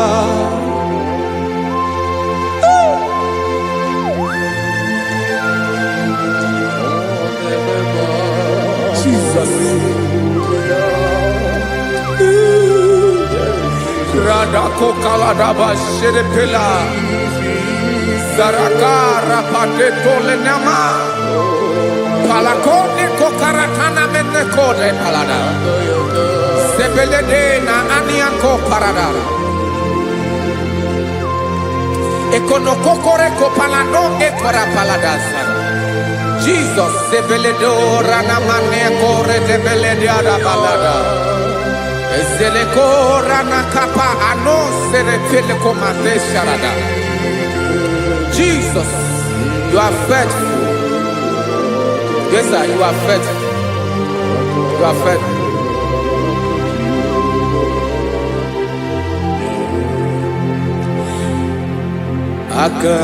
S2: Jesus. Radakokaladaba sherepela. Zaraka rapateto lenama. Palakone kokaratana menekode palada. Sebelede na aniako parada. Ekonokokore kopalano ekora paladasa. Jesus sebeledo ranamane kore debelede balada. Ezeleko ranakapa ano seretele komande sharada. Jesus, you are faithful. Yes, sir, you are faithful. You are faithful. Aka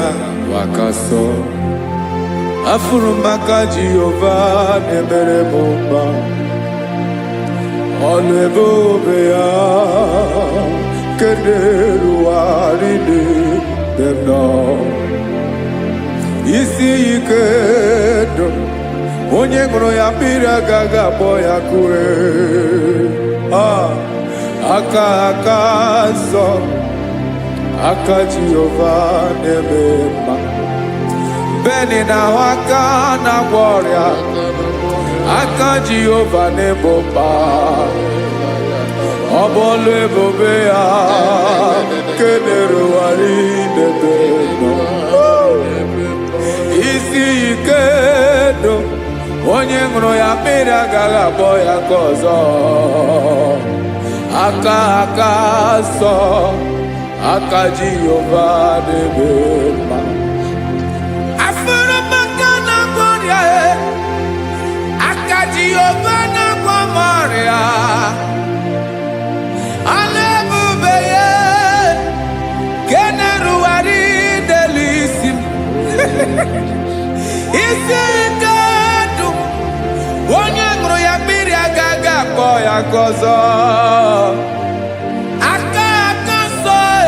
S2: wakaso afụrụ m aka Jehova na-emere m mma. Ọlụ ebube ya kederuwarị n'ebe m nọ. Isi ike ndụ, onye ṅụrụ ya mmiri agaghị akpọ ya kue. Ah, aka aka nsọ, aka Jehova na-eme mma. Beni na ahụ aka na-agwọ ọrịa, aka Jehova na-ebo mkpa. Ọ bụ ọlụ ebube ya kederuwarị n'ebe m nọ. Isi ike ndụ, onye ṅụrụ ya mmiri agaghị akpọ ya ka ọzọ. Aka aka nsọ, aka Jehova na-eme mma. Afụrụ m aka na-agwọ ọrịa e, aka Jehova na-agwọ m ọrịa. Ọlụ ebube ya ke na-erugharị n'elu isi m. Isi ike ndụ, onye ṅụrụ ya mmiri agaghị akpọ ya ka ọzọ. Aka aka nsọ e,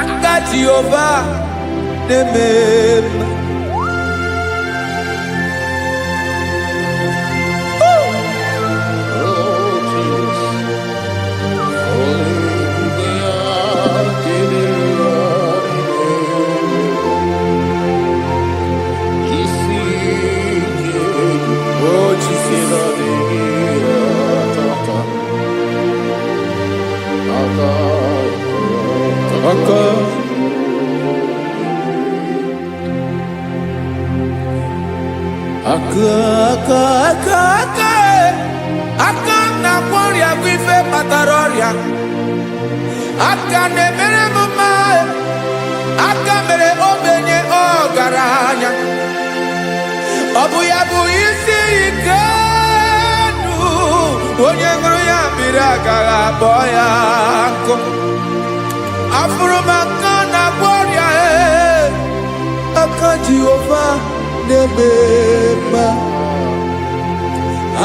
S2: aka Jehova na-eme mma. Aka, aka, aka, aka, aka na-agwọ ọrịa bụ ife kpatara ọrịa. Aka na-emere m mma, aka mere ogbenye ọgaranya. Ọ bụ ya bụ isi ike ndụ, onye ṅụrụ ya mmiri agaghị akpọ ya nkụ. Afụrụ m aka na-agwọ ọrịa, ee, aka Jehova na-eme mma.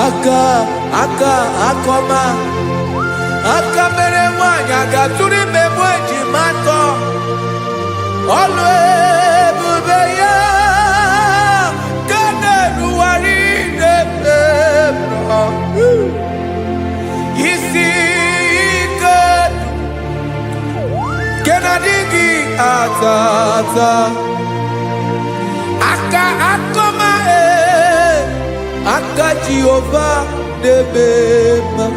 S2: Aka, aka, akọma, aka mere nwaanyị a ga-atụrụ ime mụ ejima atọ. Ọlụ ebube ya ka na-erugharị n'ebe m nọ. Isi ike nke na-adịghị ata ata. Aka akọma, ee, aka Jehova na-eme mma.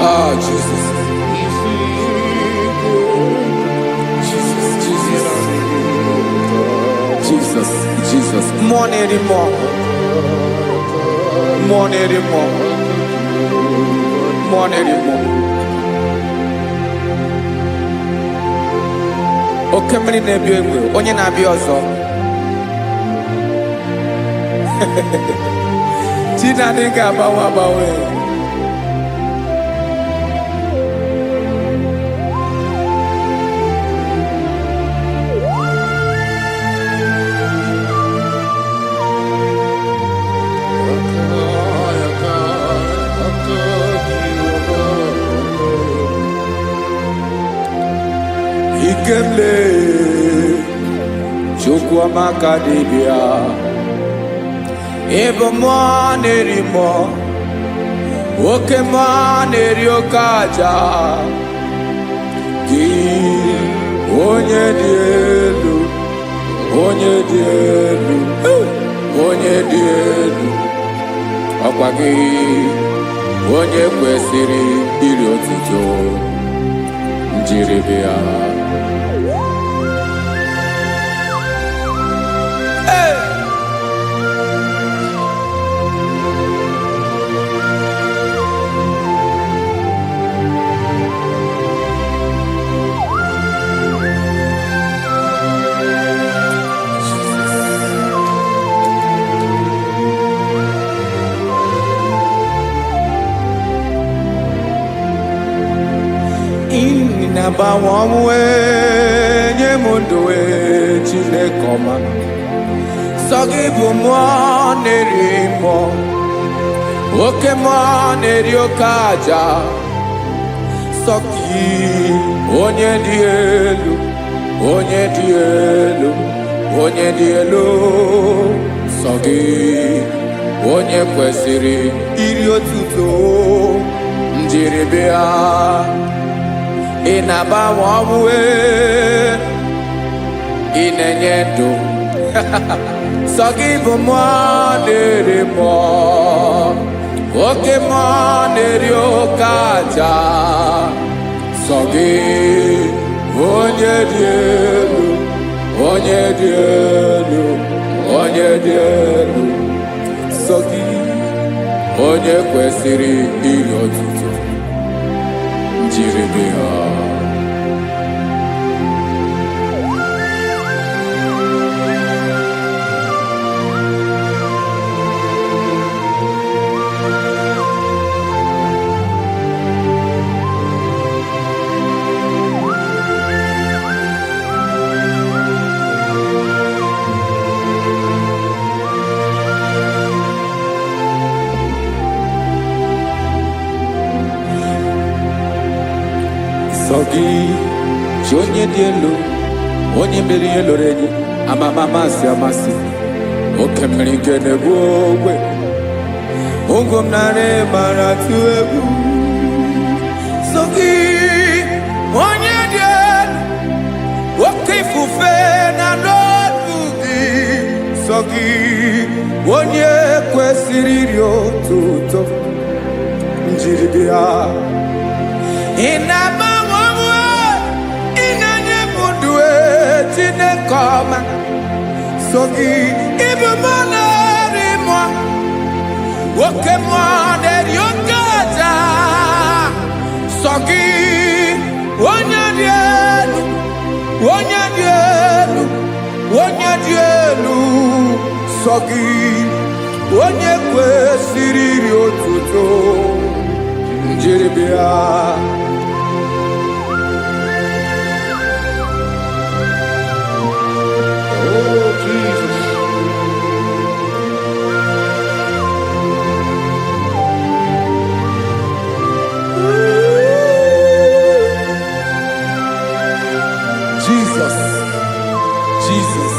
S2: Ah, Jesus. Jesus, Jesus, Jesus, Jesus. Mmụọ na-eri mmụọ. Mmụọ na-eri mmụọ. Mmụọ na-eri mmụọ. Oke mmiri na-ebi egbe, onye na-abịa ọzọ. Chi na-adịghị agbanwe agbanwe. Ikemle, Chukwuamaka dibịa. Ịbụ mmụọ na-eri mmụọ, oke mmụọ na-eri oke aja. Gị onye dị elu, onye dị elu, onye dị elu, ọkwa gị onye kwesịrị iri otuto njiribịa. Hey! Ịna-agbanwe ọnwụ, nye m ndụ, ee, Chineke ọma. Sọ gị bụ mmụọ na-eri mmụọ, oke mmụọ na-eri oke aja. Sọ gị onye dị elu, onye dị elu, onye dị elu. Sọ gị onye kwesịrị iri otuto njiribịa. Ị na-agbanwe ọnwụ, ee, ị na-enye ndụ. Sọ gị bụ mmụọ na-eri mmụọ, oke mmụọ na-eri oke aja. Sọ gị onye dị elu, onye dị elu, onye dị elu. Sọ gị onye kwesịrị iri otuto njiribịa. Sọ gị chi onye dị elu, onye mere ihe lụrụ enyi amama amasị amasị, oke mmiri nke na-egbu ogwe ogo m narị mara tụ egwu. Sọ gị onye dị elu, oke ifufe na n'olu gị. Sọ Sọ gị onye kwesịrị iri otuto njiri bịa. Ị na-agbanwe onwe, ị na-enye m ndụ e, Chineke ọma. So gị ịbụ mụ na-eri mmụọ, oke mmụọ na-eri oke aja. Sọ gị onye dị elu, onye dị elu, onye dị elu. Sọ gị onye kwesịrị iri otuto njiri bịa.
S3: Oh, Jesus.
S2: Jesus, Jesus.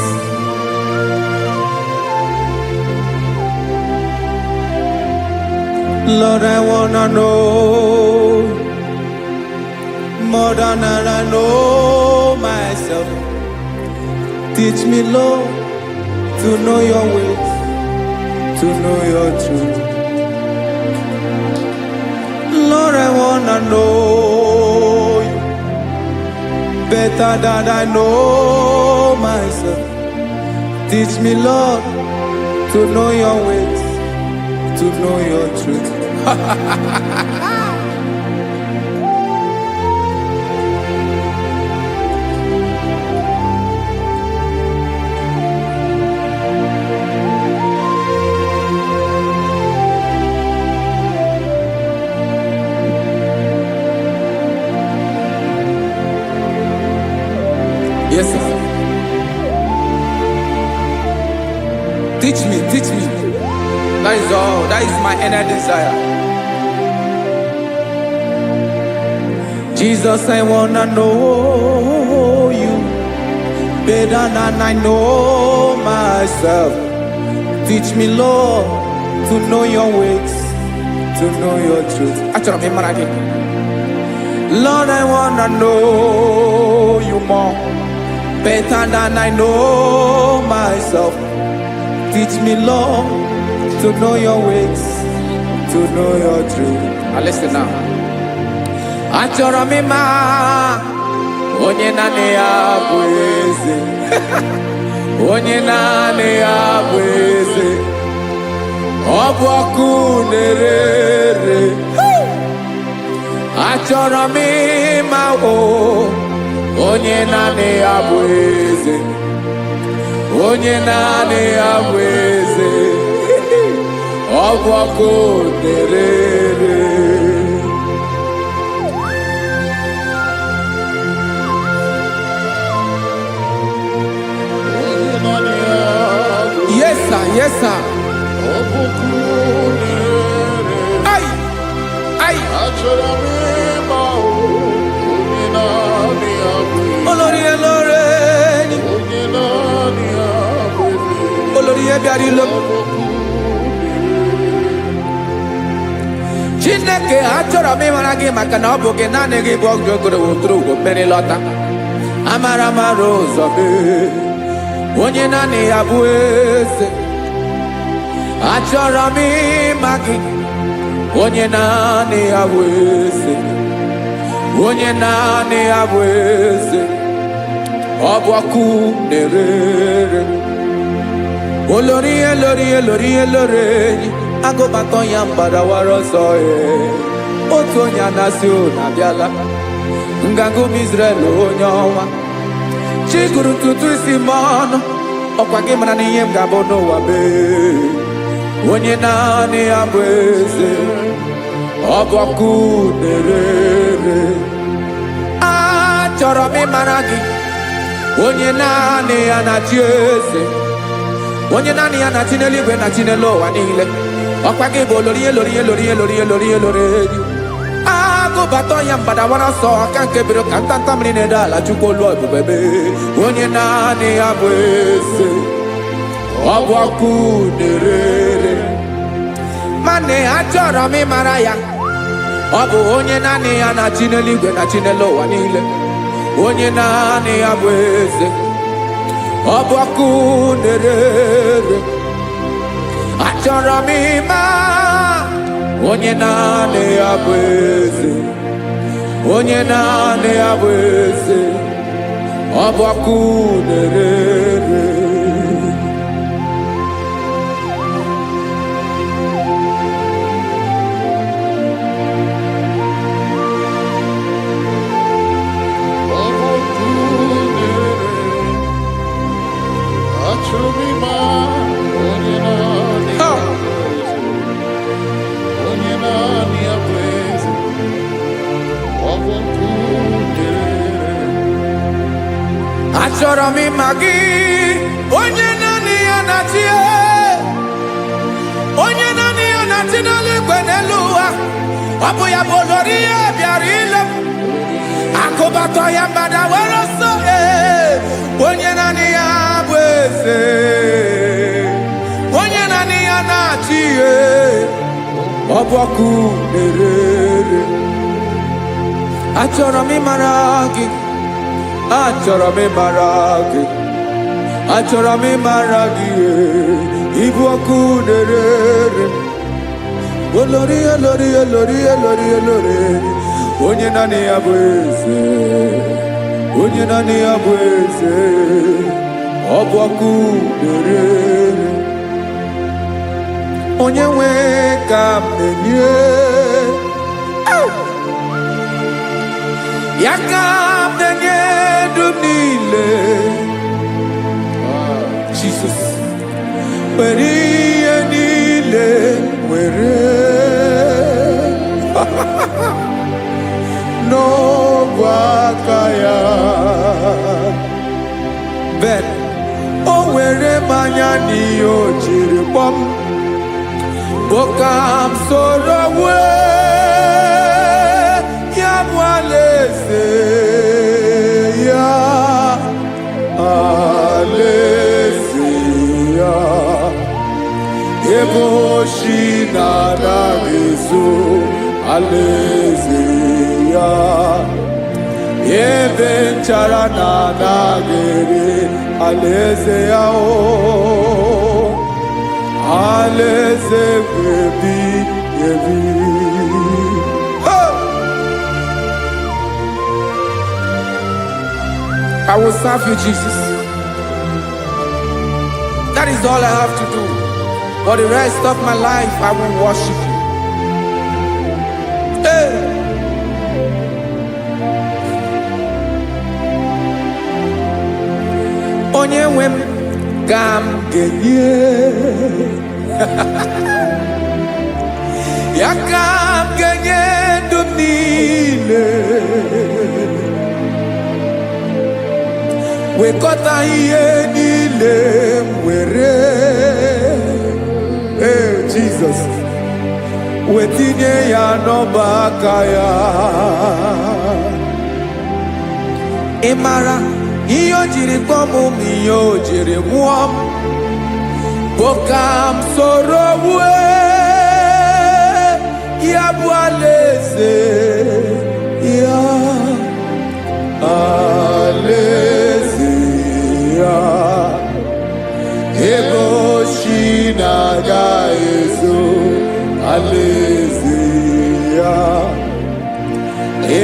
S2: Lord, I wanna know more than I know myself. Teach me, Lord, to know your ways, to know your truth. Lord, I wanna know you better than I know myself. Teach me, Lord, to know your ways, to know your truth. Yes, sir. Teach me, teach me. That is all. That is my inner desire. Jesus, I wanna know you better than I know myself. Teach me, Lord, to know your ways, to know your truth. Achọrọ m ịmara gị. Lord, I wanna know you more, better than I know myself. Teach me, Lord, to know your ways, to know your truth. Now listen now. Achọrọ m ịma onye naanị ya bụ eze, onye naanị ya bụ eze, ọ bụ ọkụ na-ere ere. Achọrọ m ịma o onye naanị ya bụ eze, onye naanị ya bụ eze, ọ bụ ọkụ na-ere ere.
S3: Onye naanị ya bụ
S2: Yes, sir. Yes, sir.
S3: ọkụkụ na-ere.
S2: Ai, ai.
S3: Achọrọ m ịma o, onye naanị ya bụ eze.
S2: Olórí elóore ni.
S3: Onye naanị ya bụ eze.
S2: Olórí bịara ilo.
S3: Ọkụkụ
S2: Chineke, achọrọ m ịmara gị maka na ọ bụ gị naanị gị bụ ọgụ ogoro woturu ugo mmeri lọta. Amara mara ụzọ mee. Onye naanị ya bụ eze. Achọrọ m ịma gị. Onye naanị ya bụ eze. Onye naanị ya bụ eze. Ọ bụ ọkụ na-ere ere. Olórí elórí elórí elórí enyi agụbatọ ya mgbadawara ọsọ ee. Otu onye anasị unu abịala nganga ụmụ Izrel onye ọnwa chi gụrụ ntutu isi m ọnụ ọkwa gị mara na ihe m ga-abụ n'ụwa mee. Onye naanị ya bụ eze, ọ bụ ọkụ na-ere ere. Achọrọ m ịmara gị, onye naanị ya na-achị eze, onye naanị ya na-achị n'eluigwe na chi n'elu ụwa niile. Ọkwa gị bụ olori elori elori elori elori elori enyi agụbatọ ya mgbadawara ọsọ aka nke biro ka ntanta mmiri na-ede ala. Chukwu olu ebube mee, onye naanị ya bụ eze, ọ bụ ọkụ na-ere ere. Mana achọrọ m ịmara ya, ọ bụ onye naanị ya na-achị n'eluigwe na chi n'elu ụwa niile, onye naanị ya bụ eze. Ọ bụ ọkụ na-ere. Achọrọ m ịma onye naanị ya bụ eze, onye naanị ya bụ eze. Ọ bụ ọkụ na-ere.
S3: Ọ bụ ọkụ na-ere. Achọrọ m ịma onye naanị ya bụ eze. Onye naanị ya bụ eze. Ọ bụ ọkụ na-ere.
S2: Achọrọ m ịma gị, onye naanị ya na-achị, onye naanị ya na-achị n'eluigwe, n'elu ụwa. Ọ bụ ya bụ olori ihe bịara ile m akụbatọ ya mgbada were ọsọ. Ee, onye naanị ya bụ eze, onye naanị ya na-achị ihe. Ọ bụ ọkụ na-ere. Achọrọ m ịmara gị, achọrọ m ịmara gị, achọrọ m ịmara gị. Ee, ịbụ ọkụ na-ere. Olori, olori, olori, olori, olori, onye naanị ya bụ eze, onye naanị ya bụ eze. Ọ bụ ọkụ na-ere. Onye nwe ka m na-enye ya, ka m na-enye ndụ m niile. Jesus, were ihe niile, were n'ọbụ aka ya. Ben o were m anya n'ihe o jiri kpọm bụ ka m soro wee ya bụ alaeze ya, alaeze ya, ebe oshi na-anaghị ezo, alaeze ya, ebe nchara na-anaghị ere, alaeze ya o, alaeze ebi ebi. Hey! I will serve you, Jesus. That is all I have to do. For the rest of my life, I will worship you. Hey! Onye nwe m ka m ga-enye ya, ka m ga-enye ndụ m niile, wekọta ihe niile m were. Ee, Jizọs, wetinye ya n'ọba aka ya. Ị mara ihe o jiri kpọọ m ma ihe o jiri nwụọ m bụ ka m soro wue ya bụ alaeze ya, alaeze ya, ebe oshi na-aga ezo, alaeze ya,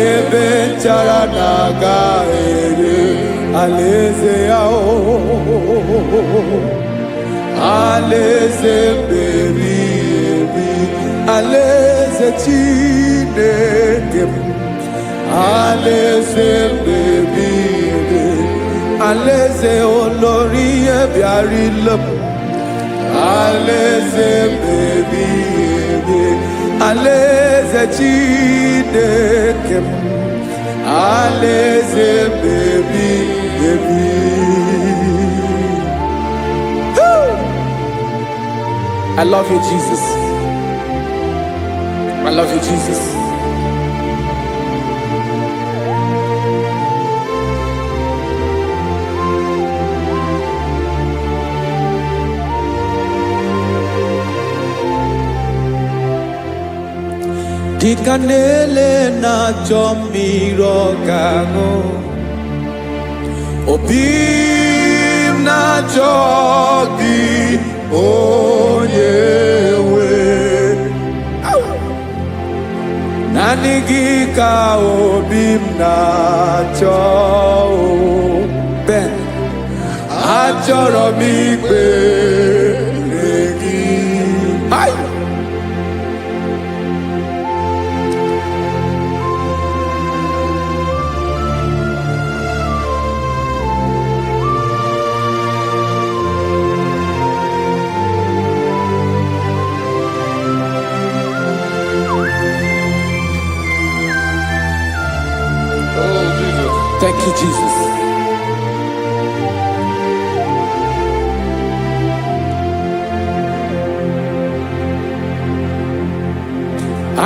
S2: ebe nchara na-aga ere, alaeze ya o, alaeze meri ebi, alaeze Chineke m, alaeze mmebi ebi, alaeze olori ihe bịara ile m, alaeze mmebi ebi, alaeze Chineke m, alaeze mmebi ebi. Woo! I love you, Jesus. I love you, Jesus. Dịka na-ele na-achọ mmiri ọ ga-aṅụ, obi m. na-achọ gị onye nwe. Naanị gị ka obi m na-achọ o. Ben, achọrọ m ikpere gị. Hai!
S3: Oh, Jesus.
S2: Thank you, Jesus.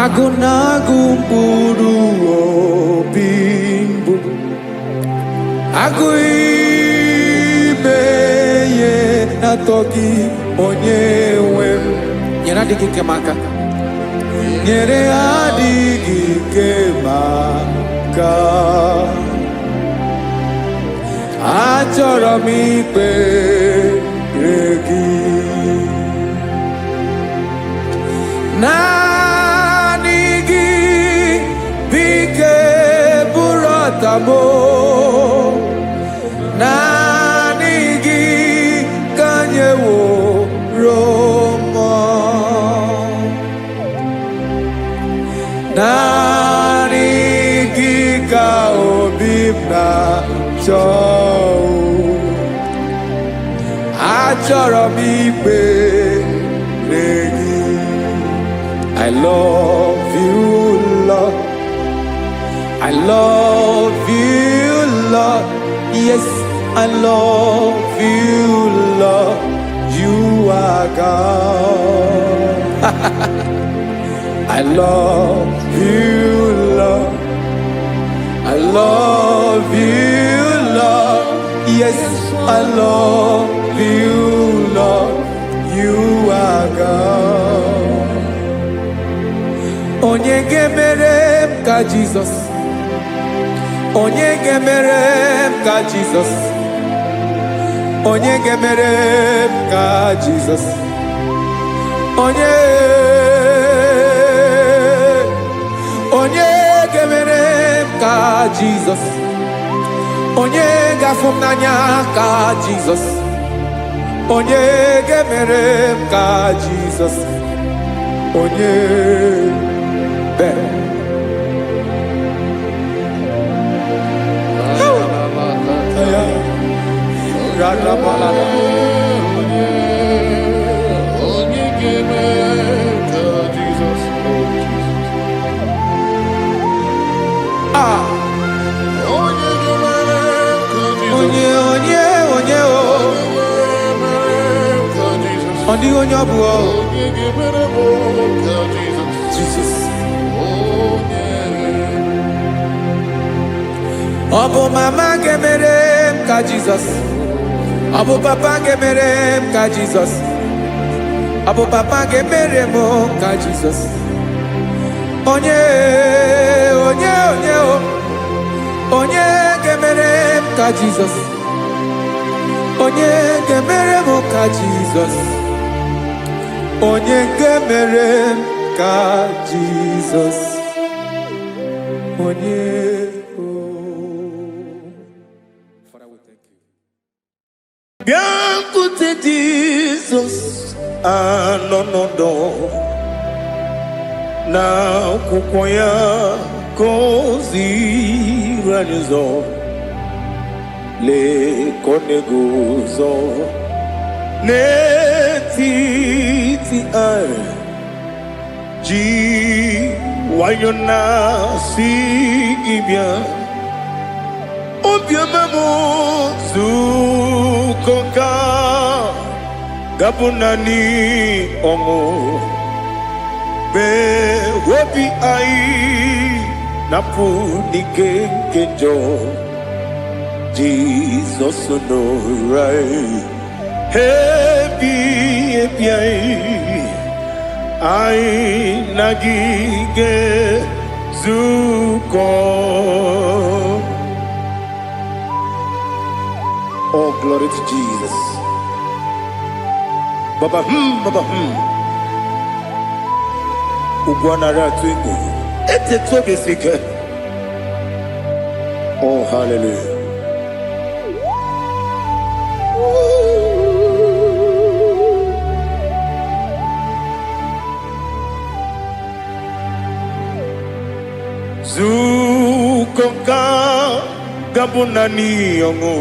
S2: Agụ na-agụ mkpụrụ obi mbụ, agụ ime ihe na-atọ gị onye nwe m. Nyere adịghị ike m aka. Nyere adịghị ike m aka. Achọrọ m ikpere gị. Naanị gị bụ ike bụrụ ọtamo. Naanị gị ka nyeworo mmụọ. Naanị gị ka obi m na-achọ. Achọrọ m ikpere gị. I love you, Lord. I love you, Lord. Yes, I love you, Lord. You are God. I love you, Lord. I love you, Lord. Yes, I love you, Lord. You are God. Onye ga-emere m ka Jizọs? Onye ga-emere m ka Jizọs? Onye ga-emere m ka Jizọs? Onye, onye ga-emere m ka Jizọs? Onye ga-afụ m n'anya ka Jizọs? Onye ga-emere m ka Jizọs? Onye bere. Ya. Radabalada.
S3: Onye ga-eme ka Jizọs, oh Jesus.
S2: Ah,
S3: Onye ga-emere ka Jizọs.
S2: Onye, onye, onye o.
S3: Onye ga-emere ka Jizọs.
S2: Ọ dịghị onye ọ bụ o.
S3: Onye ga-emere m ka Jizọs.
S2: Jizọs.
S3: Onye.
S2: Ọ bụ mama ga-emere m ka Jizọs? Ọ bụ papa ga-emere m ka Jizọs? Ọ bụ papa ga-emere m ka Jizọs? Onye, onye, onye o. Onye ga-emere m ka Jizọs? Onye ga-emere m ka Jizọs? Onye ga-emere m ka Jizọs? Onye o. Father, we thank you.
S1: Bịakwute Jizọs anọ n'ọdọ na akwụkwọ ya ka o ziri anyị ụzọ. Lee ka ọ na-eguzo n'etiti anyị ji nwayọ na-asị gị bịa obiọma m zukọ ka gabụ naanị ọṅụ mee obi anyị napụ n'ike nke njọ. Jizọs nọrọ anyị ebi ebi anyị anyị na gị ga-ezukọ. All glory to Jesus. Baba baba. Ugwu anara atụ egwu. Etetu obi esi ike. Oh, hallelujah. Nzukọ nke ga-abụ naanị ọṅụ.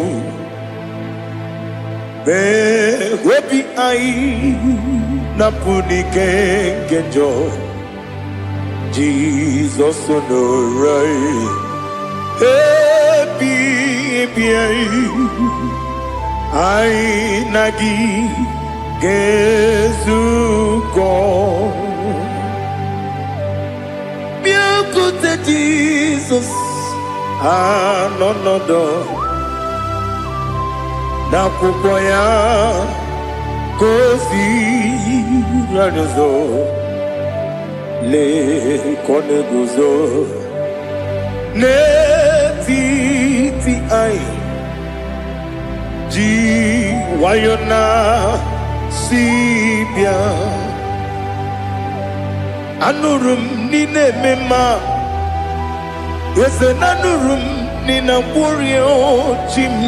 S1: Mee obi anyị na-apụ n'ike nke njọ. Jizọs nọrọ anyị ebi ebi anyị, anyị na gị ga-ezukọ. Bịakwute Jizọs anọ nọdụ n'akwụkwọ ya ka o ziri anyị ụzọ. Lee ka ọ na-eguzo n'etiti anyị, ji nwayọ na si bịa. Anụrụ m n'ị na-eme mma, eze na anụrụ m n'ị na-agwọrị chi m.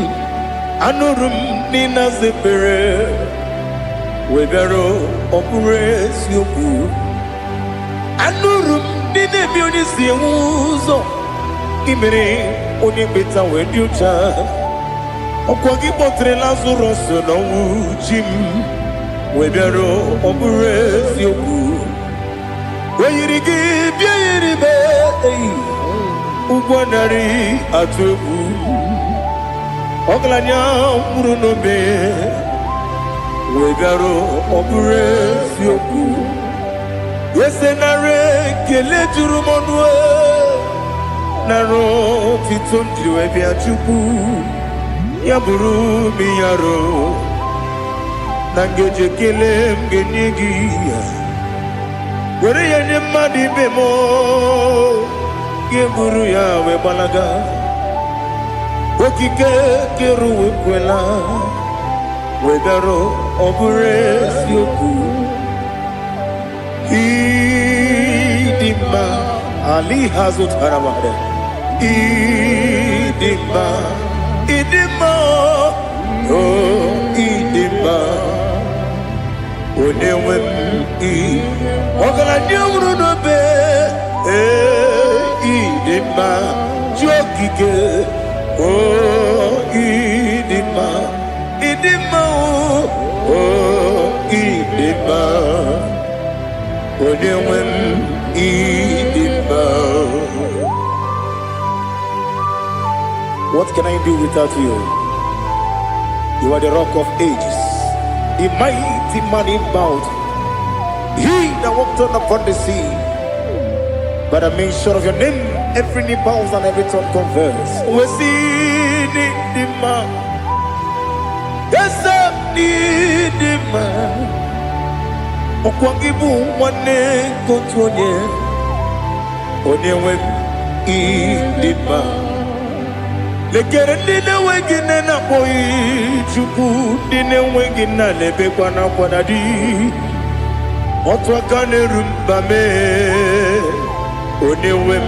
S1: Anụrụ m n'ị na-aza ekpere wee bịara. Ọ bụrụ eziokwu, anụrụ m n'ị na-eme onye si enwe ụzọ imere onye kpeta wee dị ụcha. Ọkwa gị kpọtere Lazarọs n'ọnwụ, chi m, wee bịara. Ọ bụrụ eziokwu, o yiri gị bịa yiri m eyi ụgwọ narị atụ egwu. Ọgaranya nwụrụ n'obe wee bịara. Ọ bụrụ eziokwu, ese nara ekele juru m ọnụ, nara otito m jiri wee bịa. Chukwu, ya bụrụ m yaro na ngeji ekele m ga-enye gị ya, were ya nye mmadụ ibe m, ga-eburu ya wee gbalaga. Okike kere ụwa ekwela wee bịara. Ọ bụrụ eziokwu, ịdị mma ali ha zụtara mmadụ. Ịdị mma, ịdị mma, o ịdị mma, onye nwe m. Ị ọgaranya nwụrụ n'obe, ee, ịdị mma, chi okike, o ịdị mma, ịdị mma, o ịdị mma, onye nwe m, ịdị mma. What can I do without you? You are the Rock of Ages, the mighty man in battle, he that walked on upon the sea. By the mention of your name, every knee bows and every tongue confess. We see the man. Yes, the man. Ọkwa gị bụ nwanne nke otu onye, onye nwe m, ịdị mma. Lekere ndị na-enweghị nne na-akpọghị Chukwu, ndị na-enweghị nna na-ebekwa n'akwa na di. Otu aka na-eru mba mee, onye nwe m,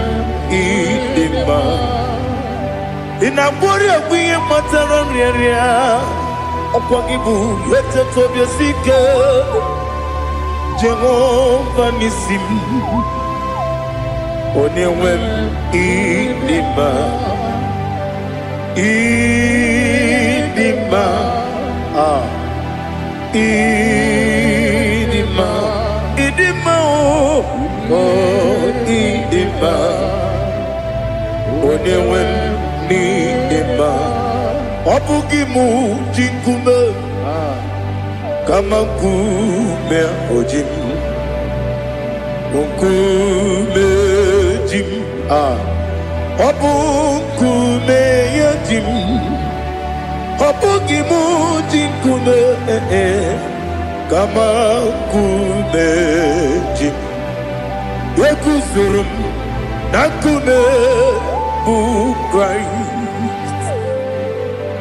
S1: ịdị mma. Ị na-agbọrị egwu ihe kpatara nrịanrịa. Ọkwa gị bụ eteta obi esi ike, Jehova n'isi m, onye nwe m, ịdị mma, ịdị mma, ah, ịdị mma, ịdị mma, o oh, ịdị mma, onye nwe m, n'ịdị mma. Ọ bụghị mụ ji nkume, kama nkume oji m, nkume ji m, ah, ọ bụ nkume ya ji m. Ọ bụghị mụ ji nkume, eh, eh, kama nkume ji m. Eguzoro m na nkume bụ Kraịst.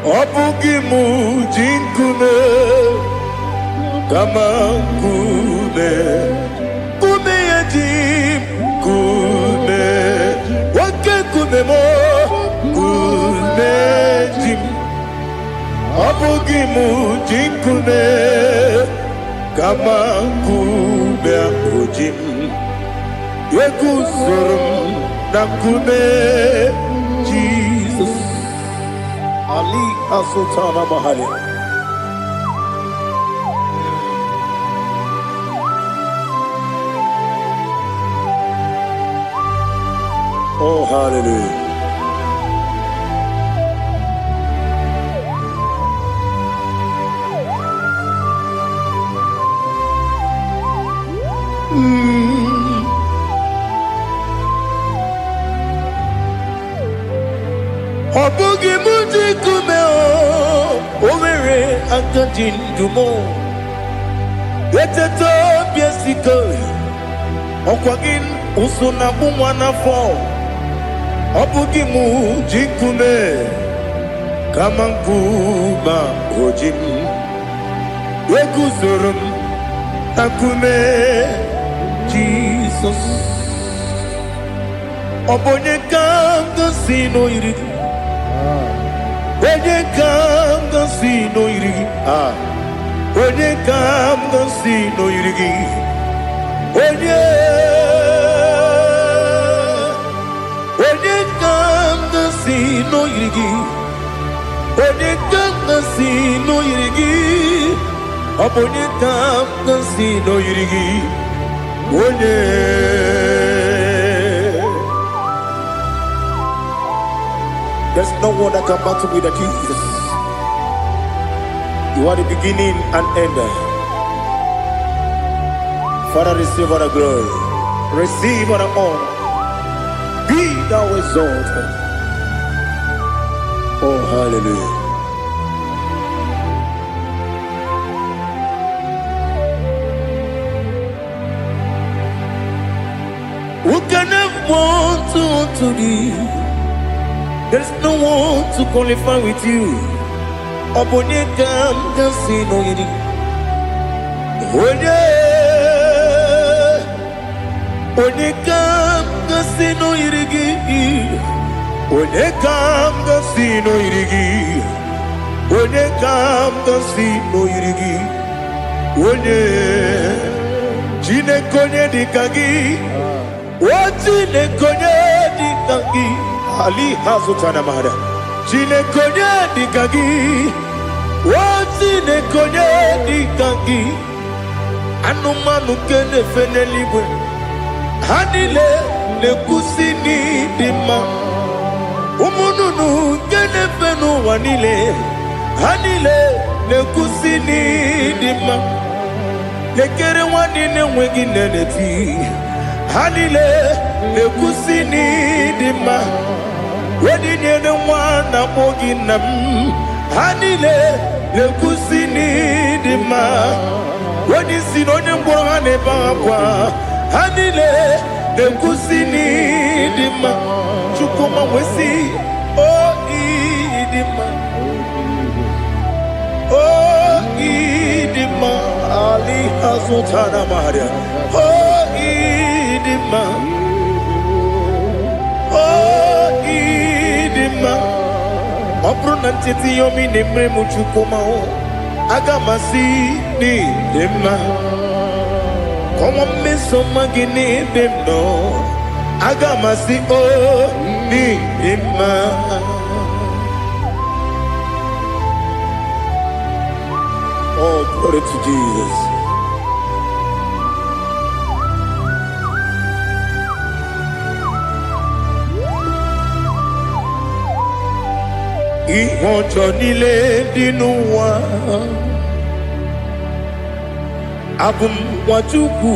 S1: Ọ bụghị m ji nkume, kama nkume, nkume ya ji m, nkume, oke nkume m, nkume ji m. Ọ bụghị m ji nkume, kama nkume ahụ ji m. Eguzoro m na nkume Jizọs. Ali Azụtana Mahali. Oh, hallelujah. Ọ bụghị m ji nkume o, o nwere aka ji ndụ m. Eteta obi esiko, ọkwa gị ụsụ na-akpụ nwa n'afọ. Ọ bụghị m ji nkume, kama nkume o ji m. Eguzoro m na nkume Jizọs. Ọ bụ onye ka m gosi n'oyiri gị? Onye ka m gosi n'oyiri gị? Ah. Onye ka m gosi n'oyiri gị? Onye? Onye ka m gosi n'oyiri gị? Onye ka m gosi n'oyiri gị? Ọ bụ onye ka m gosi n'oyiri gị? Onye? There's no one that can battle with the Jesus. You are the beginning and end. Father, receive all the glory. Receive all the honor. Be thou exalted. Oh, hallelujah. Who can have one to thee? There's no one to qualify with you. Ọ bụ onye ka m ga-asị n'oyiri? Onye? Onye ka m ga-asị n'oyiri gị? Onye ka m ga-asị n'oyiri gị? Onye ka m ga-asị n'oyiri gị? Onye? Chineke, onye dị ka gị? O Chineke, onye dị ka gị? Ali hazụtana mara. Chineke, onye dị ka gị? O Chineke, onye dị ka gị? Anụmanụ nke na-efe n'eluigwe, ha niile na-ekwusi n'ịdị mma. Ụmụ nnụnụ nke na-efe n'ụwa niile, ha niile na-ekwusi n'ịdị mma. Lekere nwa niile enweghị nne na-eti, ha niile na-ekwusi n'ịdị mma. Onye nyere nwa na-akpọ gị nna m, ha niile na-ekwusi n'ịdị mma. Onye isi na onye ngwọrọ, ha na-ebe akwa, ha niile na-ekwusi n'ịdị mma. Chukwuma nwesị o ịdị mma, o ịdị mma. Ali azụtara maria. O ịdị mma, o ịdị mma. Ọ bụrụ na ncheta ihe omi na-emere m, Chukwuma, aga m asị n'ịdị mma. Kọnwa mmeso mma gị n'ebe m nọ, aga m asị o n'ịdị mma. Oh, glory to Jesus. Ihe ọjọọ niile dị n'ụwa, abụ m nwa Chukwu,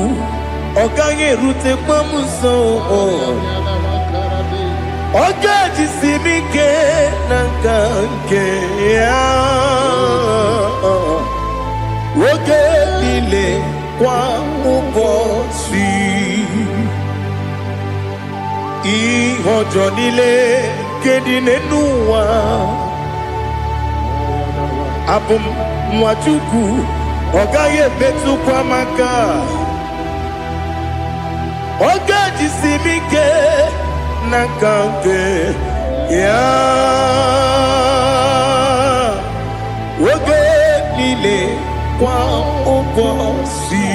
S1: ọ gaghị erutekwa m nso. Ọ ga-ejisi m ike na nka nke ya oge niile, kwa ụbọchị. Ihe ọjọọ niile nke dị n'ụwa. Abụ m nwa Chukwu, ọ gaghị emetụkwa m aka. Ọ ga-ejisi m ike na nka nke ya oge niile, kwa ụbọchị.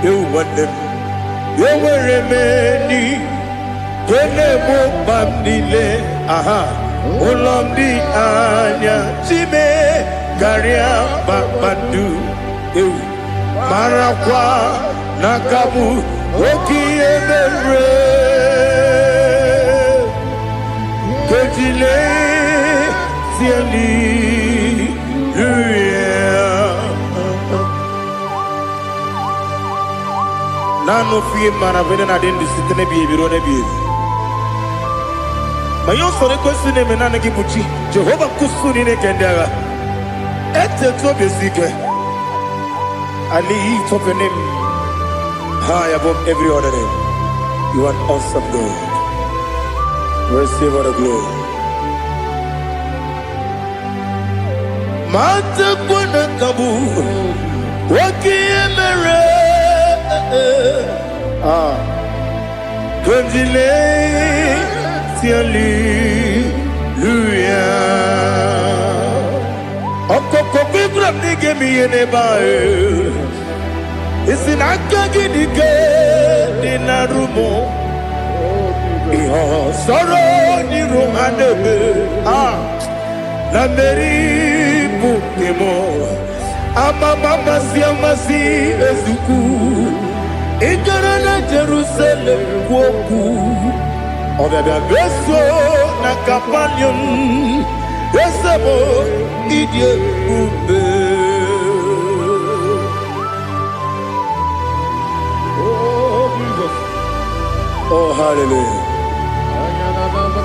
S1: Ewu nwanne m, enwere m enyi nke na-egbo mkpa m niile. Aha ụlọ m dị anya chime karịa kpakpando. Ewu, marakwa na aka bụ oke ihe mere kejile tieli. Naanị ofu ihe mara bụ na-adị ndụ site n'ebighị ebi ruo n'ebighị ebi. Ma ihe usoro ekwesị na-eme, naanị gị bụ chi Jehova nkusu niile nke ndị agha. Etetu obi esi ike. I lift up your name high above every other name. You are an awesome God. Receive all the glory. Ma tekwa na kabụ oke ihe mere. Ah, Kondile hallelujah. Ọkọkọ gbígbà m n'ige m ihe n'ebe ahụ. Isi na aka gị dị ike dị na rumo. Ihe ọsọrọ n'iru ha na-eme. Ah, na mmeri bụ nke m. Amama amasị amasị ezukwu. Ị gara na Jerusalem kwuo okwu. Ọbịabịa beso na Kapanium. Eze m, ịdị ebube.
S3: Oh, Jesus.
S1: Oh, hallelujah.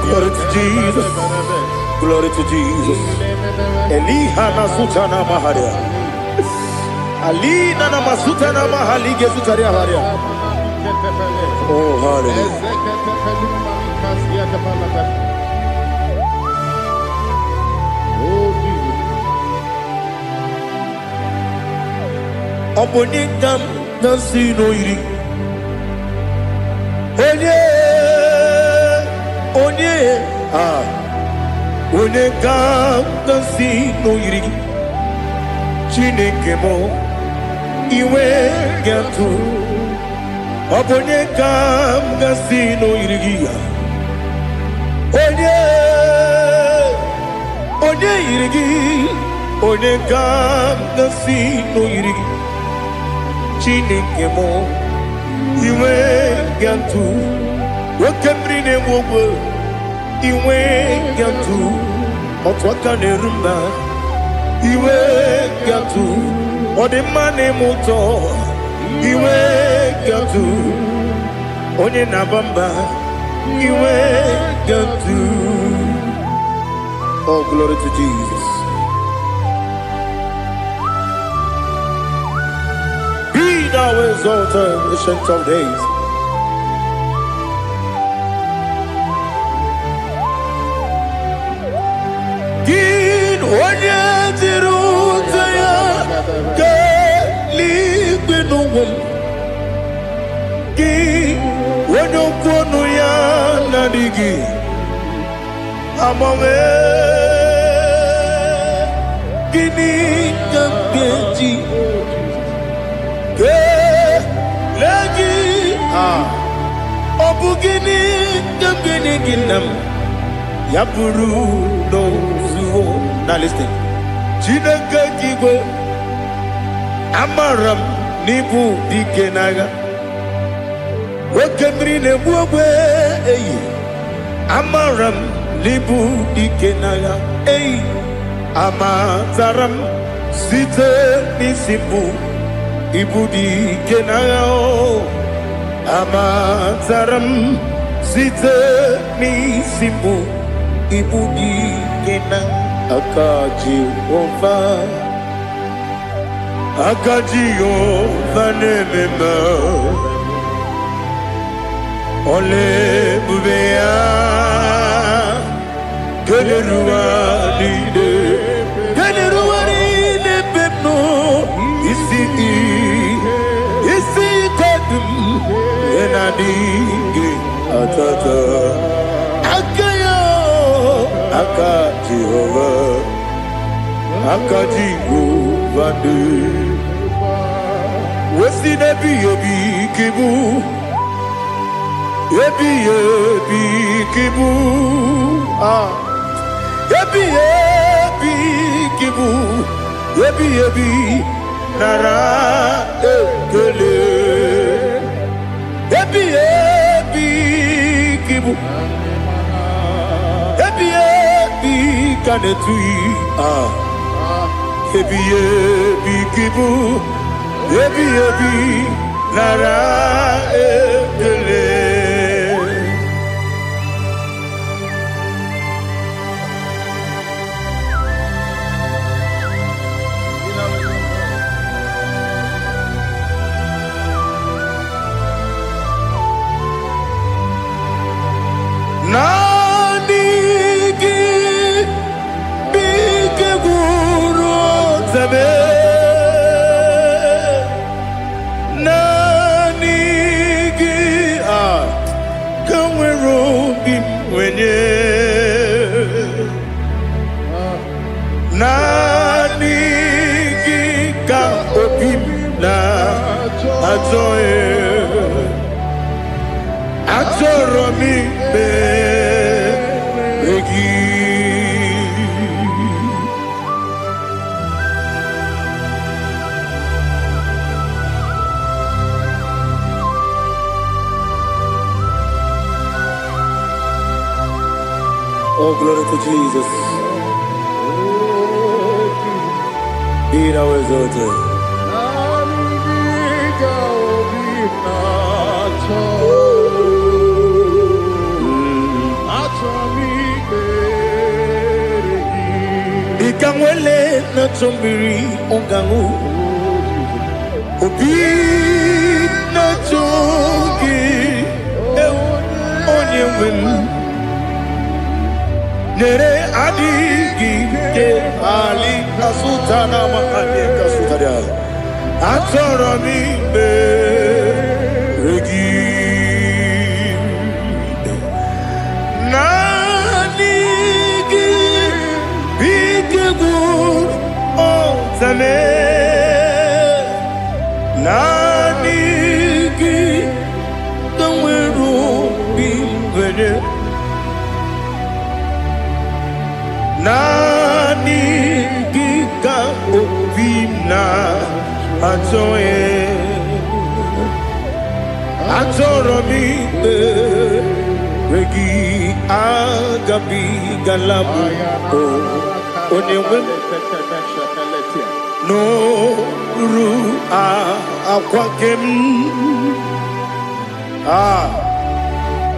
S1: Glory to Jesus. Glory to Jesus. Eliha na sutana maharia. Alina na masutana mahalige sutaria haria. Oh, hallelujah.
S3: Oh, Jesus.
S1: Ọ bụ onye ka m na-si n'oyiri. Onye, onye, ah, onye ka m na-si n'oyiri gị. Chineke m, iwe ga-atụ. Ọ bụ onye ka m ga-si n'oyiri gị ya. Onye, onye yiri gị, onye ka m ga-si n'oyiri gị. Chineke m, iwe ga-atụ. Oke mmiri na-egbu ogwe, iwe ga-atụ. Otu aka na-eru mba, iwe ga-atụ. Ọ dị mma na-eme ụtọ, iwe ga-atụ. Onye na-aba mba, iwe ga-atụ. Oh, glory to Jesus. Be thou exalted, Ancient of Days. Gị onye jiri ute ya kelee n'ụwa m. Gị onye okwu ọnụ ya na-adịghị agbanwe. Gịnị ka m ga-eji kelee gị? Ah, ọ bụ gịnị ka m ga-enye gị, nna m, ya bụrụ n'ozuo na listen? Chineke nke igwe, amara m n'ịbụ dike n'agha. Oke mmiri na-egbu ogbe eyi, amara m n'ịbụ dike n'agha eyi. Amatara m site n'isi mbụ, ịbụ dike n'agha o. Amatara m site n'isi mbụ, ịbụ dike na aka Jehova. Aka Jehova na-eme mma. Ọla ebube ya keneruwa niile. Adịghị atata aka ya, aka Jehova, aka Jehova dị wesi n'ebighị ebi ka ịbụ, ebighị ebi ka ịbụ, ah, ebighị ebi ka ịbụ, ebighị ebi, nara ekele. Ebighị ebi ka ịbụ, ebighị ebi ka na-etughị, ah, ebighị ebi ka ịbụ, ebighị ebi, nara ekele. Naanị gị bụ ike gwụrụ ọtebe. Naanị gị a ka nwere obi m nwenye. Naanị gị ka obi m na-achọ. Achọrọ m ikpere gị. Oh, glory to Jesus. Be thou exalted.
S3: Naanị gị ka obi m na-achọ. Achọ m ikpere gị.
S1: Dịka nwele na-achọ mmiri ọ ga-aṅụ, obi na-achọ gị, ewu, onye nwe m. Nyere adịghị ike ali kasụta na mahadị kasụtara. Achọrọ m ikpere gị. Naanị gị bụ ike gwụrụ ọtame. Naanị gị ka nwere obi nwere. Naanị gị ka obi m na-achọ ya. Achọrọ m ikpere gị, agabigala m o onye nwe m n'oru akwa nke m a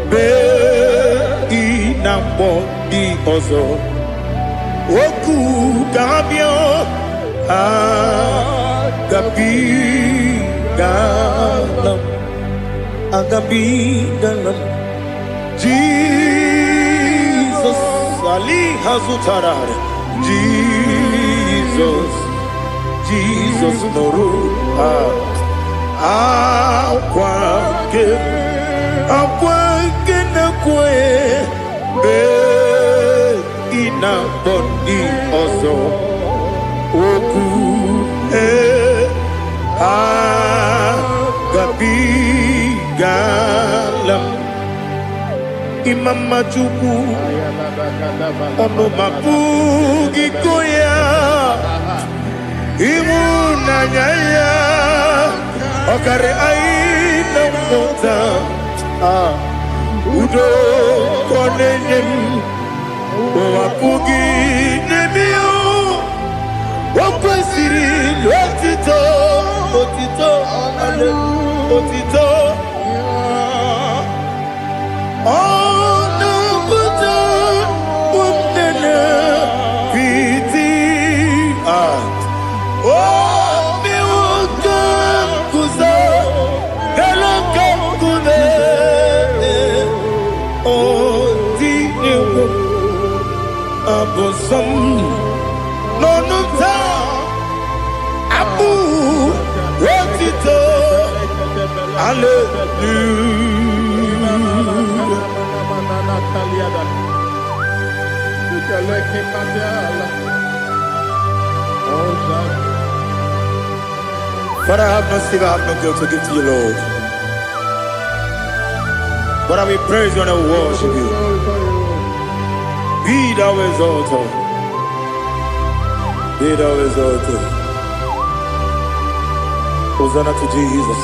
S1: bee ị na mkpọ dị ọzọ okwu ga-abịa. Agabigala m, agabigala m. Jizọs ali ha zụtara. Jizọs, Jizọs nụrụ akwa nke, akwa nke na-ekwe bee ị na-akpọ ndị ọzọ okwu e agabigala m. Ịma mma Chukwu, ọnụ ma pụghị ịkọ ya. Ịhụnanya ya ọkarị anyị na mmụta. Ah, udo ka ọ na-enye m, ụwa pụghị n'ebe ya. O kwesịrị otito, otito, otito. Ọ na-apụta ụmụnne piti. Ah, o mewo ka m guzo elu ka nkume. O tinyewo abụ nsọ m n'ọnụ m taa, abụ otito. Hallelujah. Father, I have no silver, I have no gold to give to you, Lord. But I will praise you and I will worship you. Be thou exalted. Be thou exalted. Hosanna to Jesus.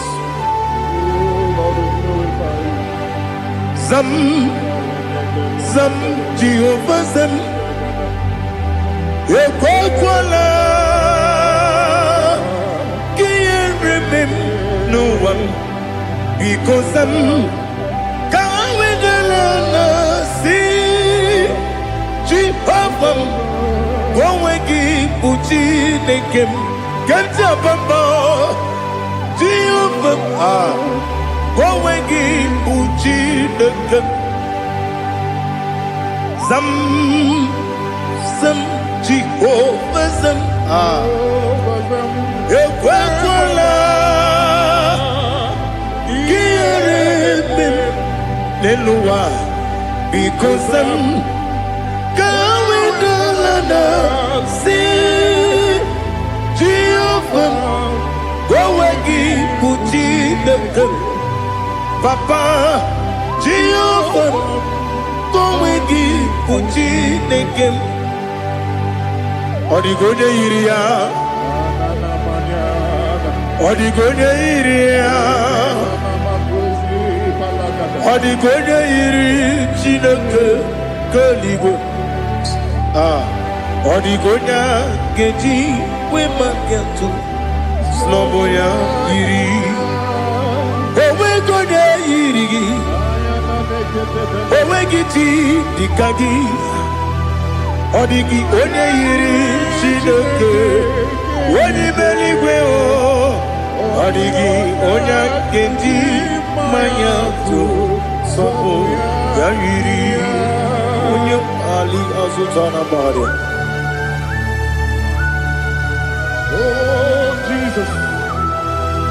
S1: Zam, Zam, Jehovah Zam. Ekwekwala ka ihere mee m n'ụwa m. Biko zam, ka wedala na si Jehova m, ka onwe gị bụ Chineke m. Ka ntị abamba Jehova m, ah, ka onwe gị bụ Chineke m. Zam, zam, Jehova zam, ah, ekwekwala ka ihere mee m n'elu ụwa. Biko zam, ka wedala na si Jehova m, ka onwe gị bụ Chineke m. Papa, Jehova m, ka onwe gị bụ Chineke m. Ọ dịghị onye yiri ya. Ọ dịghị onye yiri ya. Ọ dịghị onye yiri Chineke nke eluigwe. Ah, ọ dịghị onye a ga-eji wee maka atụ sị ya yiri. Onweghị onye yiri gị. Onweghị chi dịka gị. Ọ dịghị onye yiri Chineke onye ime eluigwe o. Ọ dịghị onye a ga-eji mmanya tụ sọpụ ya yiri onye ali azụta na mmadụ.
S3: Oh, Jesus,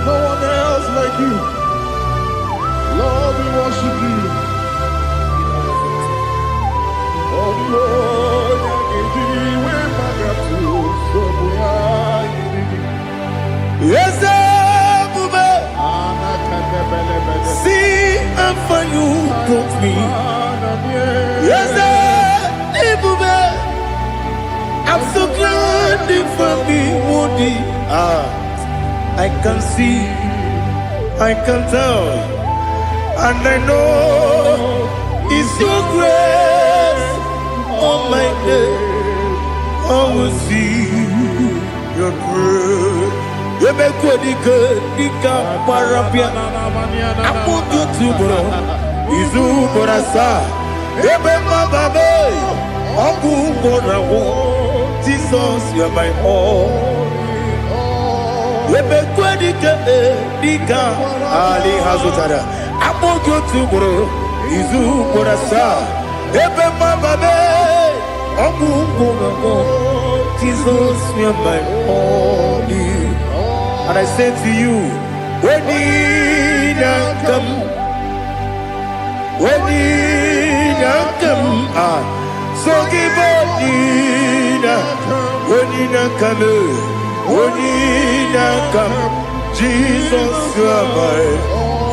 S3: no one else like you. Lord, we worship you. Oh, Lord,
S1: Eze ebube, see how far you brought me. Eze ebube, I'm so glad you found me worthy. Ah, I can see, I can tell, and I know it's your grace on my day. I will see your grace. Emekwedike dịka gbara bịa akpụkpọ otu ugboro izu ugboro asaa ebe mmababe ọgwụ ngwọrọ agwụ. Jizọs, you are my all. Emekwedike dịka ali ha zụtara akpụkpọ otu ugboro izu ugboro asaa ebe mmababe ọgwụ ngwọrọ agwụ. Jizọs, you are my all. And I say to you, when you come, when you come, ah, so give Onina, Onina come, Onina come, Jesus, you are my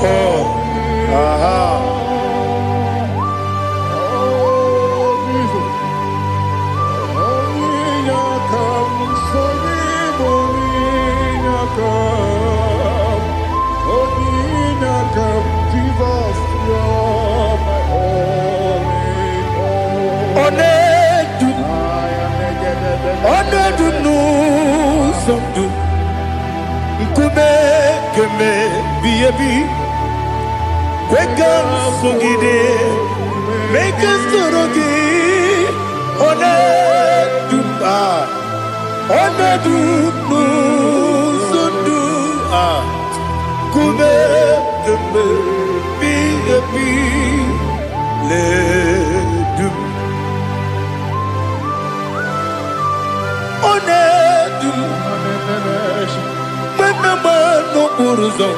S1: all. Aha.
S3: Oh, Jesus. Jesus, you're my all in all.
S1: Onedu,
S3: I am
S1: onedu n'ụzọ ndụ, nkume keme bi ebi, kwe ka m sogide, mee ka m soro gị, onedu, ah, onedu n'ụzọ ndụ, ah, nkume keme bi ebi, ledu m. Onedu m, mgbe m n'okporo ụzọ.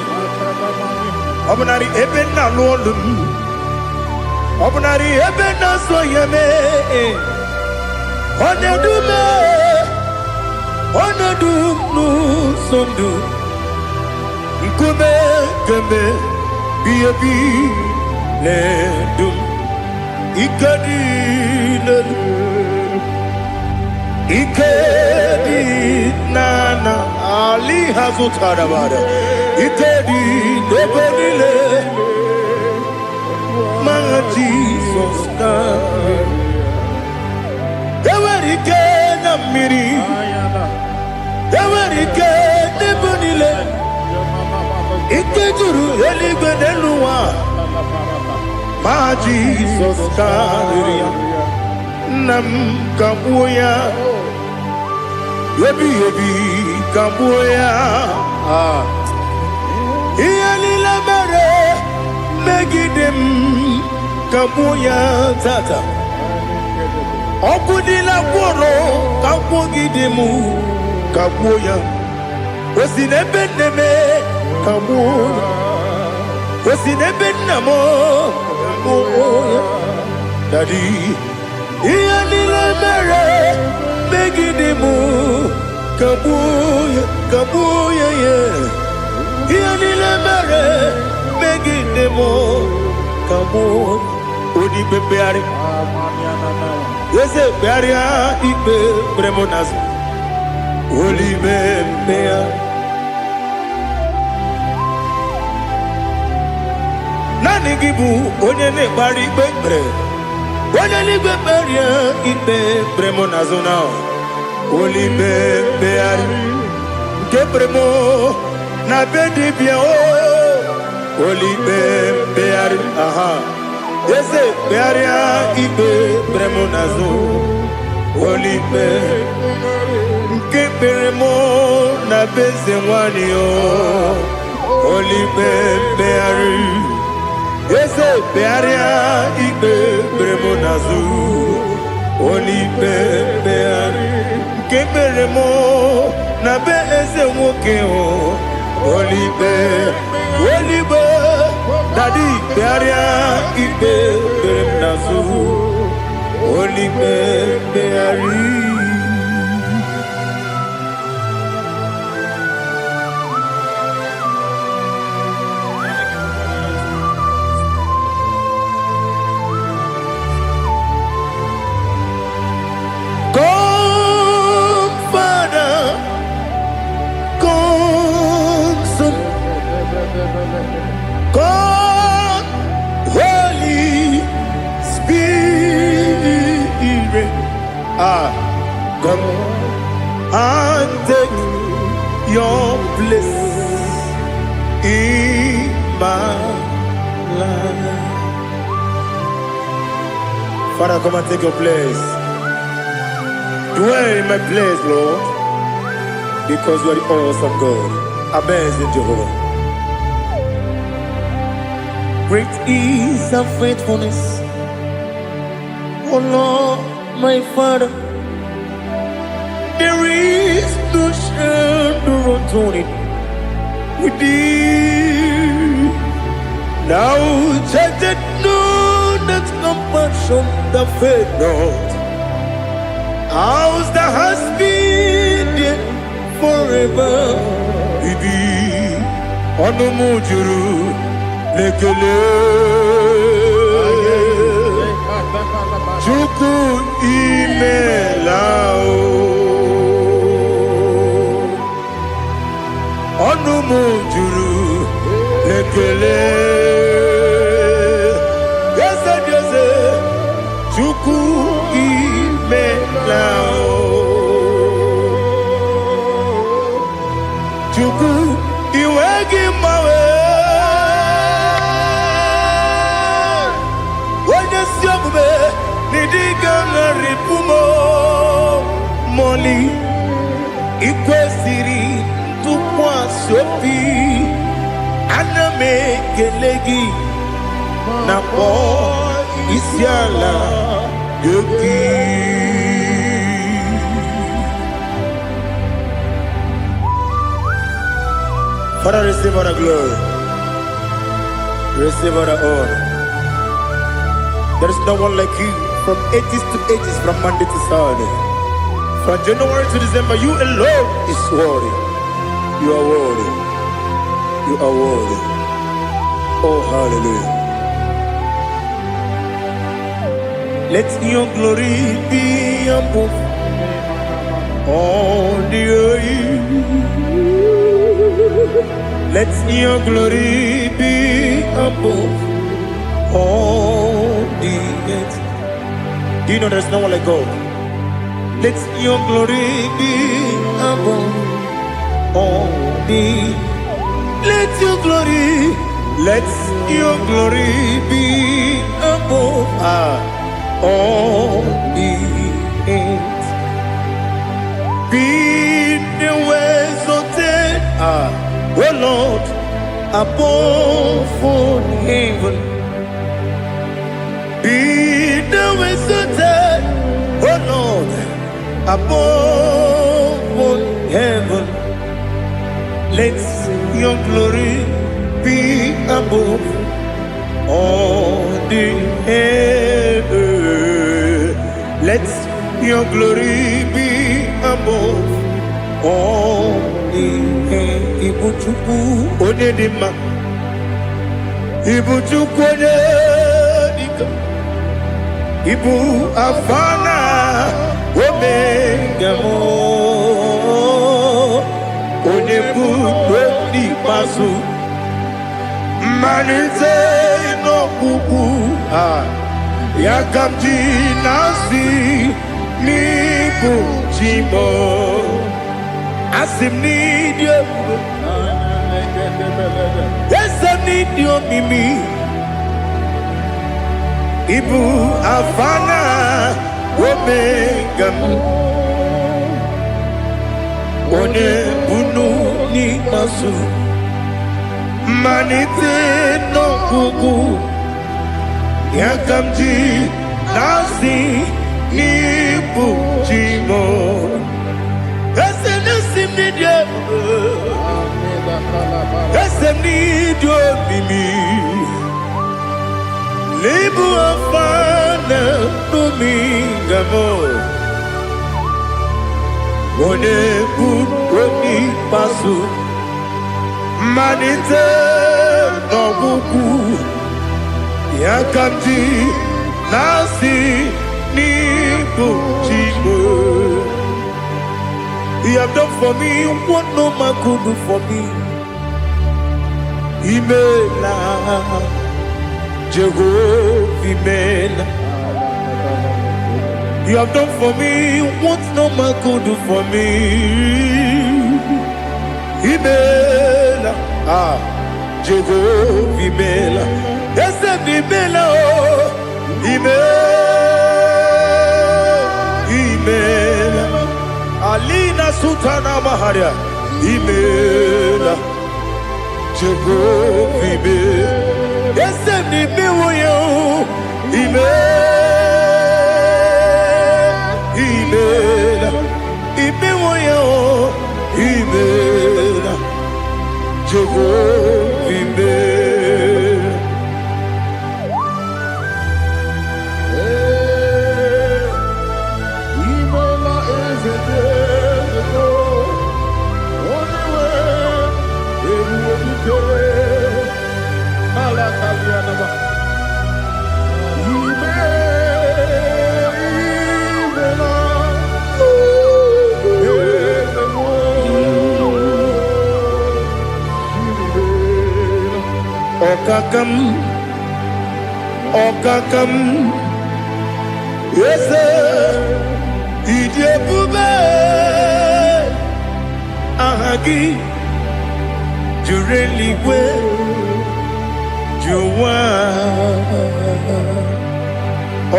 S1: Ọ bụnarị ebe nna alụ ọlụ m, ọ bụnarị ebe na-azụ ya mee. Ọ na-edu m, ọ na-edu m n'ụzọ ndụ. Nkume kemgbe bi ebi na-edu m. Ike dị n'elu, ike dị n'ala, ali ha zụtara bara. Ike dị n'ebe niile, ma Jizọs ka enwere ike na mmiri, enwere ike n'ebe niile. Ike juru eluigwe n'elu ụwa, ma Jizọs karịrị ya. Nna m, kagbuo ya, ebighị ebi kagbuo ya. Ah. Ihe niile mere megide m, kagbuo ya tata. Ọkụ niile gwụrụ kagbugide m, kagbuo ya. O si n'ebe nne m, kagbuo ya. O si n'ebe nna m, kagbuo ya. Daddy, ihe niile mere megide m, kagbuo ya, kagbuo ya ya. Ihe niile mere megide m, kagbuo. Onye ikpe mkpegharị, eze, kpegharịa ikpe kpere m n'azụ. Olibe mkpegharị, naanị gị bụ onye na-ekpegharị ikpe kpere. Onye n'igwe, kpegharịa ikpe kpere m n'azụ na olibe mkpegharị nke kpere m na be dibịa o. Olibe mkpegharị, aha, eze, kpegharịa ikpe kpere m n'azụ. Olibe nke kpere m na be eze nwanyị o. Olibe mkpegharị, eze, kpegharịa ikpe kpere m n'azụ. Olibe mkpegharị nke kpere m na be eze nwoke o. Olibe, olibe, daddy, kpegharịa ikpe kpere m n'azụ. Olibe mkpegharị. Come, Father, come, Son, come, Holy Spirit. Ah, come and take your place in my life. Father, come and take your place. Dwell in my place, Lord, because you are the awesome God, amazing Jehovah. Great is thy faithfulness, O Lord, my Father. There is no shadow of turning with thee. Thou changest not thy compassions, they fail not. As thou hast been there forever. Ibi ọnụ m juru n'ekele. Chukwu, imela o. Ọnụ m juru n'ekele. Eze dị eze, Chukwu, imela o. Chukwu, iwe gị mgbanwe. Onye si omume n'ịdịga ṅarịpụ m mọli. Ikwesịrị ntụkwasị obi, ana m ekele gị na kpọọ isi ala gị. Father, receive all the glory. Receive all the honor. There is no one like you from ages to ages, from Monday to Saturday. From January to December, you alone is worthy. You are worthy. You are worthy. Oh, hallelujah. Let your glory be above all the earth. Let your glory be above all the earth. Do you know there's no one like God? Let your glory be above all the. Let your glory, let your glory be above all the earth. Be thou exalted, O Lord, above all heaven. Be thou exalted, O Lord, above all heaven. Let your glory be above all the earth. Let your glory be above all the earth. Ibu Chukwu onye dị mma. Ibu Chukwu onye dike. Ibu Alfa na Omega m. Onye bụ n'ikpeazụ. Mmalite n'ọgwụgwụ a ya ka m ji na-asị n'ịbụ chi m. Asị m n'ịdị ebube, eze m n'ịdị omimi. Ịbụ Alfa na Omega m, onye bunu n'ikpeazụ, mmalite n'ọgwụgwụ, ya ka m ji na-asị n'ịbụ chi m. Eze na-esi m n'ịdị ebube, eze m n'ịdị omimi. N'ịbụ Alfa na Omega m, onye bụ onye ikpeazụ, mmalite n'ọgwụgwụ, ya ka m ji na-asị n'ịbụ chi m. You have done for me what no man could do for me. Imela, Jehovah, Imela. You have done for me what no man could do for me. Imela, ah, Jehovah, Imela. Eze m, Imela, oh, Imela, Imela. Alina Sultana Maharia, Imela, Jehovah, Imela. Eze m, imewo ya, oh, Imela, Imela, imewo ya, oh, Imela, Jehovah, Imela.
S3: Imela eze dị eze, onye nwe ebube dike ala kalianaba. Ime imela eze m, imela.
S1: Ọkaka m, ọkaka m, eze, ịdị ebube, aha gị juru eluigwe ju ụwa.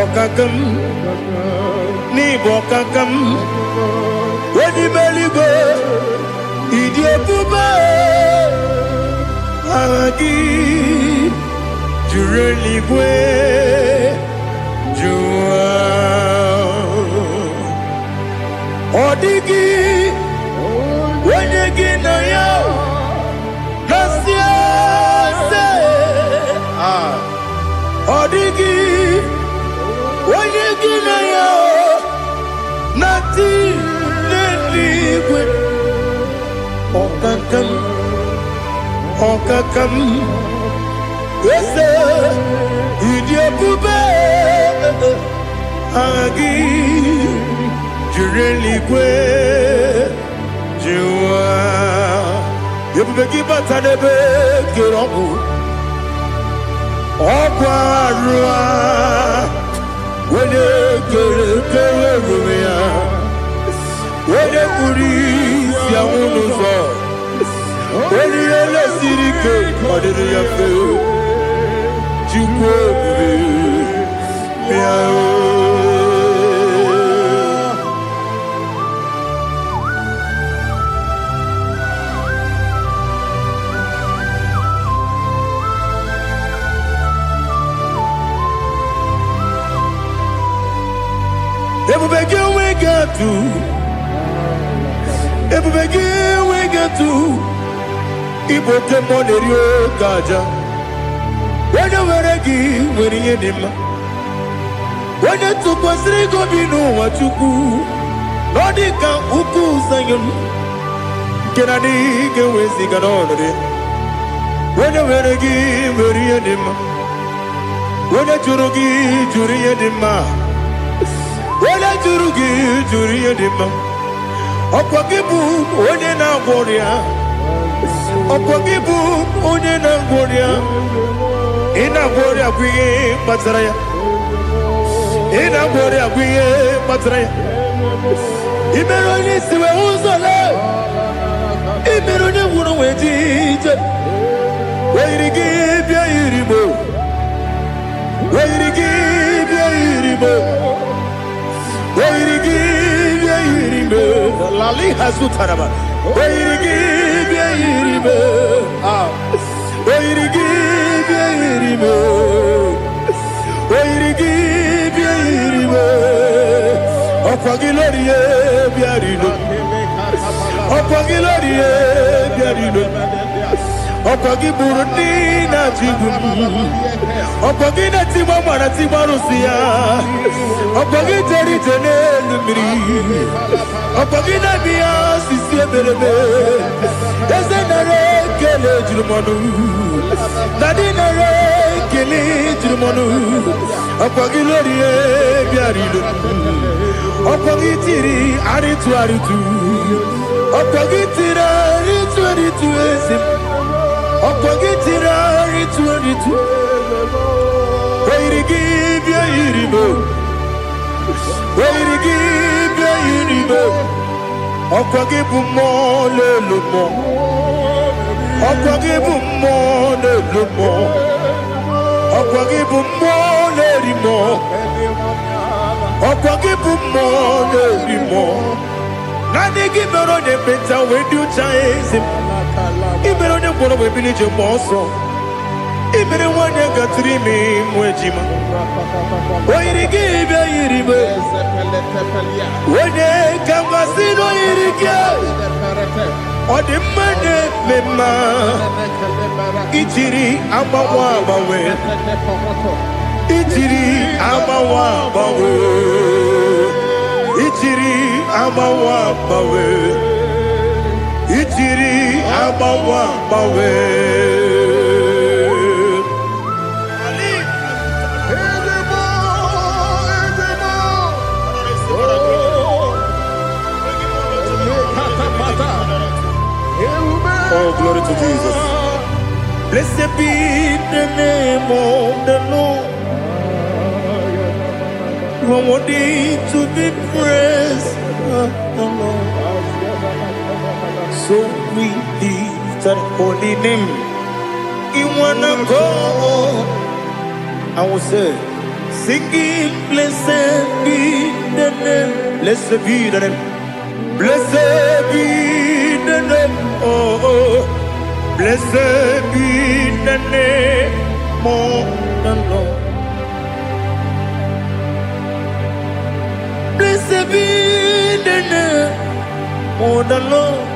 S1: Ọkaka m, n'ịbụ ọkaka m, onye ime eluigwe, ịdị ebube, aha gị juru eluigwe ju ụwa. Ọ dịghị onye gị na ya na-asị eze. Ọkaka m, ọkaka m, eze, ịdị ebube, aha gị jiri eluigwe jiwa. Ebube gị bata n'ebe kere ọgwụ, ọgwụ arụ a, onye kere kere ruru ya, onye kpuru isi anwụ n'ụzọ, onye ihe lesiri ike ọ dịrị ya mfe. Chukwu ebube, bịa o. Ebube gị enweghị atụ, ebube gị enweghị atụ, ịbụ oke mmụọ na-eri oke aja. Onye nwere gị nwere ihe dị mma, onye tụkwasịrị gị obi n'ụwa, Chukwu, na ọ dị ka ukwu Zayọn nke na adịghị ga-eweziga n'ọnọdụ ya. Onye nwere gị nwere ihe dị mma, onye jụrụ gị jụrụ ihe dị mma, onye jụrụ gị jụrụ ihe dị mma. Ọkwa gị bụ onye na-agwọ ọrịa, ọkwa gị bụ onye na-agwọ ọrịa. Ị na-agwọ ọrịa bụ ihe kpatara ya, ị na-agwọ ọrịa bụ ihe kpatara ya. Ị mere onye isi wee hụ ụzọ lee, ị mere onye gwụrụ wee ji ije. Oyiri gị bịa yiri mo, oyiri gị bịa yiri mo, oyiri gị bịa yiri mo. Lali hazutaraba. Oyiri gị bịa yiri mo. Ah. Oyiri gị bịa yiri mo, oyiri gị bịa yiri mo. Ọkwa gị lórí ye bịa rilo, ọkwa gị lórí ye bịa rilo, ọkwa gị gburu ndị na-achị igbu m, ọkwa gị na-etigba mara tigba arụsị ya, ọkwa gị jere ije n'elu mmiri, ọkwa gị na-eme ya osisi emereme. Eze, nara ekele juru m ọnụ, dadi, nara ekele juru m ọnụ. Ọkwa gị lórí bịara ilo, ọkwa gị tiri arịtụ arịtụ, ọkwa gị tiri arịtụ arịtụ, eze m, ọkwa gị tiri arịtụ arịtụ. Oyiri gị bịa yiri m, oyiri gị bịa yiri m. Ọkwa gị bụ mmụọ n'elu mmụọ, ọkwa gị bụ mmụọ n'elu mmụọ, ọkwa gị bụ mmụọ na-eri mmụọ, ọkwa gị bụ mmụọ na-eri mmụọ. Naanị gị mere onye ekpenta wee dị ụcha, eze m. Ị mere onye mkpọrọ wee bili ije mgbe ọsọ. Ị mere nwanyị gatụrụ ime mụ ejima. Oyiri gị bịa yiri m, onye ka mmasị na oyiri gị ọ dị mma na-eme mma. Ijiri agbanwe agbanwe, ijiri agbanwe agbanwe, ijiri agbanwe agbanwe, ijiri agbanwe agbanwe. Oh, glory to Jesus. Blessed be the name of the Lord. You are worthy to be praised, the Lord. So we lift that holy name. In one accord, I will say, singing, blessed be the name. Blessed be the name. Blessed be the name. Oh, oh. Blessed be the name of the Lord. Blessed be the name of the Lord.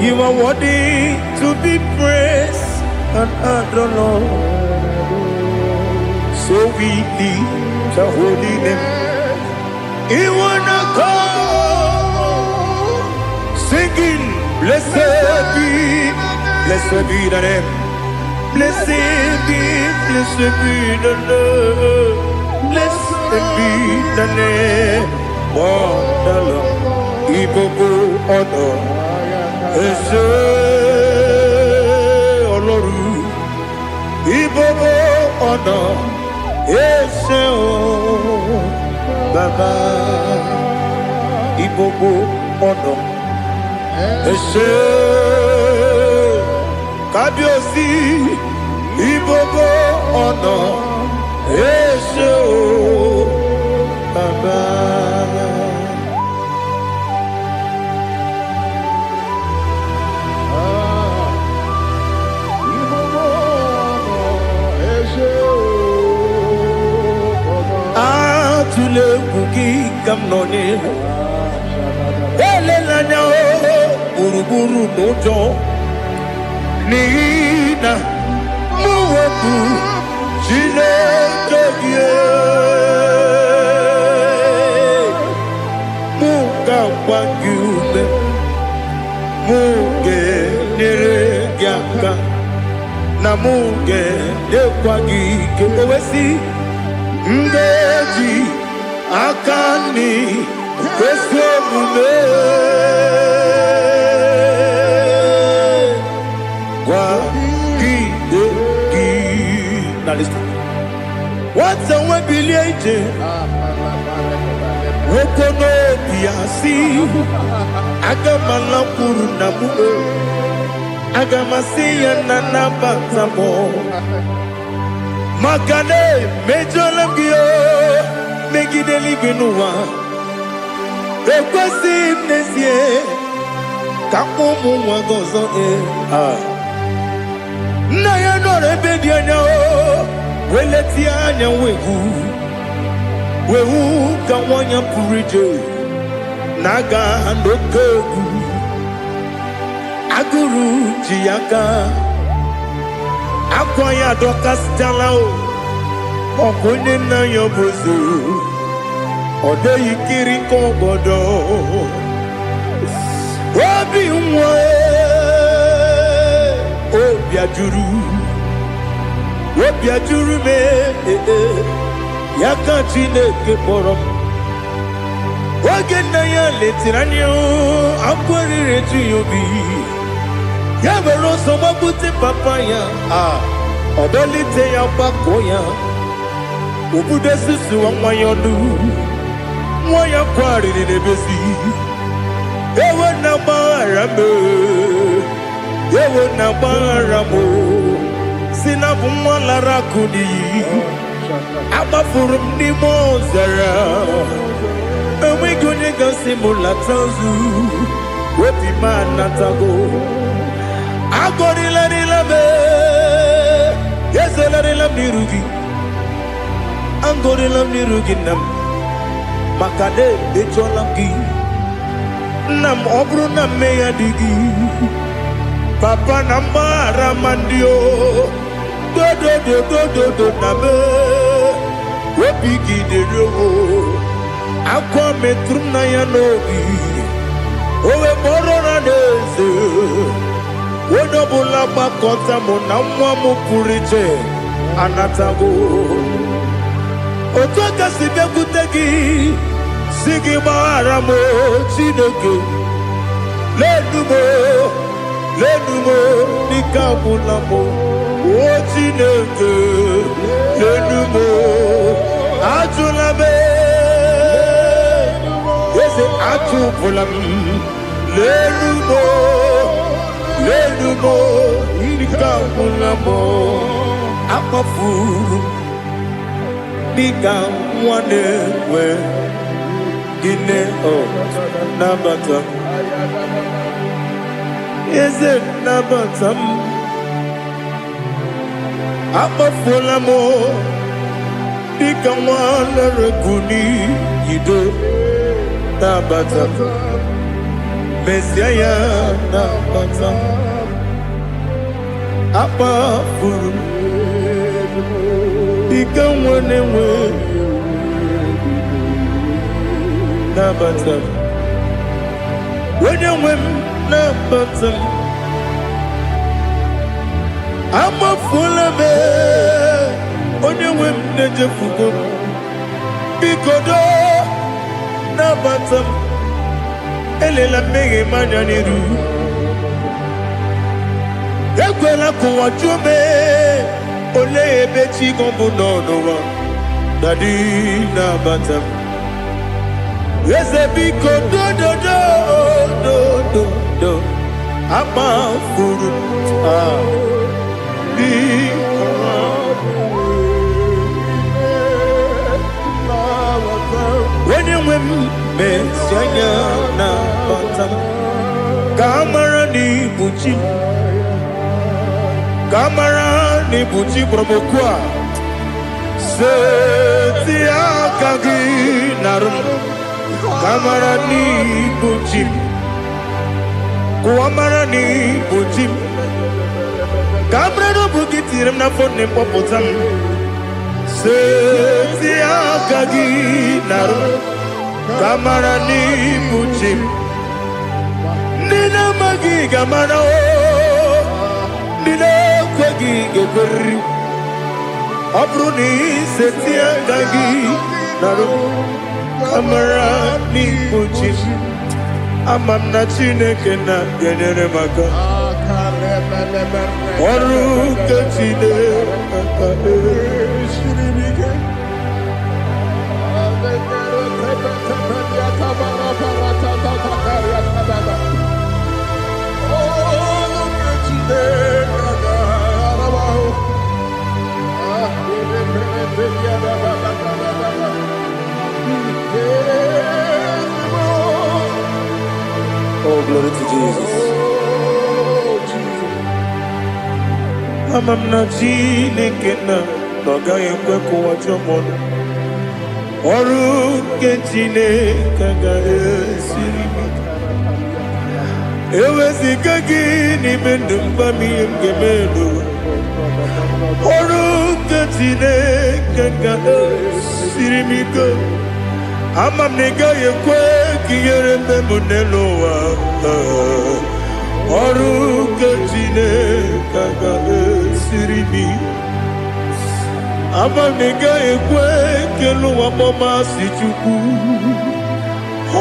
S1: You are worthy to be praised and adored, Lord. So we lift the holy name. You wanna come singing. Blessed be, blessed be the name. Blessed be, blessed be the name. Blessed be the name of the Lord. Ìgbogbo ọ̀nà ẹ ṣé Ọlọ́run. Ìgbogbo ọ̀nà ẹ ṣé o Bàbá. Ìgbogbo ọ̀nà ẹ ṣé Kábíyèsí. Ìgbogbo ọ̀nà ẹ ṣé o Bàbá.
S3: Ìgbogbo ọ̀nà ẹ ṣé o, Bàbá.
S1: Atụla egwu gị ka m nọ n'ihu. Elela anya o gburugburu n'ụjọ n'ihi na mụ bụ Chineke gị. Mụ ga-agba gị ume, mụ ga-enyere gị aka, na mụ ga-enyekwa gị ike. O wee sị, m ga-eji aka nri ezi omume kwagide gị. Now listen. Nwata nwe bilie ije, nwoke n'obi ya sị, aga m alakwuru nna m o, aga m asị ya na nnabata m maka na emejọla m gị o megide eluigwe n'ụwa. Ekwesịghị m n'ezie ka mkpọ ụmụ nwa gị ọzọ ee. Ah. Nna ya nọrọ ebe dị anya o wee letie anya wee hụ wee hụ ka nwa ya pụrụ ije na-aga n'oke egwu agụrụ ji ya aka akwa ya adọkasịchala o ọkwa onye nna ya bụ eze ọ dịghị kiri ka ọgọdọ obi nwa obi ajụrụ obi ajụrụ m ee ya ka Chineke kpọrọ m oge nna ya letiri anya akwa riri eju ya obi ya were ọsọ gbagbute papa ya a ọ dọlite ya gbakọọ ya obudo susuwa nwa ya ọnụ nwa ya kwarịrị n'ebezi ewo na gbaghara m ewo na gbaghara m si na bụ nwa lara akụ n'iyi agbafuru m n'ime ọzara enweghị onye gasị m lata ozu obi m anatago agọrịlarịla m ezelarịla m n'iru gị agọrịla m n'iru gị nna m maka na emejọla m gị nna m ọ bụrụ na mmehie dị gị papa na mgbaghara ma ndị o dodododododo na m obi gị dịrị o akwa metụrụ m na ya n'obi o wee kpọrọ na n'eze onye ọbụla gbakọta mụ na nwa m pụrụ iche anatago otu aka si bịakwute gị si gị gbaghara m o, Chineke lenu m o, lenu m o, n'ike agwụla m o O Chineke lenu m o, ajụla m eze achụpụla m lenu m o, lenu m o, n'ike agwụla m o akpọfuru m dịka nwa na-enwe gịnị ọ nabata m eze nnabata m akpọfuola m dịka nwa lere n'iyido nabata m mezie ya nabata m akpafuru m dịka nwa na-enwe nabata m onye nwe m. nabata m. Amafuola m, onye nwe m, na-echefugo m. Biko doo, nabata m. Elela mmehie m anya n'iru. Ekwela ka ụwa jụọ m, olee ebe chi gị bụ nọ n'ụwa? Daddy, nabata m. Eze, biko, dododo dododo, amafuru m. Ah, biko. Onye nwe m, mezi anya, nabata m, ka a mara na ibu chi m, ka a mara na ibu chi kpọrọ m okwu a. Seti aka gị narụ m, ka a mara na ibu chi m, ka ụwa mara na ibu chi m, ka a mara na ọ bụ gị tinyere m n'afọ nne m, kpọpụta m. Seti aka gị narụ m, ka a mara na ibu chi m. Ndị na-amaghị ga-amara o, ndị na-ekweghị ga-ekweriri. Ọ bụrụ na iseti aka gị narụ m, ka mara n'ibu chi m. Ama m na Chineke na ga-enyere m aka. Ọrụ nke Chineke. Oh, glory to Jesus. Ama m na Chineke na ọ gaghị ekwe ka ụwa jụọ m ọnụ. Ọrụ nke Chineke agaghị esiri m ike. Eweziga gị n'ime ndụ m, gwa m ihe m ga-eme n'ụwa. Ọrụ nke Chineke ga-esiri m ike. Ama m na ị gaghị ekwe ka ihere mme m n'elu ụwa. Ọrụ nke Chineke ga-esiri m ike. Ama m na ị gaghị ekwe ka elu ụwa kpọmasị Chukwu.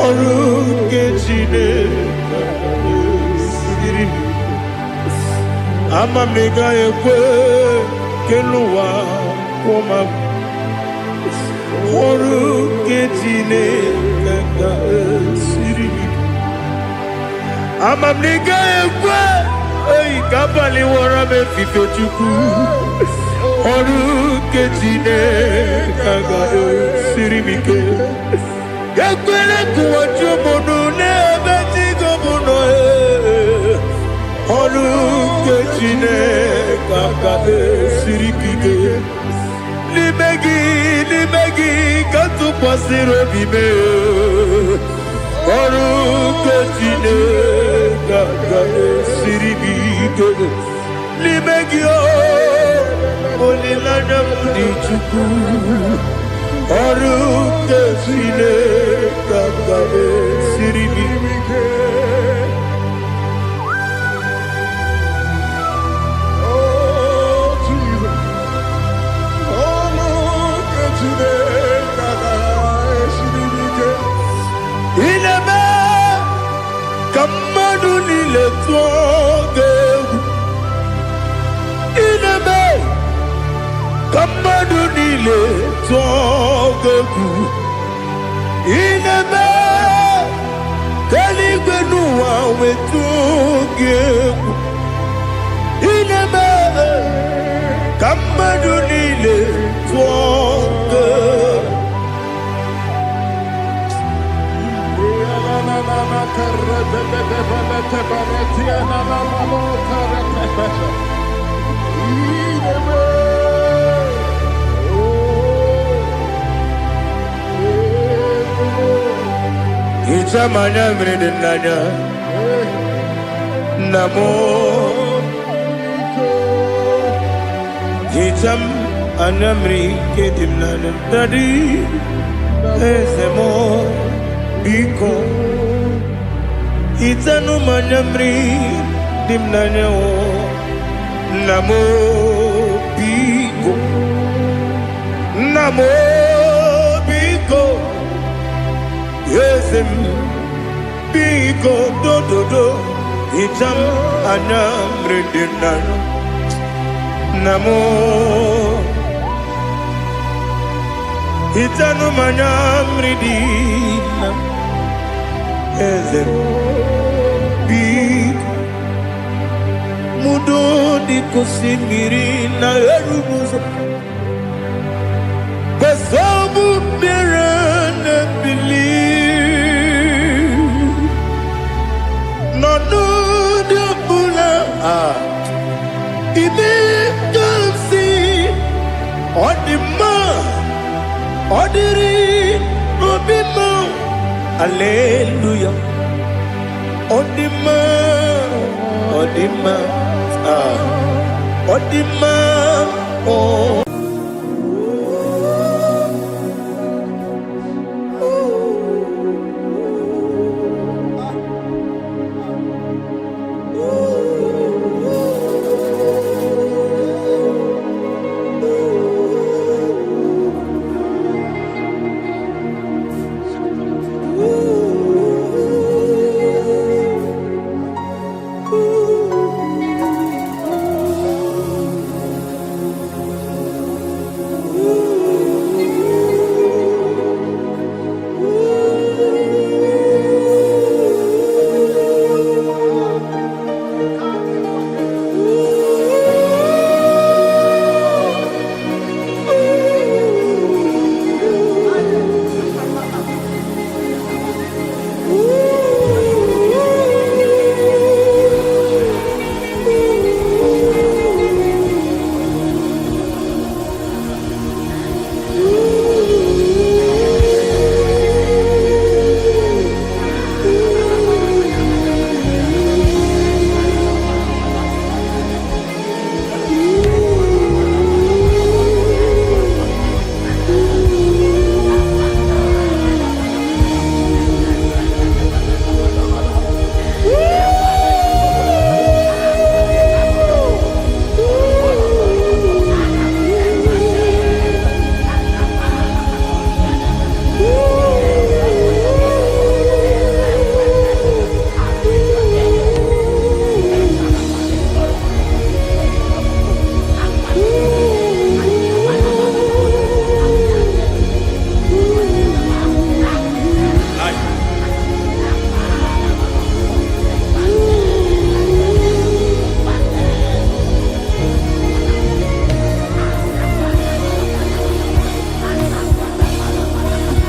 S1: Ọrụ nke Chineke ga-esiri m ike. Ama m na ị gaghị ekwe ka elu ụwa kwụọ m. Ọrụ nke Chineke ga-esiri m ike. Ama m na ị gaghị ekwe oyi ka abalị wọrọ m efife. Chukwu, ọrụ nke Chineke ga-esiri m ike. Ekwela ka ụwa jụọ m ọnụ n'ebe chi gị bụ nọ. Ọrụ nke Chineke ga-esiri m ike. N'ime gị, n'ime gị ka m tụkwasịrị obi m. Ọrụ nke Chineke ga-esiri m ike. N'ime gị o, olileanya m dị. Chukwu, ọrụ nke Chineke ga-esiri m ike.
S3: Oh, Jesus. Oh, look at Chineke ga-esiri m ike.
S1: Ị na-eme ka mmadụ niile tụọ gị egwu. Ị na-eme ka mmadụ niile tụọ gị egwu. Ị na-eme ka eluigwe n'ụwa wee tụọ gị egwu. Ị na-eme ka mmadụ niile tụọ gị egwu. Hichaa m anya mmiri dị n'anya, nna m. Hichaa m anya mmiri nke dị m n'anya. Daddy, eze m, biko. Hichanụ m anya mmiri dị m n'anya o. Nna m o, biko. Nna m o, biko. Eze m, biko, dododo. Hicha m anya mmiri dị m n'anya. Nna m o, hichanụ m anya mmiri dị na eze m, biko. Mudo dịka osimiri na-eru n'ụzọ kwesị mmiri na-ebili n'ọnọdụ ọbụla a ime ka m si ọ dị mma, ọ dịrị obi mma. Aleluya, ọ dị mma, ọ dị mma, ah, ọ dị mma, ọ.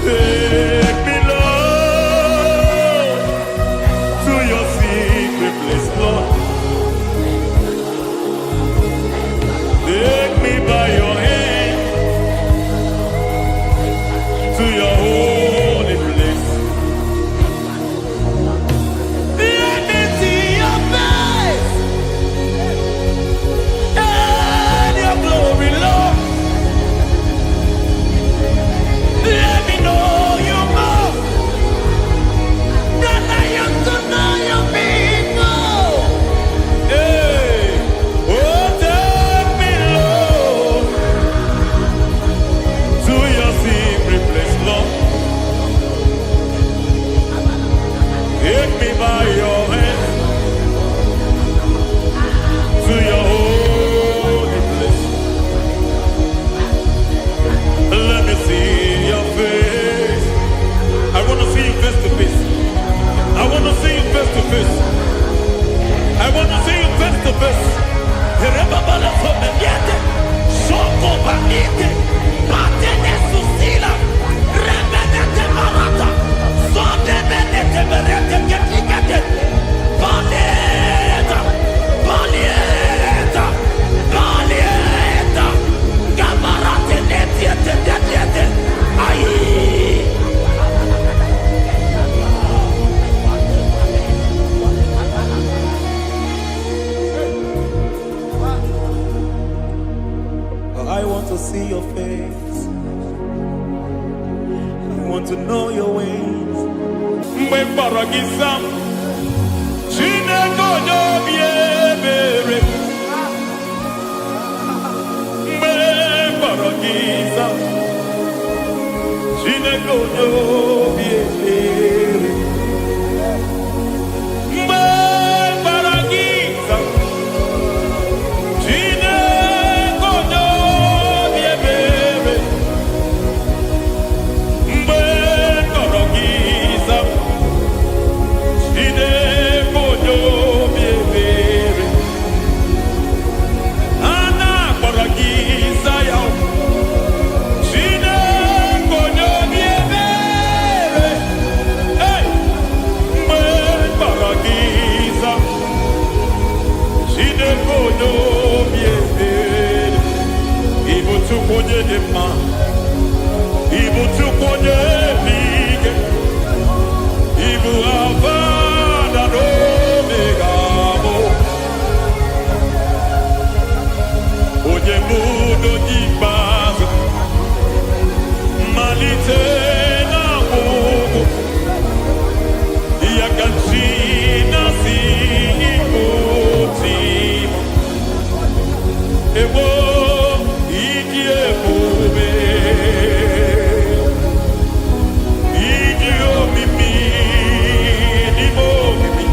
S4: Take me, Lord, to your secret place, Lord. Take me by your hand to your holy place. Let me see your face and your glory, Lord. Let me know you more than I am to know you people. Hey, oh, take me, Lord, to your secret place, Lord. Take me by your hand to your holy place. Let me see your face. I want to see you face to face. I want to see you face to face. I want to see you face to face. Rebabala fomeniete, shoko banite, batene susila, rebenete barata, sodebenete berete ketikete, baleta, baleta, baleta, gabarate netiete netiete, ayi.
S1: I want to see your face. I want to know your ways.
S4: Mgbe m kpọrọ gị, zaa m. Chineke onye obi ebere, mgbe m kpọrọ gị za. Chineke onye obi ebere, mgbe m kpọrọ gị za. Chineke onye obi ebere, mgbe m kpọrọ gị za. Chineke onye obi ebere, a na-akpọrọ gị za ya. Chineke onye obi ebere, hey! Mgbe m kpọrọ gị za. Chineke onye obi ebere, ị bụ Chukwu onye dị mma, ị bụ Chukwu onye dị ike, ị bụ Alfa na Omega bụ onye mbụ na onye ikpeazụ, mmalite na ọgwụgwụ, ya ka chi na-asị ịbụ chi m. Ewo, ịdị ebube, ịdị omimi n'ime omimi,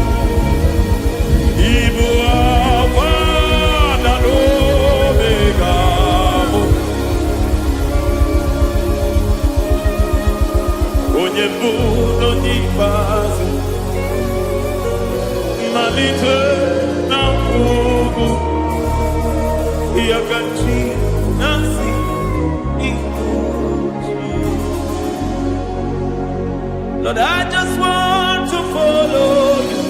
S4: ịbụ Alfa na Omega bụ onye mbụ na onye ikpeazụ, mmalite na ọgwụgwụ, ya ka chi na-asị ịbụ chi. Lord, I just want to follow you.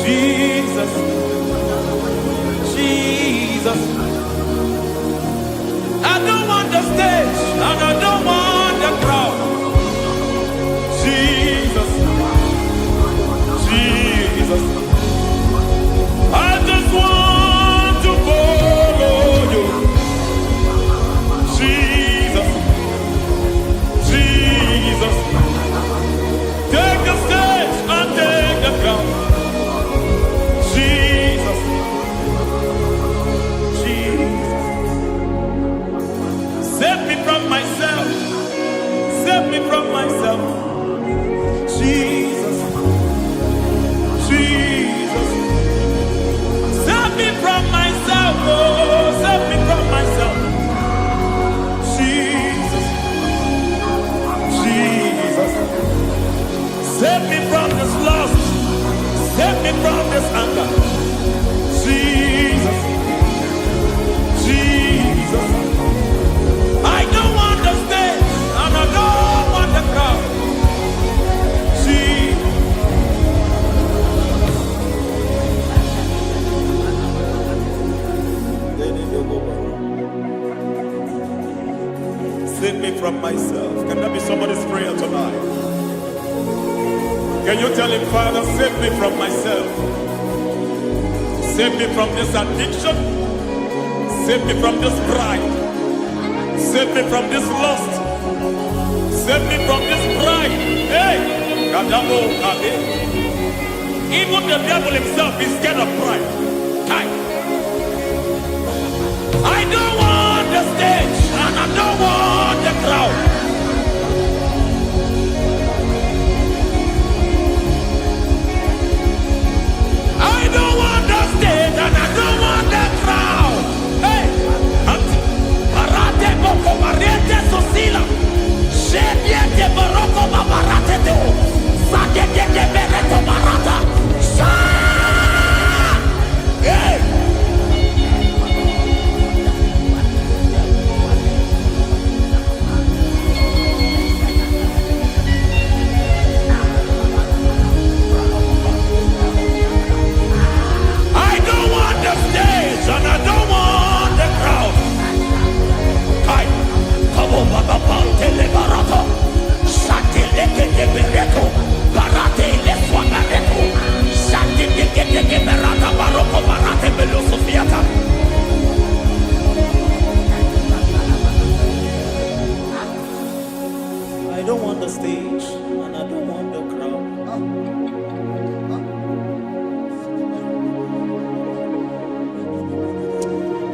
S4: Jesus, Jesus. I don't want the stage and I don't want the crowd. Jesus, Jesus. I just want to follow you. Jesus, Jesus. Take the stage and take the crown. Jesus, Jesus. Save me from myself. Save me from myself. Jesus, Jesus. Save me from myself. Oh, save me from myself. Jesus, Jesus. Save me from this lust. Save me from this anger. Jesus, Jesus. I don't want the stage and I don't want the crowd. Jesus. Save me from myself. Can that be somebody's prayer tonight? Can you tell him, "Father, save me from myself? Save me from this addiction. Save me from this pride. Save me from this lust. Save me from this pride." Hey, Kadamo Kabe. Even the devil himself is scared of pride. Kai. I don't want the stage and I don't want the crowd. I don't want the stage and I don't want the crowd. Hey, Parate boko mariete sosila. Shebiete baroko babarate teo. Sakete bereto barata. Sha! Hey!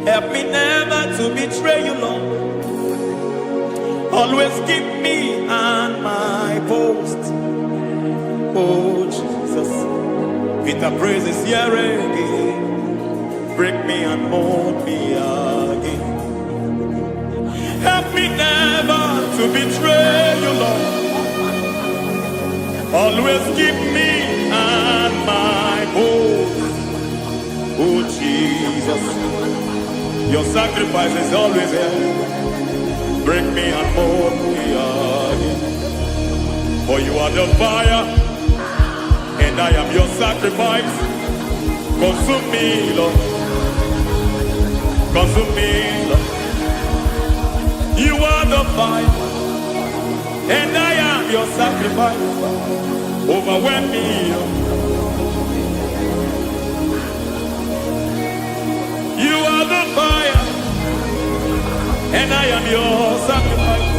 S4: Help me never to betray you, Lord. Always keep me on my post. Oh, Jesus. Peter praises here again. Break me and mold me again. Help me never to betray you, Lord. Always keep me on my post. Oh, Jesus. Your sacrifice is always here. Break me and mold me again. For you are the fire, and I am your sacrifice. Consume me, Lord. Consume me, Lord. You are the fire, and I am your sacrifice. Overwhelm me, Lord. You are the fire, and I am your sacrifice.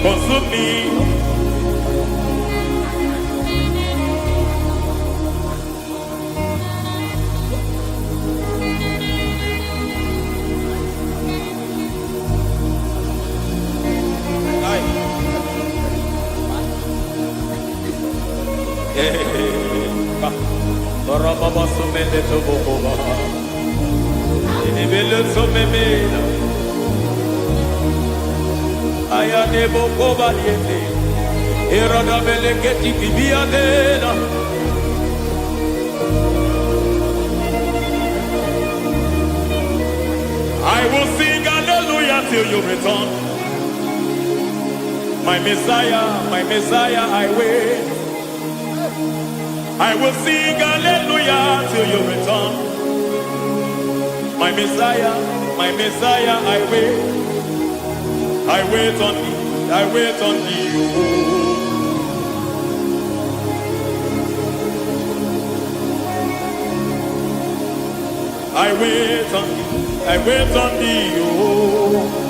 S4: Consume me, Lord. Aye. Rababa sumele tobokoba. Inebele somemela. Ayane bokoba liete. Erada beleketi kibiadena. I will sing hallelujah till you return. My Messiah, I wait. I will sing hallelujah till you return. My Messiah, I wait. I wait on thee, I wait on thee. Oh. I wait on thee, I wait on thee. Oh.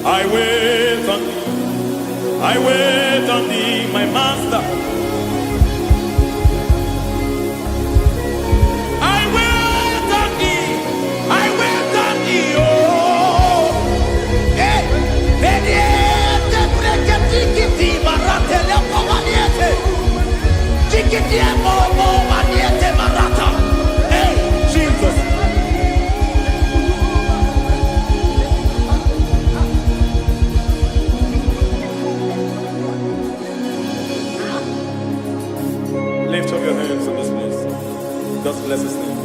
S4: I wait on thee, I wait on thee, my master. I wait on thee, I wait on thee, oh.
S1: Hey, Beniete breketiki maratele pomaniete. Tikiti mo maniete marata. Hey,
S4: Jesus. Lift up your hands in this place. Just bless his name.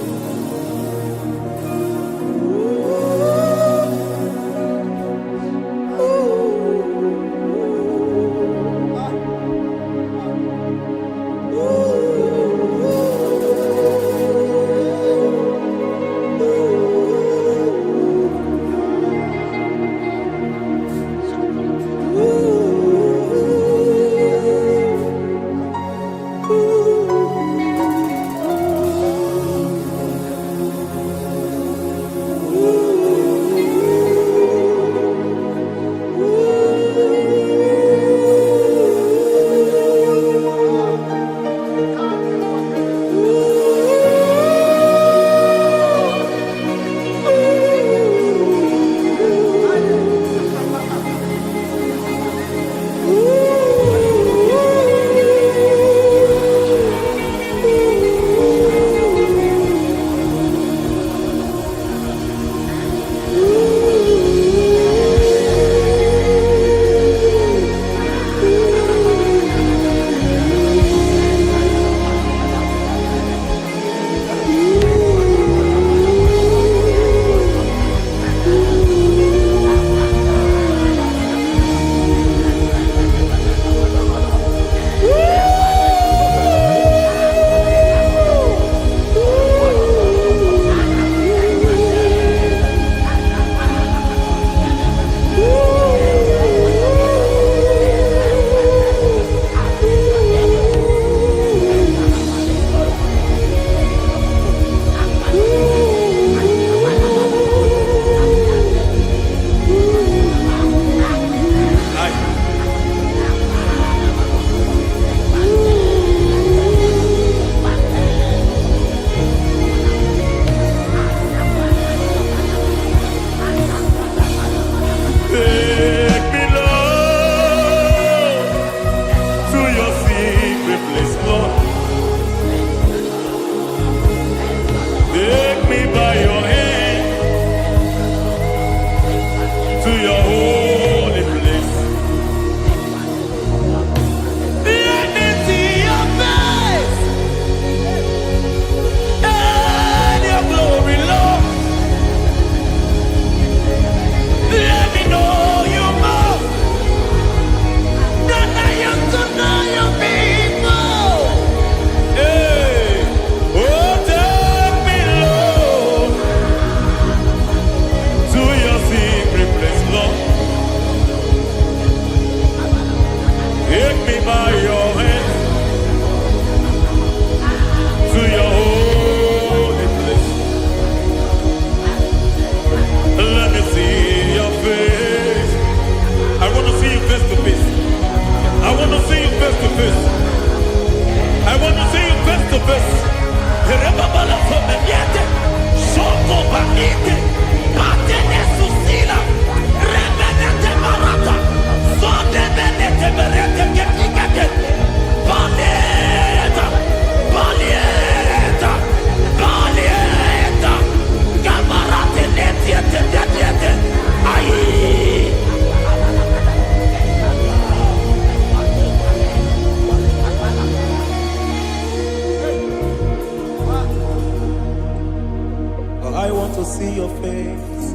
S4: see your face.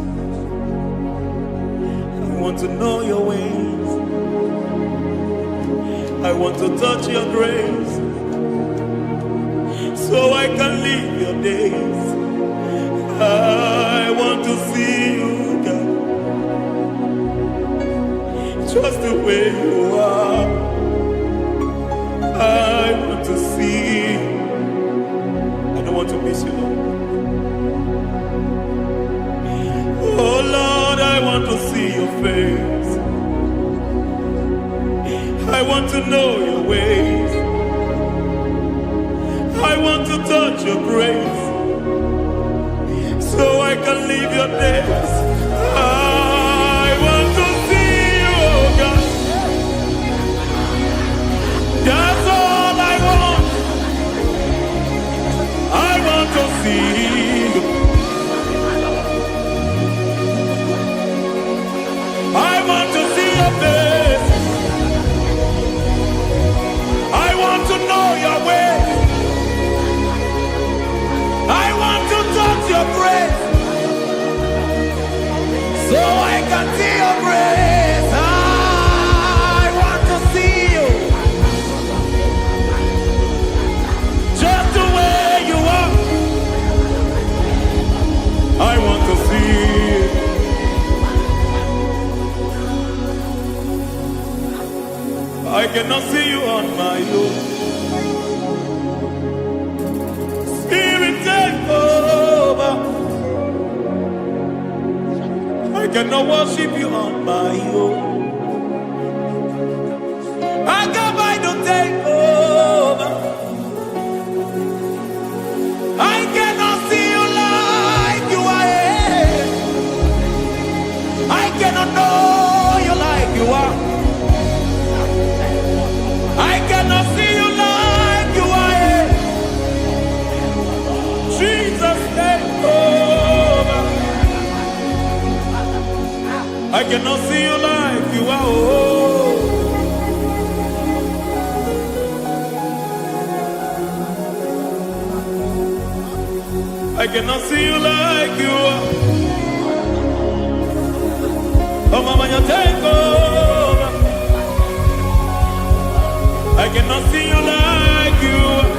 S4: I want to know your ways. I want to touch your grace so I can live your days. I want to see you, God, just the way you are. I want to see you. I don't want to miss you, Lord. Oh Lord, I want to see your face. I want to know your ways. I want to touch your grace so I can live your days. I want to see you, oh God. That's all I want. I want to see you. I want to see your face. I want to know your ways. I want to touch your grace so I can see your grace. I want to see you just the way you are. I want to see you. I cannot see you on my own. Spirit, take over. I cannot worship you on my own. I got my to take over. I cannot see you like you are. I cannot know you like you are. I cannot see you like you are. Jesus, take over. I cannot see you like you are. Oh. I cannot see you like you are. Oh, mama, you take over. I cannot see you like you are.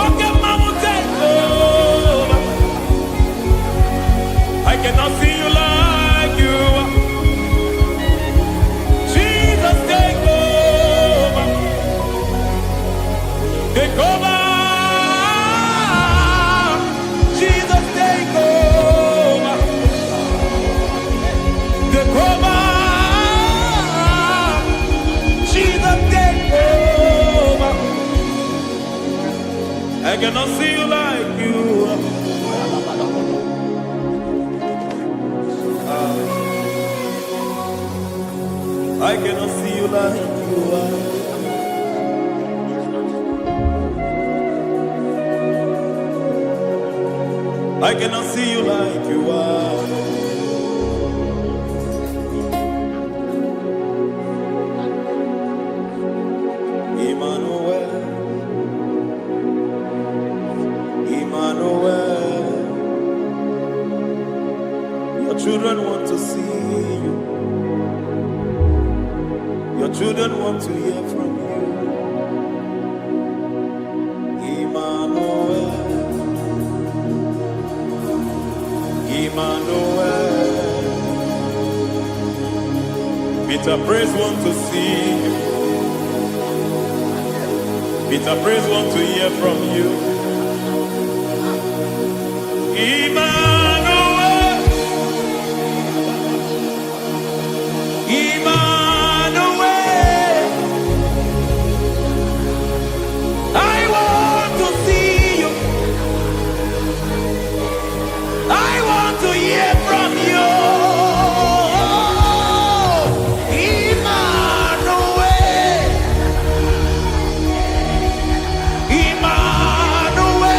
S4: Okay, mama, take over. I cannot see you like you are. Jesus, take over. Take over. Jesus, take over. Take over. Jesus, take over. I cannot see you like you are. I cannot see you like you are. I cannot see you like you are. Emmanuel, Emmanuel, your children want to see you. Your children want to hear from you. Emmanuel, Emmanuel. Peter Praise want to see you. Peter Praise want to hear from you. Emmanuel, Emmanuel, I want to see you. I want to hear from you. Emmanuel, Emmanuel,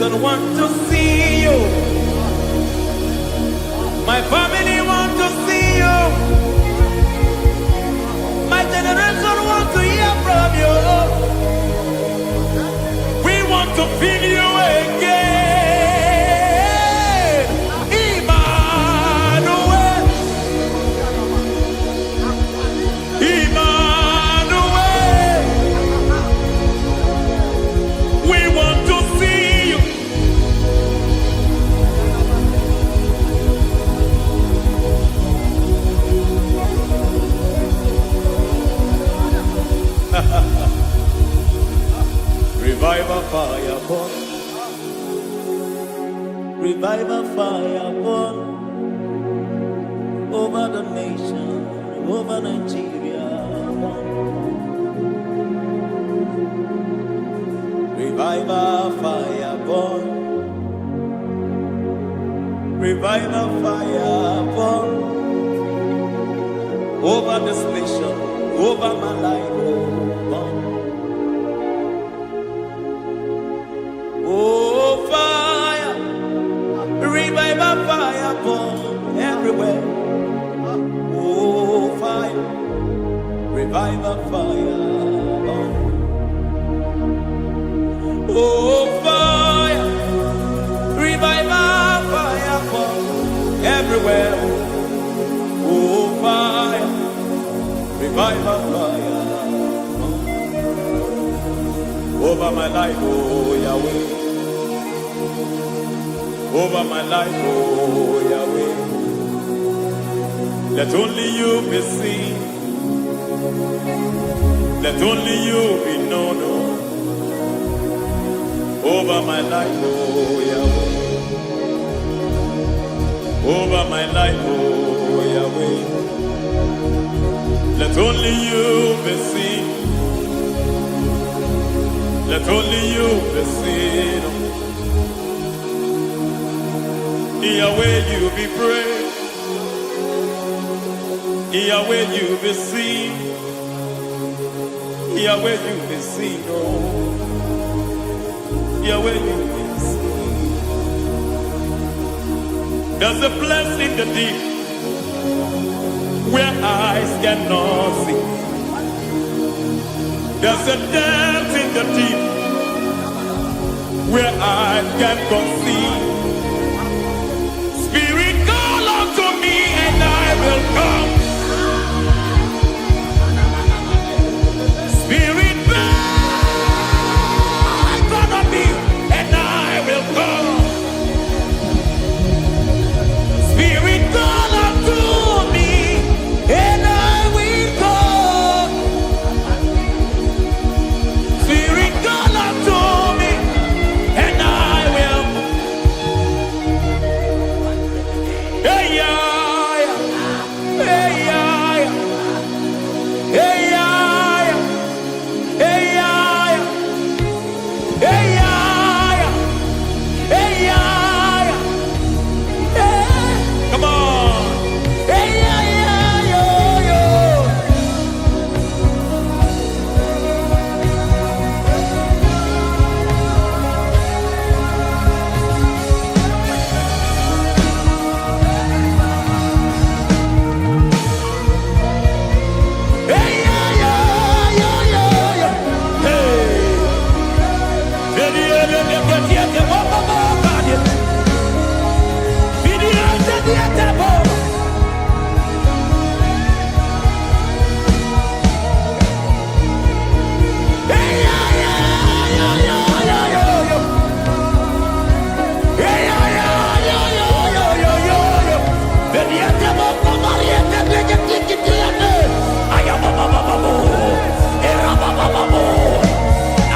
S4: Nation want to see you. My family want to see you. My generation want to hear from you. We want to feel you again. Emmanuel. Emmanuel. We want to see you. Revival fire burn.
S5: Revival fire burn over the nation, over Nigeria. Burn. Revival fire burn. Revival fire burn over this nation, over my life. Oh, burn. Oh, fire. Revival fire burn everywhere. Oh, fire. Revival fire burn. Oh, fire. Revival fire burn everywhere. Oh, fire. Revival fire burn.
S4: Over my life, oh Yahweh. Over my life, oh Yahweh. Let only you be seen. Let only you be known. Oh. Over my life, oh Yahweh. Over my life, oh Yahweh. Let only you be seen. Let only you be seen. Yahweh, you be praised. Yahweh, you be seen. Yahweh, you be seen. Oh, Yahweh, you be seen. There's a place in the deep where eyes cannot see. There's a depth in the deep where eyes can conceive. Spirit, call unto me and I will come. Spirit, beckon on me and I will come. Spirit, call unto me and I will come. Spirit, call unto me and I will. Hey, yeah, yeah. Hey, yeah, yeah. Hey, yeah, yeah. Hey, yeah, yeah. Hey, yeah, yeah. Hey, yeah, yeah. Hey.
S5: Come on.
S4: Hey, yeah, yeah, yo, yo. Hey, yeah, yeah, yo, yo, yo. Hey. Hey, yeah, yeah, yeah, yeah, yeah, bo, bo, bo, ba, yeah. Video, yeah, yeah, yeah, bo. Hey, yeah, yeah, yeah, yeah, yeah, yo, yo. Hey, yeah, yeah, yo, yo, yo, yo, yo, yo. Video, yeah, bo, bo, ba, yeah, yeah, yeah, yeah, yeah, yeah, yeah. Aya, bo, bo, bo, bo, bo. Era, bo, bo, bo, bo.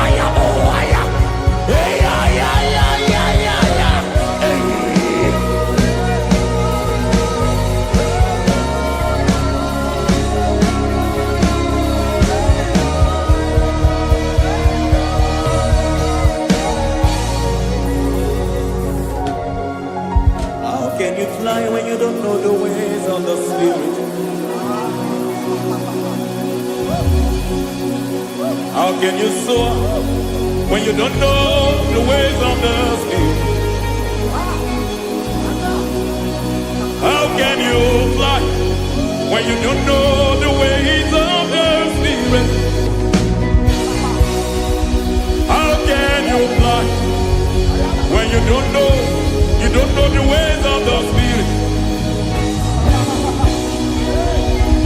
S4: Aya, bo, aya. Hey, yeah, yeah, yeah, yeah, yeah, yeah. Hey.
S5: How can you fly when you don't know the ways of the Spirit?
S4: How can you soar when you don't know the ways of the Spirit? When you don't know the ways of the Spirit, how can you fly? When you don't know the ways of the Spirit.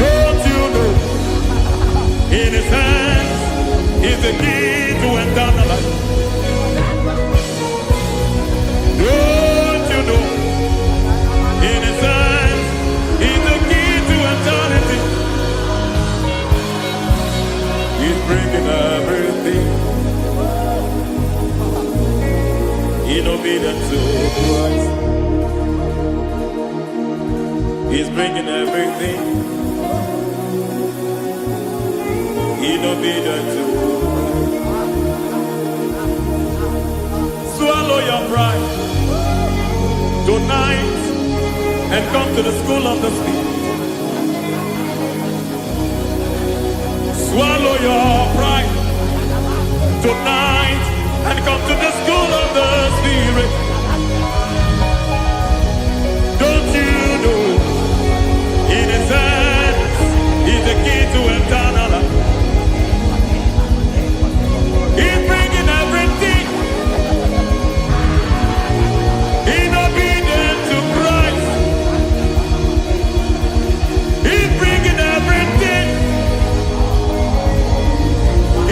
S4: Don't you know? In His hands is the key to eternal life. Don't you know? In His hands is the key to eternity. He's bringing everything in obedience to Christ. He's bringing everything in obedience to Christ. Swallow your pride tonight and come to the school of the Spirit. Swallow your pride tonight and come to the school of the Spirit. Don't you know in His hands is the key to eternal life? He's bringing everything in obedience to Christ. He's bringing everything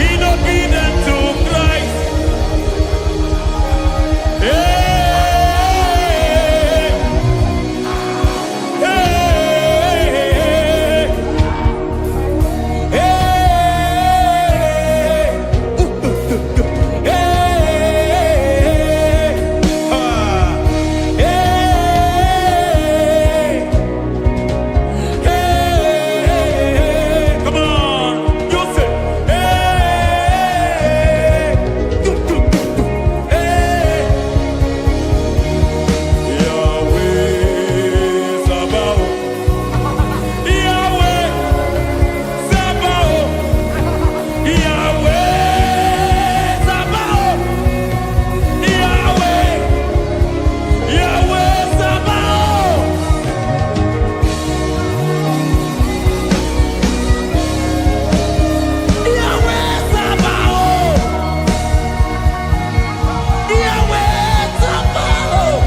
S4: in obedience to Christ. Hey, hey, hey, hey, ah, hey, hey, come on, you say, hey, do, do, do, do, hey. Yahweh Sabaoth, Yahweh Sabaoth, Yahweh Sabaoth, Yahweh, Yahweh Sabaoth. Yahweh Sabaoth, Yahweh Sabaoth,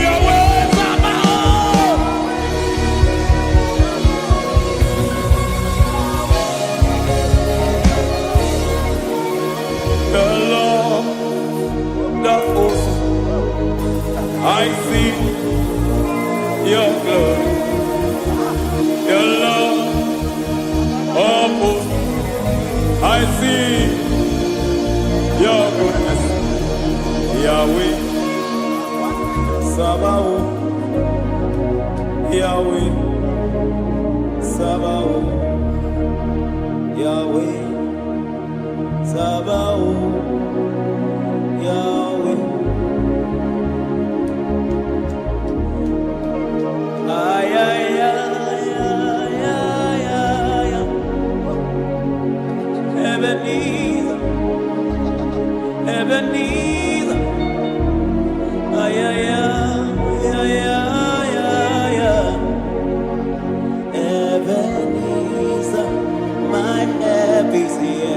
S4: Yahweh Sabaoth. The Lord of hosts, I see your glory. The Lord of hosts, I see your goodness. Yahweh Sabaoth, Yahweh Sabaoth,
S5: Yahweh Sabaoth, Yahweh. Ay, ay, ay, ay, ay, ay, ay. Ebenezer, Ebenezer. Ay, ay, ay, ay, ay, ay, ay. Ebenezer, my help is here.